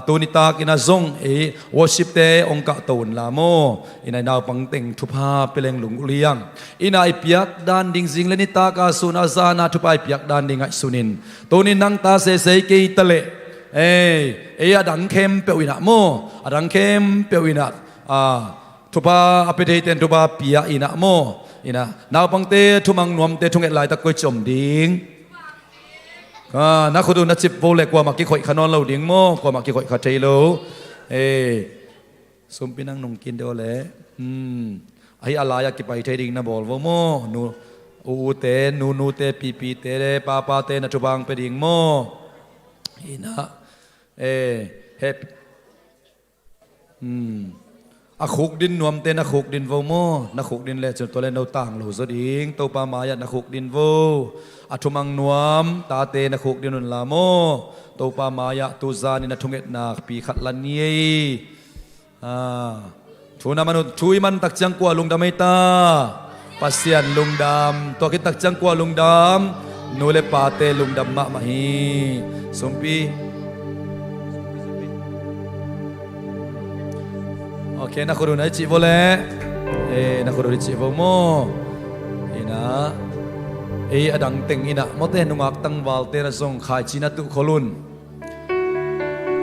tuni takinah zong ei worshipte hong kahto unla maw. Inah i naupang teng thupha pia leng lungulh hi hang. Inah i piak dan ding zing le nitaka sun a zana thupha i piak dan ding ngaihsunin tuni nang ta sesei kei ta leh ei, ei a dang khempeuh inah maw, a dang khempeuh inah thupha a pia theite in thupha pia inah maw. Inah naupangte thumang nuamte thunget laitak koi ci om ding? Na khut uh na cip vo le kuamah kikhoih kha nawn lo ding maw, kuamah kikhoih kha thei lo. Sumpi nang nungkin deuh le. Ahi a lai-ah kipai thei ding na bawl vo maw. Nu, u ute, nu nute, pipite le papate na thupha hong pia ding maw. Inah hep a khukdin nuamte na khukdin vo maw. Na khukdin le cun tua le no tang lo zaw ding. Topa mai-ah na khukdin vo. A thumang nuam tate na khukdin unla maw. Topa mai-ah tuzanin a thungetna pi khat la ni ei. Thu na man uh, thu i man tak ciang kua lungdam ei ta? Pasian lungdam. Tua khit tak ciang kua lungdam? Nu le pate lungdam mahmah hi. Sumpi. Ok, na khut uh na i cih vo le. Na khut uh i cih vo maw. Inah ei a dang teng inah mawte nungak tangvalte na zong khaici na tuh khol un.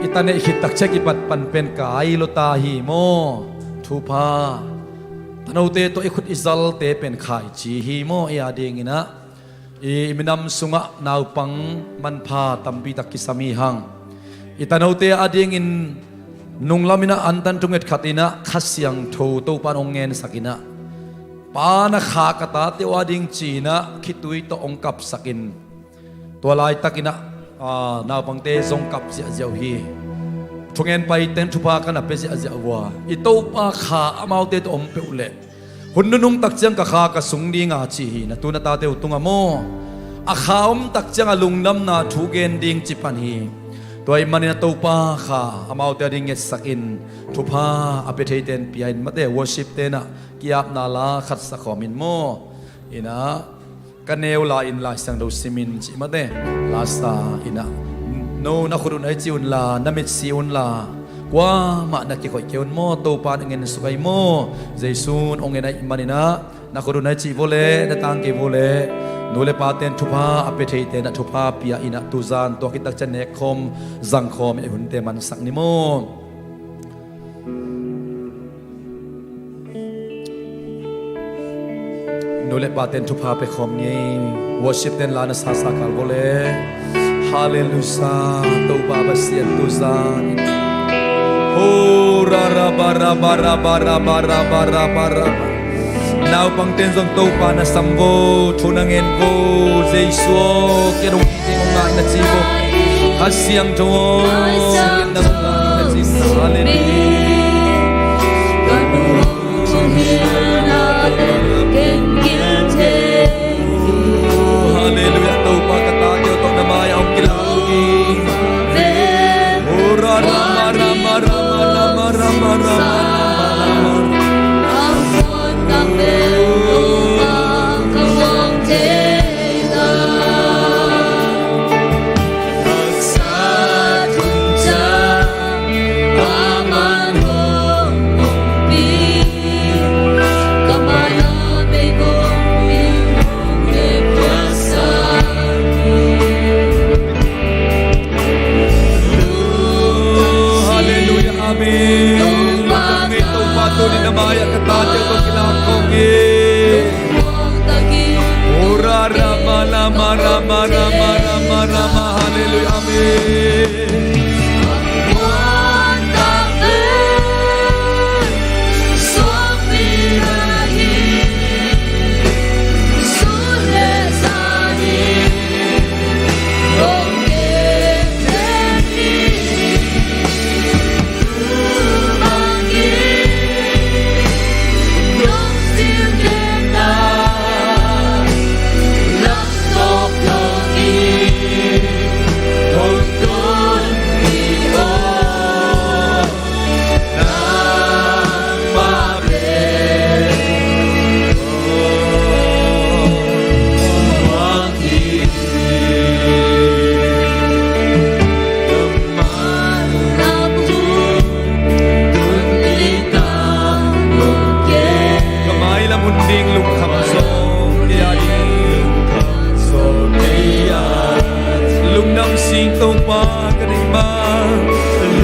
I ta neih khit tak ciang kipat pan pen kai lo ta hi maw. Thupha. Tanote tawh i khut i zalte pen khaici hi maw. I a dinginah i minam sungah naupang manpha tampi tak kisam hi hang. I tanote a dingin nunglaminah antan thunget khatinah Kha Siangtho Topan hong ngensakinah Pa na kha ka tate uh a ding ci-inah khitui tawh hong kapsakin tua laitakinah naupangte zong kap ziahziah uh hi. Thungen paite in thupha ka na pia ziahziah uh a, i Topa kha amaute tawh om peuh leh hun nunung tak ciang ka kha ka sung dinga ci hi. Na tu na tate uh tungah maw a kha om tak ciang a lungdamna thu gen ding ci pan hi. Tua ahih manin a Topa kha amaute a ding ngetsakin thupha a pia theite in pia in mate. Worship tenah ki-apna la khat sakhawm in maw. Inah ka neu la in Lai Siangtho simin cih mate. Lasa inah no na khut un ai ci unla, na mit si unla, kuamah na kikhoih kei un maw. Topa na ngen suk ai maw. Jesu in hong ngen ai maninah na khut un ai cih vo le, na tang kei vo le. Nu le pate in thupha a pia theite na thupha pia inah tuzan tua khit tak ciang nekkhawm zangkhawm in i hunte mansak ni maw. Nu le pate in thupha pia khawm ni. Worship ten la na sasa kal vo le. Halleluya. Topa Pasian tuzan. Ho ra ra ba ra ba ra ba ra ba ra ba ra ba ra ba. Naupangte zong Topa na sam vo, thu na ngen vo, Jesu aw, kei dong hi ding ong ngai na ci vo. Kha Siangtho aw, kei dong hi ding ong ngai na ci. Halleluia. Halleluia. Topa, ka tate uh tawh na mai-ah hong kilak ung. Ora rama rama rama rama rama rama rama. Halleluia, amen. Topa, tuni na mai-ah ka tate uh kong kilak kong hi. Ora rama lama rama rama rama rama. Halleluia, amen. Ka mailam hun ding lungkham zaw kei a ding. Lungdam sing Topa ka deih ma.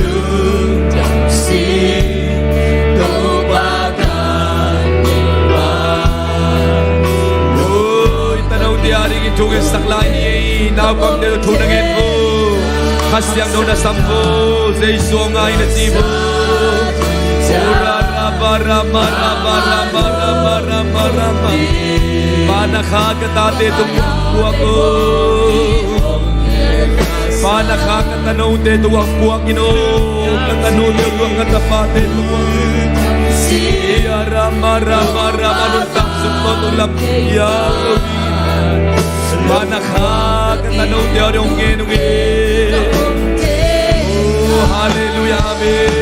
Lungdam sing Topa ka deih ma. Oi, tanote a dingin thungetsak lai ni ei. Naupangte thu na ngen vo. Kha Siangtho na sam vo. Jesu aw ngai na ci vo. Ora rama rama rama rama rama rama rama. Pa na kha ka tate tung puak o. Pa na kha ka tanote tung puak in o. Ka tanote tung, ka tapate tung. Ia rama rama rama nuntak suk ko tung lam ia. Pa na kha ka tanote a dong ngen ung e. Oh, halleluia, amen.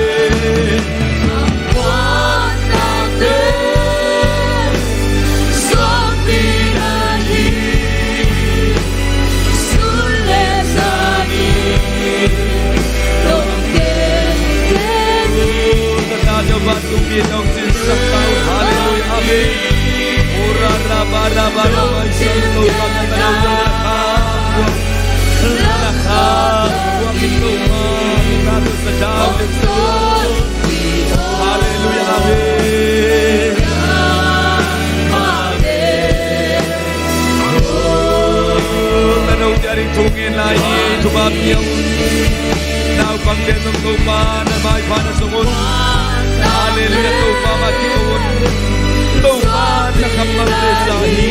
Halleluia, amen. Ora raba raba raba. Halleluia, amen. Tanote a ding thu ngen lai ni, thupha pia un. Naupangte zong Topa na maipha na zong un. Halleluia, Topa mah kiko un. Topa na kammalte sa hi.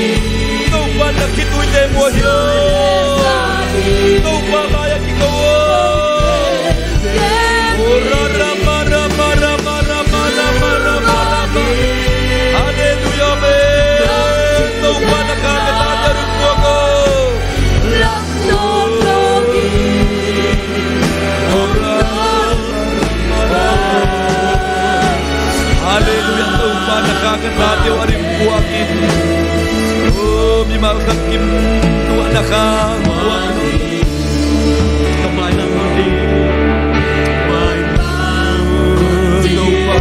Topa na khituite mua hi. Topa mai-ah kiko un. Ora rama rama rama rama rama rama rama. Halleluia, amen. Topa na kha ka tate a ding puak o. Ora. Halleluia, Topa na kha ka tate uh a ding puak in. Oh, mimal khat kim tua na kha puak in. Ka mailam hun ding. Topa.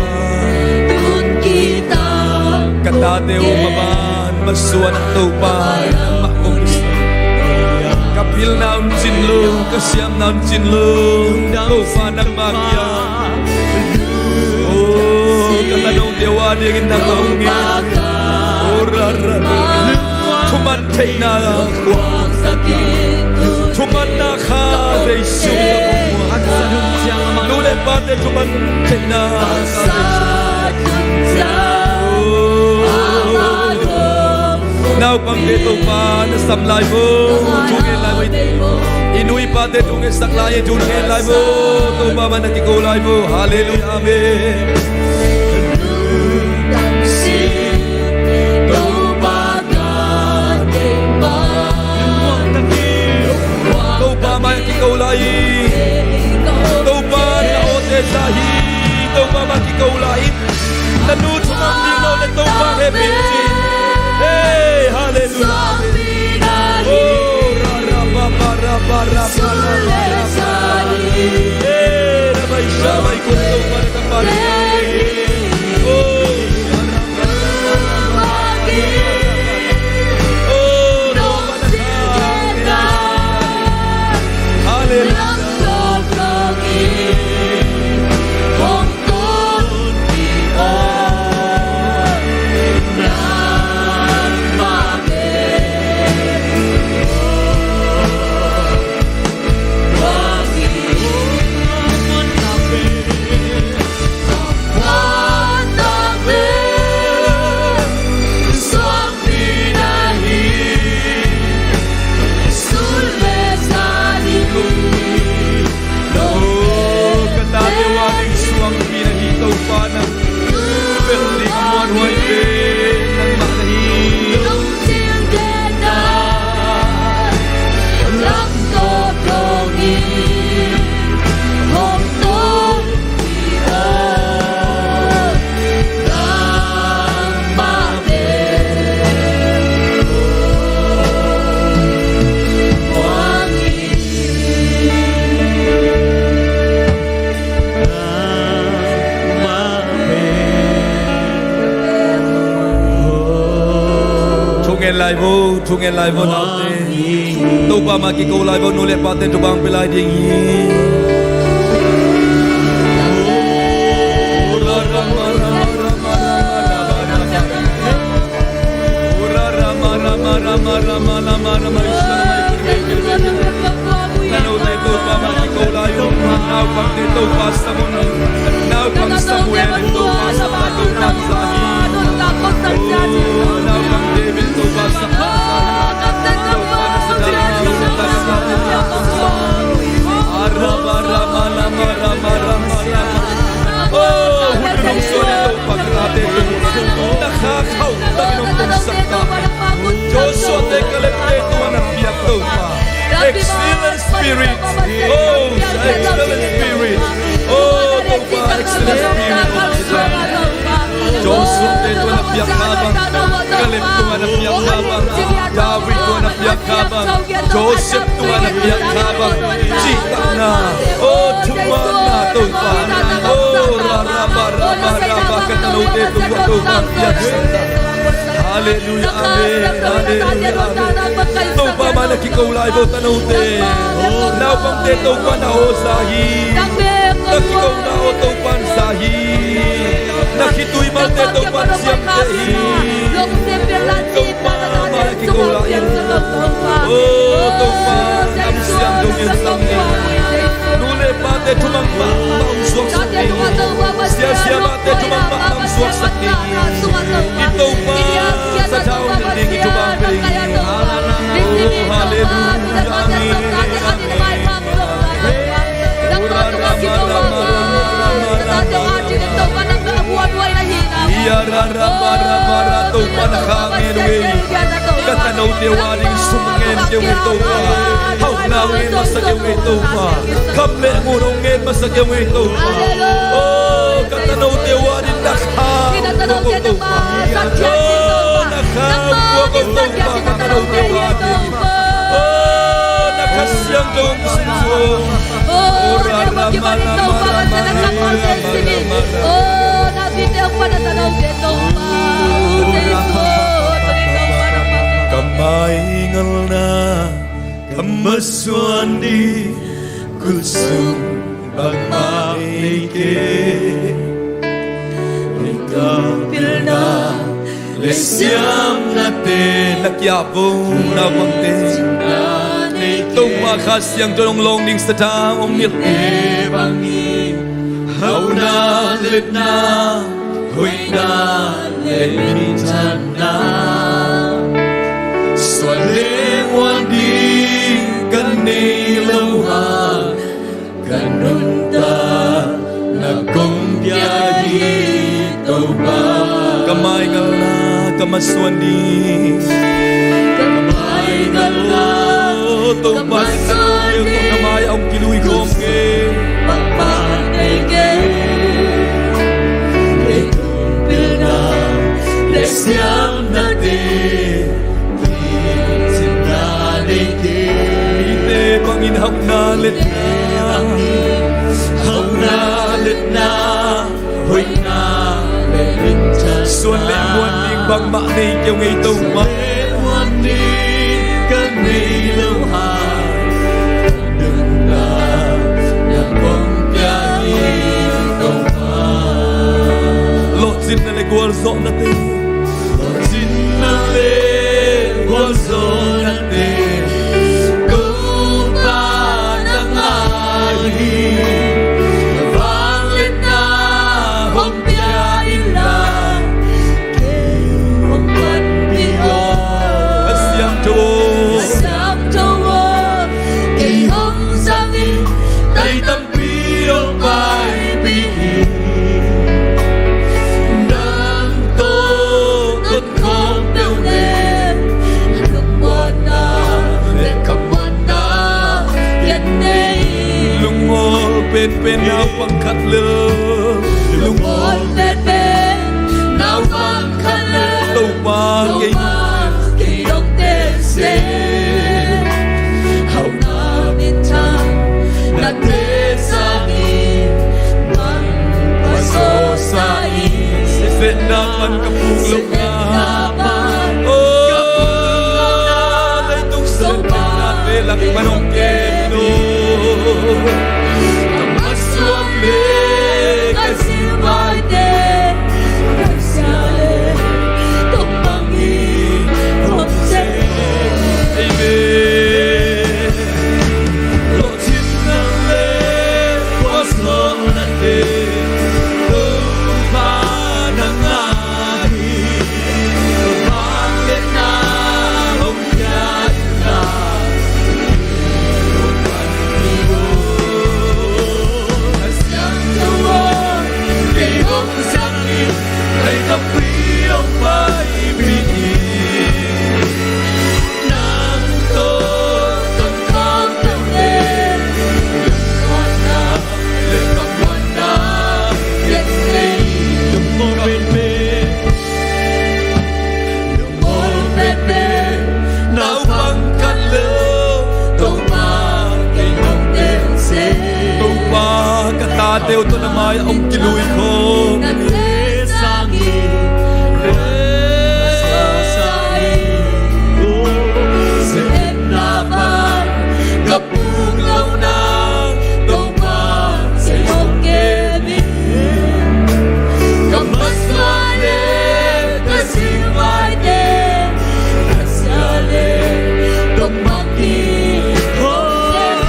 Ka tate uh maban masuan ah Topa nangmah kong kisa. Ka pilna un cin lo, ka siamna un cin lo. Topa nangmah kia. Oh, ka tanote uh a dingin nangmah hong ngen. Oh, ra, ra. Thuman theihna. Thumanna kha Jesu. Nu le pate thuman theihna. Oh. Naupangte Topa na sam lai vo, thu ngen lai vo. I nu i pate thu ngetsak lai, thu ngen lai vo. Topa mah na kiko lai vo. Halleluiah, amen. Topa mah kiko lai. Topa na awte za hi. Topa mah kiko lai. Na nu thumang ding lo le Topa hehpih ci. Hey, halleluiah. Oh, ra, ra, ba, ba, ra, ba, ra, ba, ra, ba, ra, ba. Hey, ra, ba, i, ra, ba, i, kun, Topa na ka pa ni. Oh, ra, ra, ba, ra, ba, ra, ba, ra, ba. Oh, Topa na ka. Halleluiah. Oh, ka tate uh ading suangpi na hi Topa, nang bek ding a muanhuai pen nangmah na hi. Thu ngen lai vo, thu ngen lai vo, naute. Topa mah kiko lai vo, nu le pate thupha hong pia lai ding hi. Naupangte Topa sam un. Naupang Samuel in Topa sam a, Topa za hi. Naupang David Topa sam a, Topa na sa dang. Arama, rama, lama, rama, rama, rama. Oh, hun nong suan Topa ka tate Topa. Na kha khauh takin hong pongsak ta. Joshua te Caleb te tua na piak Topa. Excellent Spirit. Oh, excellent Spirit. Oh, Topa, excellent Spirit. Joshua te tua na piak kha bang, Caleb tua na piak kha bang, David tua na piak kha bang, Joseph tua na piak kha bang. Cihtakna. Oh, thumanna Topa. Oh, ra, ra, ba, ra, ba, ra, ba, ka tanote tua Topa piak sa. Halleluiah, amen, halleluiah, amen. Topa mah na kiko lai vo tanote. Naupangte Topa na aw za hi. Na kikona aw Topa na za hi. Na khitui malte Topa na ciamteh hi. Topa mah na kiko lai. Oh, Topa, nam siam dong in sang ni. Nu le pate thumang mah, mah hong suaksak ni. Sia, sia mah te thumang mah, mah hong suaksak ni. I Topa sathau ding i thupha pia ding. Oh, halleluiah, amen. Ia ra ra ba ra ba ra, Topa na kha ngen uh ei. Ka tanote uh ading sum ngen kei uh ei Topa. Hauhna ngen masa kei uh ei Topa. Kham le ngun hong ngen masa kei uh ei Topa. Oh, ka tanote uh ading na kha uh ei Topa. Oh, na kha uh ei Topa, ka tanote uh ading. Oh, na Kha Siangtho hong sung. Oh, ra ra ma ra ma ra ma ra ma ra ma ra. Ka maingalna, ka masuan ding, kut sung bangmah nei kei. Ka pilna le siamnate na kiap vo, naupangte. Topa Kha Siangtho hong lawng ding sathau hong nilh. Hauhna, letna, hoihna le minthanna. Leh muan ding ka nei lo hang, ka nuntakna kong pia hi Topa. Ka mai ngalna ka masuan ding. Ka mai ngalna, oh, Topa, ka masuan ding. Ka mai a hong kilui khawm kei. Pakpak nei kei. Leitung pilna leh siamnate Eite bangin hauhna, liatna, hauhna, liatna, hoihna, suan leh muan ding bangmah nei kei ung ei Topa. Suan leh muan ding ka nei lo hang, nuntakna kong pia hi Topa. Lawhcinna leh gualzawhnate. Lawhcinna leh gualzawhnate Topa nang a hi. Vangliatna hong pia inla, kei hong panpih aw. A siangtho aw, a siangtho aw, kei hong zang in, tai tampi hong paipih in. Nang tawh tonkhawm peuh leh, lungmuanna leh khamuanna kiang nei. Lungawl penpen naupang khat lel. Lungawl penpen naupang khat lel. Topa kei, Topa kei hong teel seh. Hauhna minthang nate sangin man pha sawsa in. Sehna pan ka puk lohna, sehna pan ka puk lohna, oh, leitung sung Topa, leitung nate lak pan hong kem in. Ka masuan leh ka silvaite Amen. Lawhcinna leh gualzawhnate Topa nang a hi. Vangliatna hong pia inla, hong panpih aw. A siangtho aw, kei hong zang in, tai tampi hong paipih in. Nang tawh tonkhawm peuh leh, lungmuanna leh khamuanna kiang nei. Lungawl penpen, lungawl penpen naupang khat lel. Topa kei hong teel seh. Topa ka tate uh tawh na mai ah hong kilui khawm. Nate sangin, sehna pan ka puk lohna, Topa kei hong kem in. Ka masuan leh ka silvaite, ka sia leh Topa kei hong kem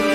in.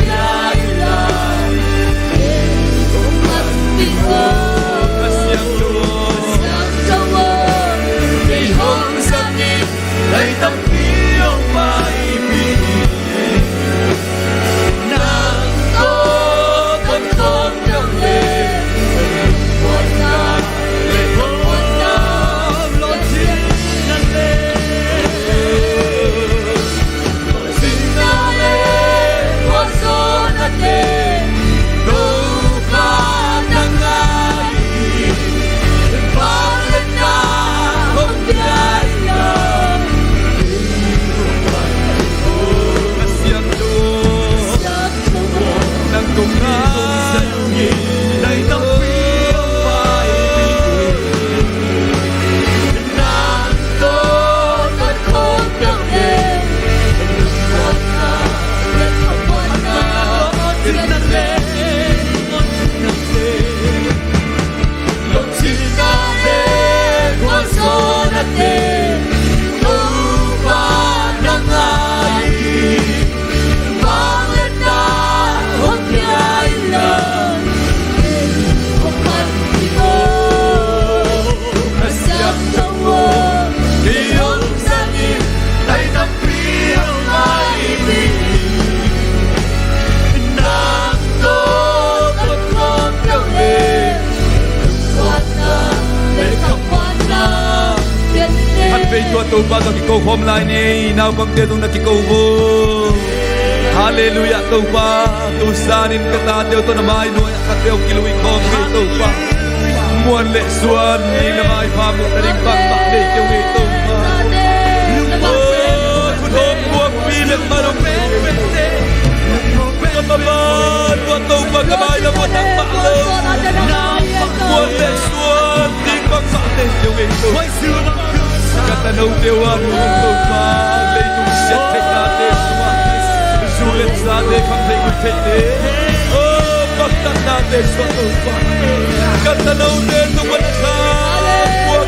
Topa, ka kiko khawm lai ni, naupangte zong na kiko vo. Halleluiah Topa. Tu zanin ka tate uh tawh na mai nuai ah ka teu kilui khawm kei Topa. Muan le suan ni na maipha muh na ding bangmah nei kei uh ngei Topa. Oh, thuthawm buakpi bek mah dong. Ka maban tua Topa ka mai lam ua nangmah lo. Muan le suan ding bangmah nei kei uh ngei Topa. Ka tanote uh a nung Topa, leitung siat theihnate suah, zu le zate kham thei ut theite, oh, paktatnate suah Topa. Ka tanote tung ua na kha buak.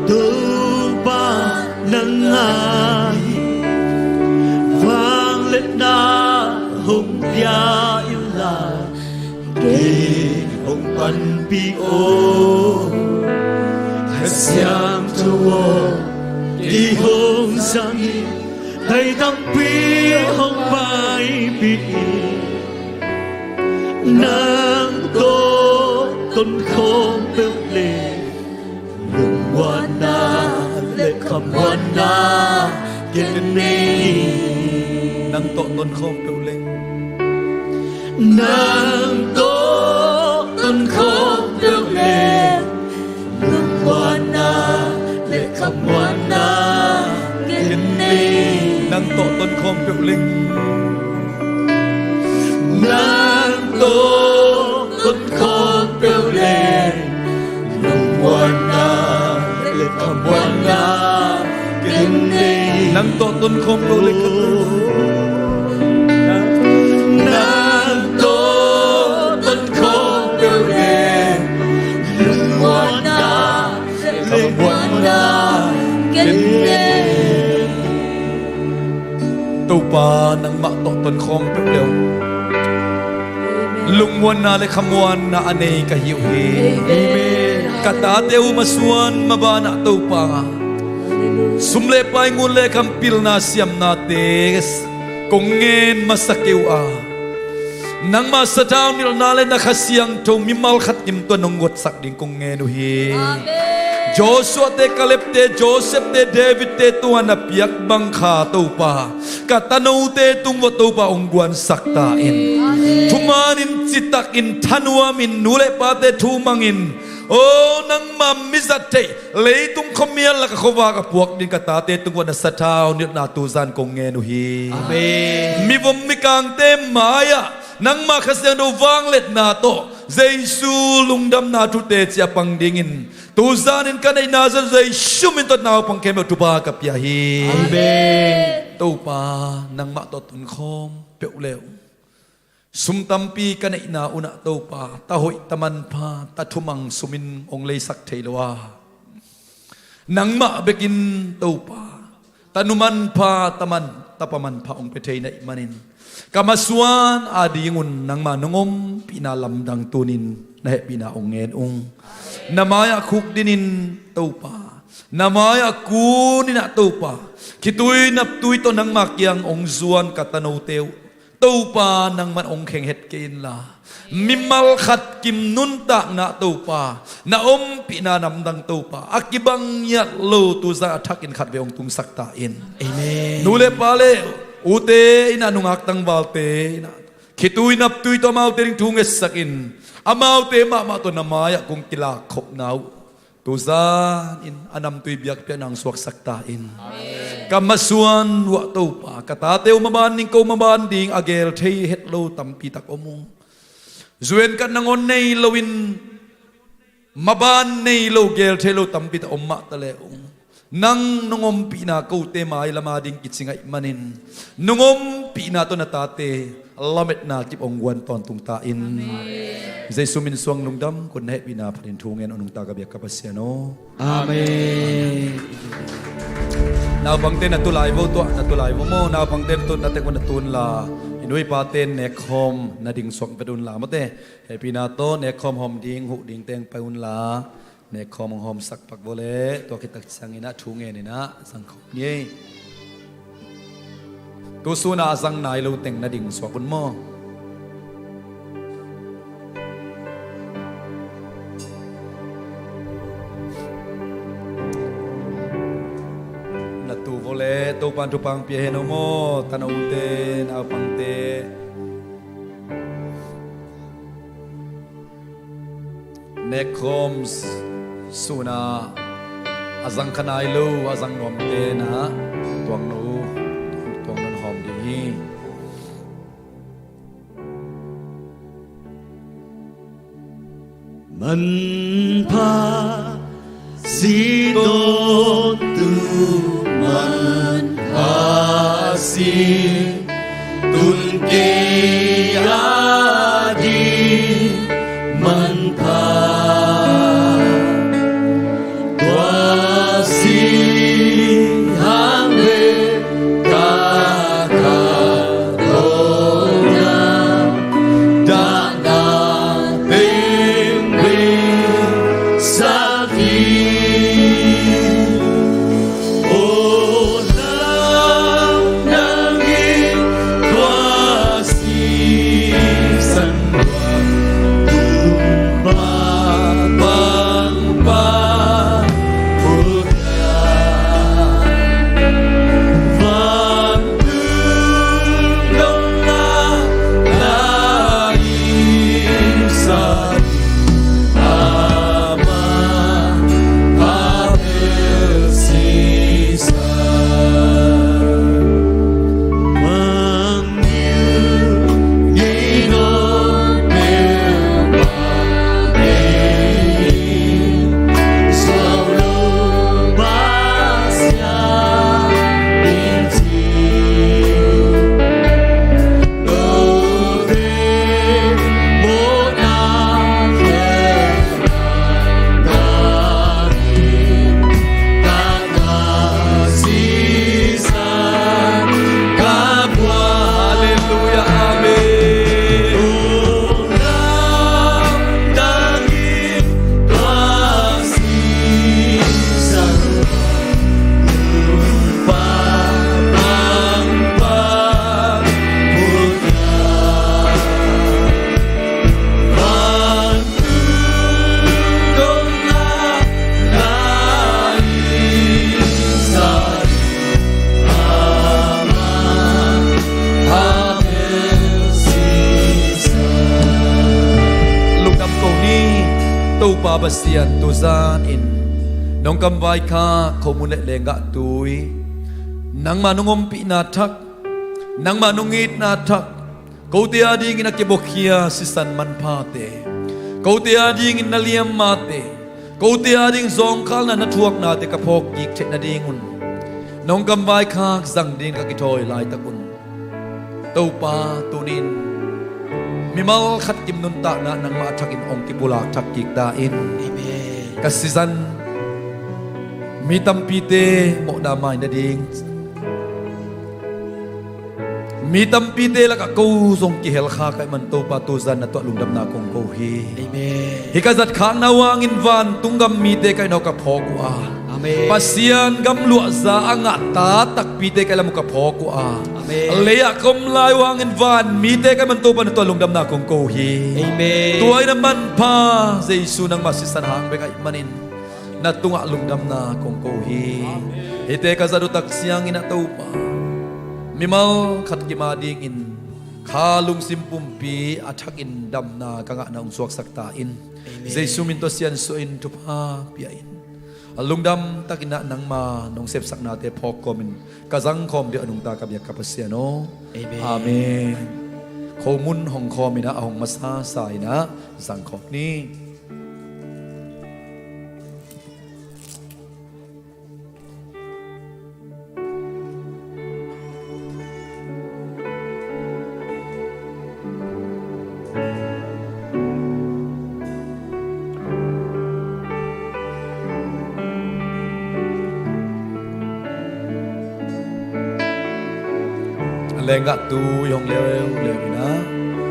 Topa nang a hi, vangliatna hong pia inla, kei hong panpih o. Kha Siangtho aw, kei hong zang in, thei tampi hong paipih in. Nang tawh tonkhawm peuh le lungmuanna le khamuanna ken nei. Nang tawh tonkhawm peuh leng. Nang tawh tonkhawm peuh leng. Lungmuanna le khamuanna ken nei. Nang tawh tonkhawm peuh leng. Nang tawh tonkhawm peuh leng. Lungmuanna le khamuanna ken nei. Nang tawh tonkhawm peuh leng. Nang tawh tonkhawm peuh leng. Lungmuanna le khamuanna ken nei. Topa nangmah tawh tonkhawm peuh le uh. Lungmuanna le khamuanna a nei ka hi uh hi. Amen. Ka tate uh masuan mabanah Topa, sum le pai, ngun le kham, pilna siamnate kong ngen masa kei uh a, nangmah sathau nilhna le na Kha Siangtho mimal khat kim tuan hong guatsak ding kong ngen uh hi. Amen. Joshua te, Kaleb te, Joseph te, David te tung a na piak bang kha Topa, ka tanote tung uah Topa hong guansak ta in. Amen. Thumanin, citakin, thanuamin, nu le pate thu mangin, oh, nangmah mizat theih leitung khuamial lak a khuavak a puak ding ka tate tung uah na sathau nilhna tu zan kong ngen uh hi. Amen. Mivom mikangte mai-ah nangmah Kha Siangtho vangliatna tawh Jesu lungdamna thute cia pang dingin tu zanin ka neihna zan Jesu min tawh naupang khempeuh thupha ka pia hi. Amen. Topa nangmah tawh tonkhawm peuh le uh. Sum tampi ka neihna un ah Topa, ta hoih, ta manpha, ta thumang sumin hong leisak thei lo a, nangmah bekin Topa, ta nu manpha, ta man, ta pa manpha hong pia thei na hih manin, ka masuan adingun nangma nong ompihna lamdang tunin na hehpihna hong ngen ung. Na mai-ah khukdinin Topa, na mai-ah kunin ah Topa, khitui naptui tawh nangma kiang hong zuan ka tanote uh Topa nangman hong kheng het kei inla, mimal khat kim nuntakna Topa, na ompihna namdang Topa, a kibang ngiat lo tuzan a thakin khatvei hong tungsak ta in. Amen. Nu le pa le ute in ah, nungak tangvalte in ah, khitui naptui tawh amaute ding thu ngetsak in, amaute mahmah tawh na mai-ah kong kilakkhopna uh tuzan in a namtui biakpiakna hong suaksak ta in. Amen. Ka masuan uh ah Topa, ka tate uh maban ding, ko maban ding a gel thei het lo tampi tak om uh. Zuenkat nangawn nei loin, maban nei lo, gel thei lo tampi tak om mah ta le uh, nang nong ompihna kote mailama ding kici ngaih manin, nong ompihna tawh na tate lametna kip hong guan tawntung ta in. Amen. Jesu min suang lungdam, kong na hehpihna phatin thu ngen uh nungta ka biak ka Pasian aw. Amen. Naupangte na tulai vo tuah, na tulai vo maw. Naupangte na tun, na tek vo na tun la, i nu i pate nekkhawm na ding suak vet un la mawte. Hehpihna tawh nekkhawm hawm ding, huh ding teng pai un la. Nekkhawm hong hawmsak pak vo le, tua khit tak ciangin ah thu ngen in ah zang khawm ni ei. Tu sun a zang nai lo teng na ding suak un maw. Na tu vo le, Topan thupha pia hen aw maw, tanote, naupangte. Nekkhawm s-, sun a, a zang kha nai lo, a zang nuamte na, tuang no, tuang non hawm ding hi. Manpha si, tawntung manpha si, tun kei a ding manpha. Tua si hang ve ka, ka dona, dahna teng ve sa hi. O nang, nang in tua sisan tua tum pa, pang pa, pu Halleluia, amen. Lungdam ko ni. Topa Pasian, tuzan in nong kamvai khak khomun le lenggah tui, nangmah nong ompihna thak, nangmah nong itna thak, kote adingin a kibuakhia sisan manphate, kote adingin na liammate, kote ading zawngkhalna na thuaknate ka phawk kik theih nadingun nong kamvai khak zang dingin ka kithawi laitakun, Topa, tunin mimal khat kim nuntakna nangmah thakin hong kipulak thak kik ta in. Amen. Ka sisan mi tampite mawhna mai nading, mi tampite lakah ko zong kihel kha ka hih man Topa, tuzan na tuah lungdamna kong ko hi. Amen. Hih ka zatkhakna uh hangin vantung gam mite ka hih nong ka phawk uh a, amen, Pasian gamluahza a ngah ta takpite ka lam uh ka phawk uh a, lei-ah ka om lai uh hangin vanmite ka man Topa na tua lungdamna kong ko hi. Tua in a manpha Jesu nangmah sisan hang bek ahih manin na tungah lungdamna kong ko hi. Hihte ka zat uh tak ciangin a Topa, mimal khat kim a dingin kha lungsim pumpi a thakin damna ka ngahna hong suaksak ta in. Jesu min tawh siansuah in thupha pia in. A lungdam takin ah nangma nong sepsaknate phawk kawmin ka zangkhawm deuh a nungta ka biak ka Pasian aw. Amen. Khomun hong khawm in ah a hong masasa in ah zangkhawm ni. A lenggahtu i hong leuleu in ah,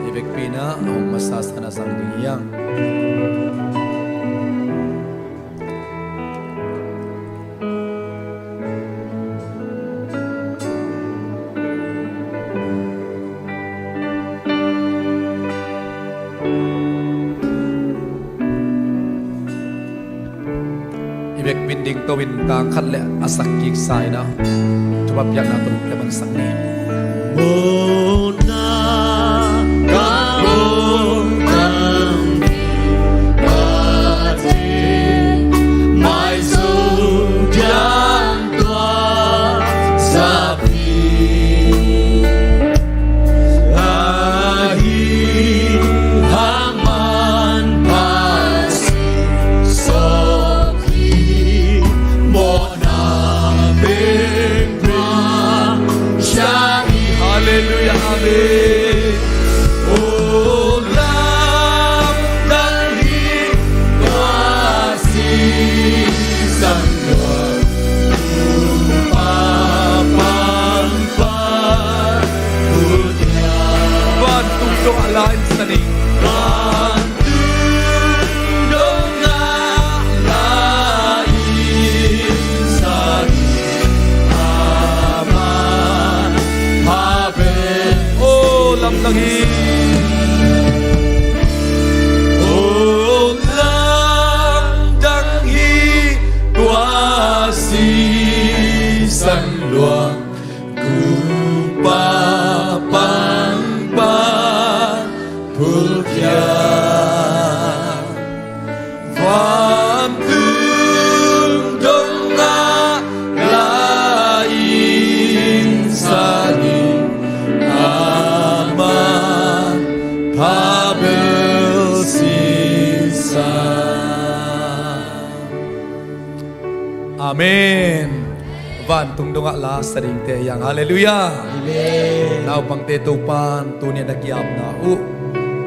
i vekpi in ah a hong masasa na zang ding hi hang. I vekpi in dingto in tang khat le a sak kiksa in ah thupha piakna tawh ka mansak ni. Halleluia, amen. O lamdang hi tua sisan lua, Topa pangpar. Vantung dongah la in sa ning. Vantung dongah la in sa ning. Amen. Amen. O lamdang hi. O lamdang hi tua sisan lua, Topa pangpar phulkiat. Vantung dongah la in sa ning, Amen. Pabel sisan. Amen. Vantung dongah la sa dingte hi hang. Halleluia. Amen. Naupangte Topan tuni a na ki-apna uh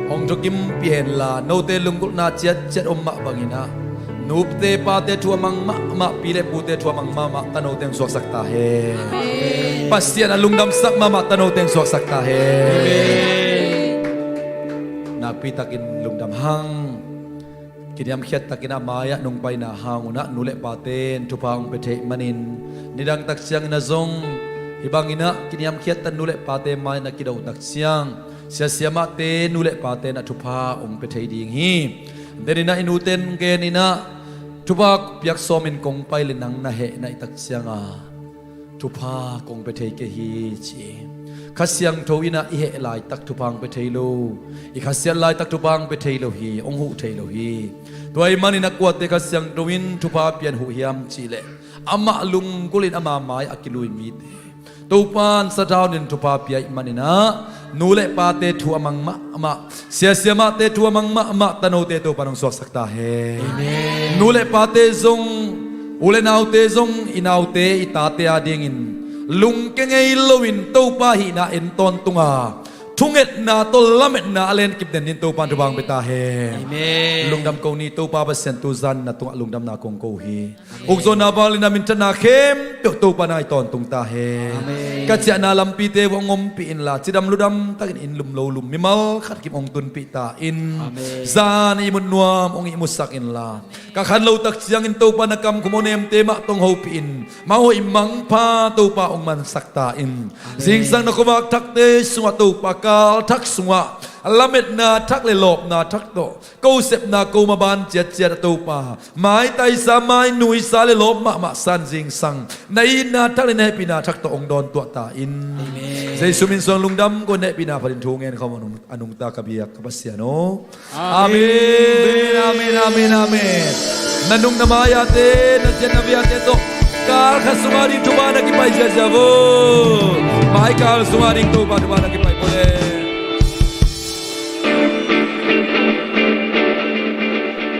hong thukimpih henla, note lunggulhna ciatciat om mah bangin ah, nute pate thu a mang mahmah, pi le pute thu a mang mahmah tanote hong suaksak ta hen. Amen. Pasian a lungdamsak mahmah tanote hong suaksak ta hen. Amen. Nakpitakin lungdam hang. Kiniamkhiat takin a mai-ah nong paina hang un ah nu le pate in thupha hong pia theih manin, nidang tak ciangin ah zong hih bangin ah kiniamkhiat tak nu le pate mai-ah na kido tak ciang, sia siamahte, nu le pate in ah thupha hong pia thei ding hi. Denin ah i nute in gen in ah, thupha piak sawmin kong pai le nang na heh na hih tak ciang a, thupha kong pia thei kei hi, ci. Kha Siangtho in ah i heh laitak thupha hong pia thei lo, i khasiat laitak thupha hong pia thei lo hi, hong huh thei lo hi. Tua ahih manin a kuate Kha Siangtho in thupha pian huh hiam cih leh, amah lunggulhin ama mai a kilui mite Topan sathau in thupha pia ahih manin ah, nu le pate thu a mang mahmah, sia siamahte thu a mang mahmah tanote Topan hong suaksak ta hen. Amen. Nu le pate zong, u le naute zong, i naute, i tate adingin lungkia ngei loin Topa hihna en tawntung a, thungetna tawh lametna a lenkip den dingin Topan thupha hong pia ta hen. Amen. Lungdam ko ni. Topa Pasian, tuzan na tungah lungdamna kong ko hi. Ukzawnna, vangliatna, minthanna khempeuh Topa nang ah i tawntung ta hen. Amen. Ka ciahna lampite uh hong ompih inla, cidam ludam takin inn lum lo lum mimal khat kim hong tunpih ta in. Amen. Zan ihmut nuam hong ihmutsak inla, Ka khan lo tak ciangin Topa na kam khum aw nemte mah tawh hong hopih in, amau hoih mangpha Topa hong mansak ta in. Amen. Zingsang na khuavak thakte sungah Topa kal thak sungah lametna thak le lawpna thak tawh, ko sepna ko maban ciatciat ah Topa, maitaisa mainuisa le lawp mahmah san zingsang na itna thak le na hehpihna thak tawh hong dawntuah ta in. Amen. Jesu min suang lungdam ko, na hehpihna phatin thu ngen khawm a nung, a nungta ka biak ka Pasian aw. Amen. Amen, amen, amen, amen. Na nung na mai-ate, na ciat na viate tawh kal khat sungah ding thupha na kipai ziahziah vo. Mai kal sungah ding Topa thupha na kipai vo le.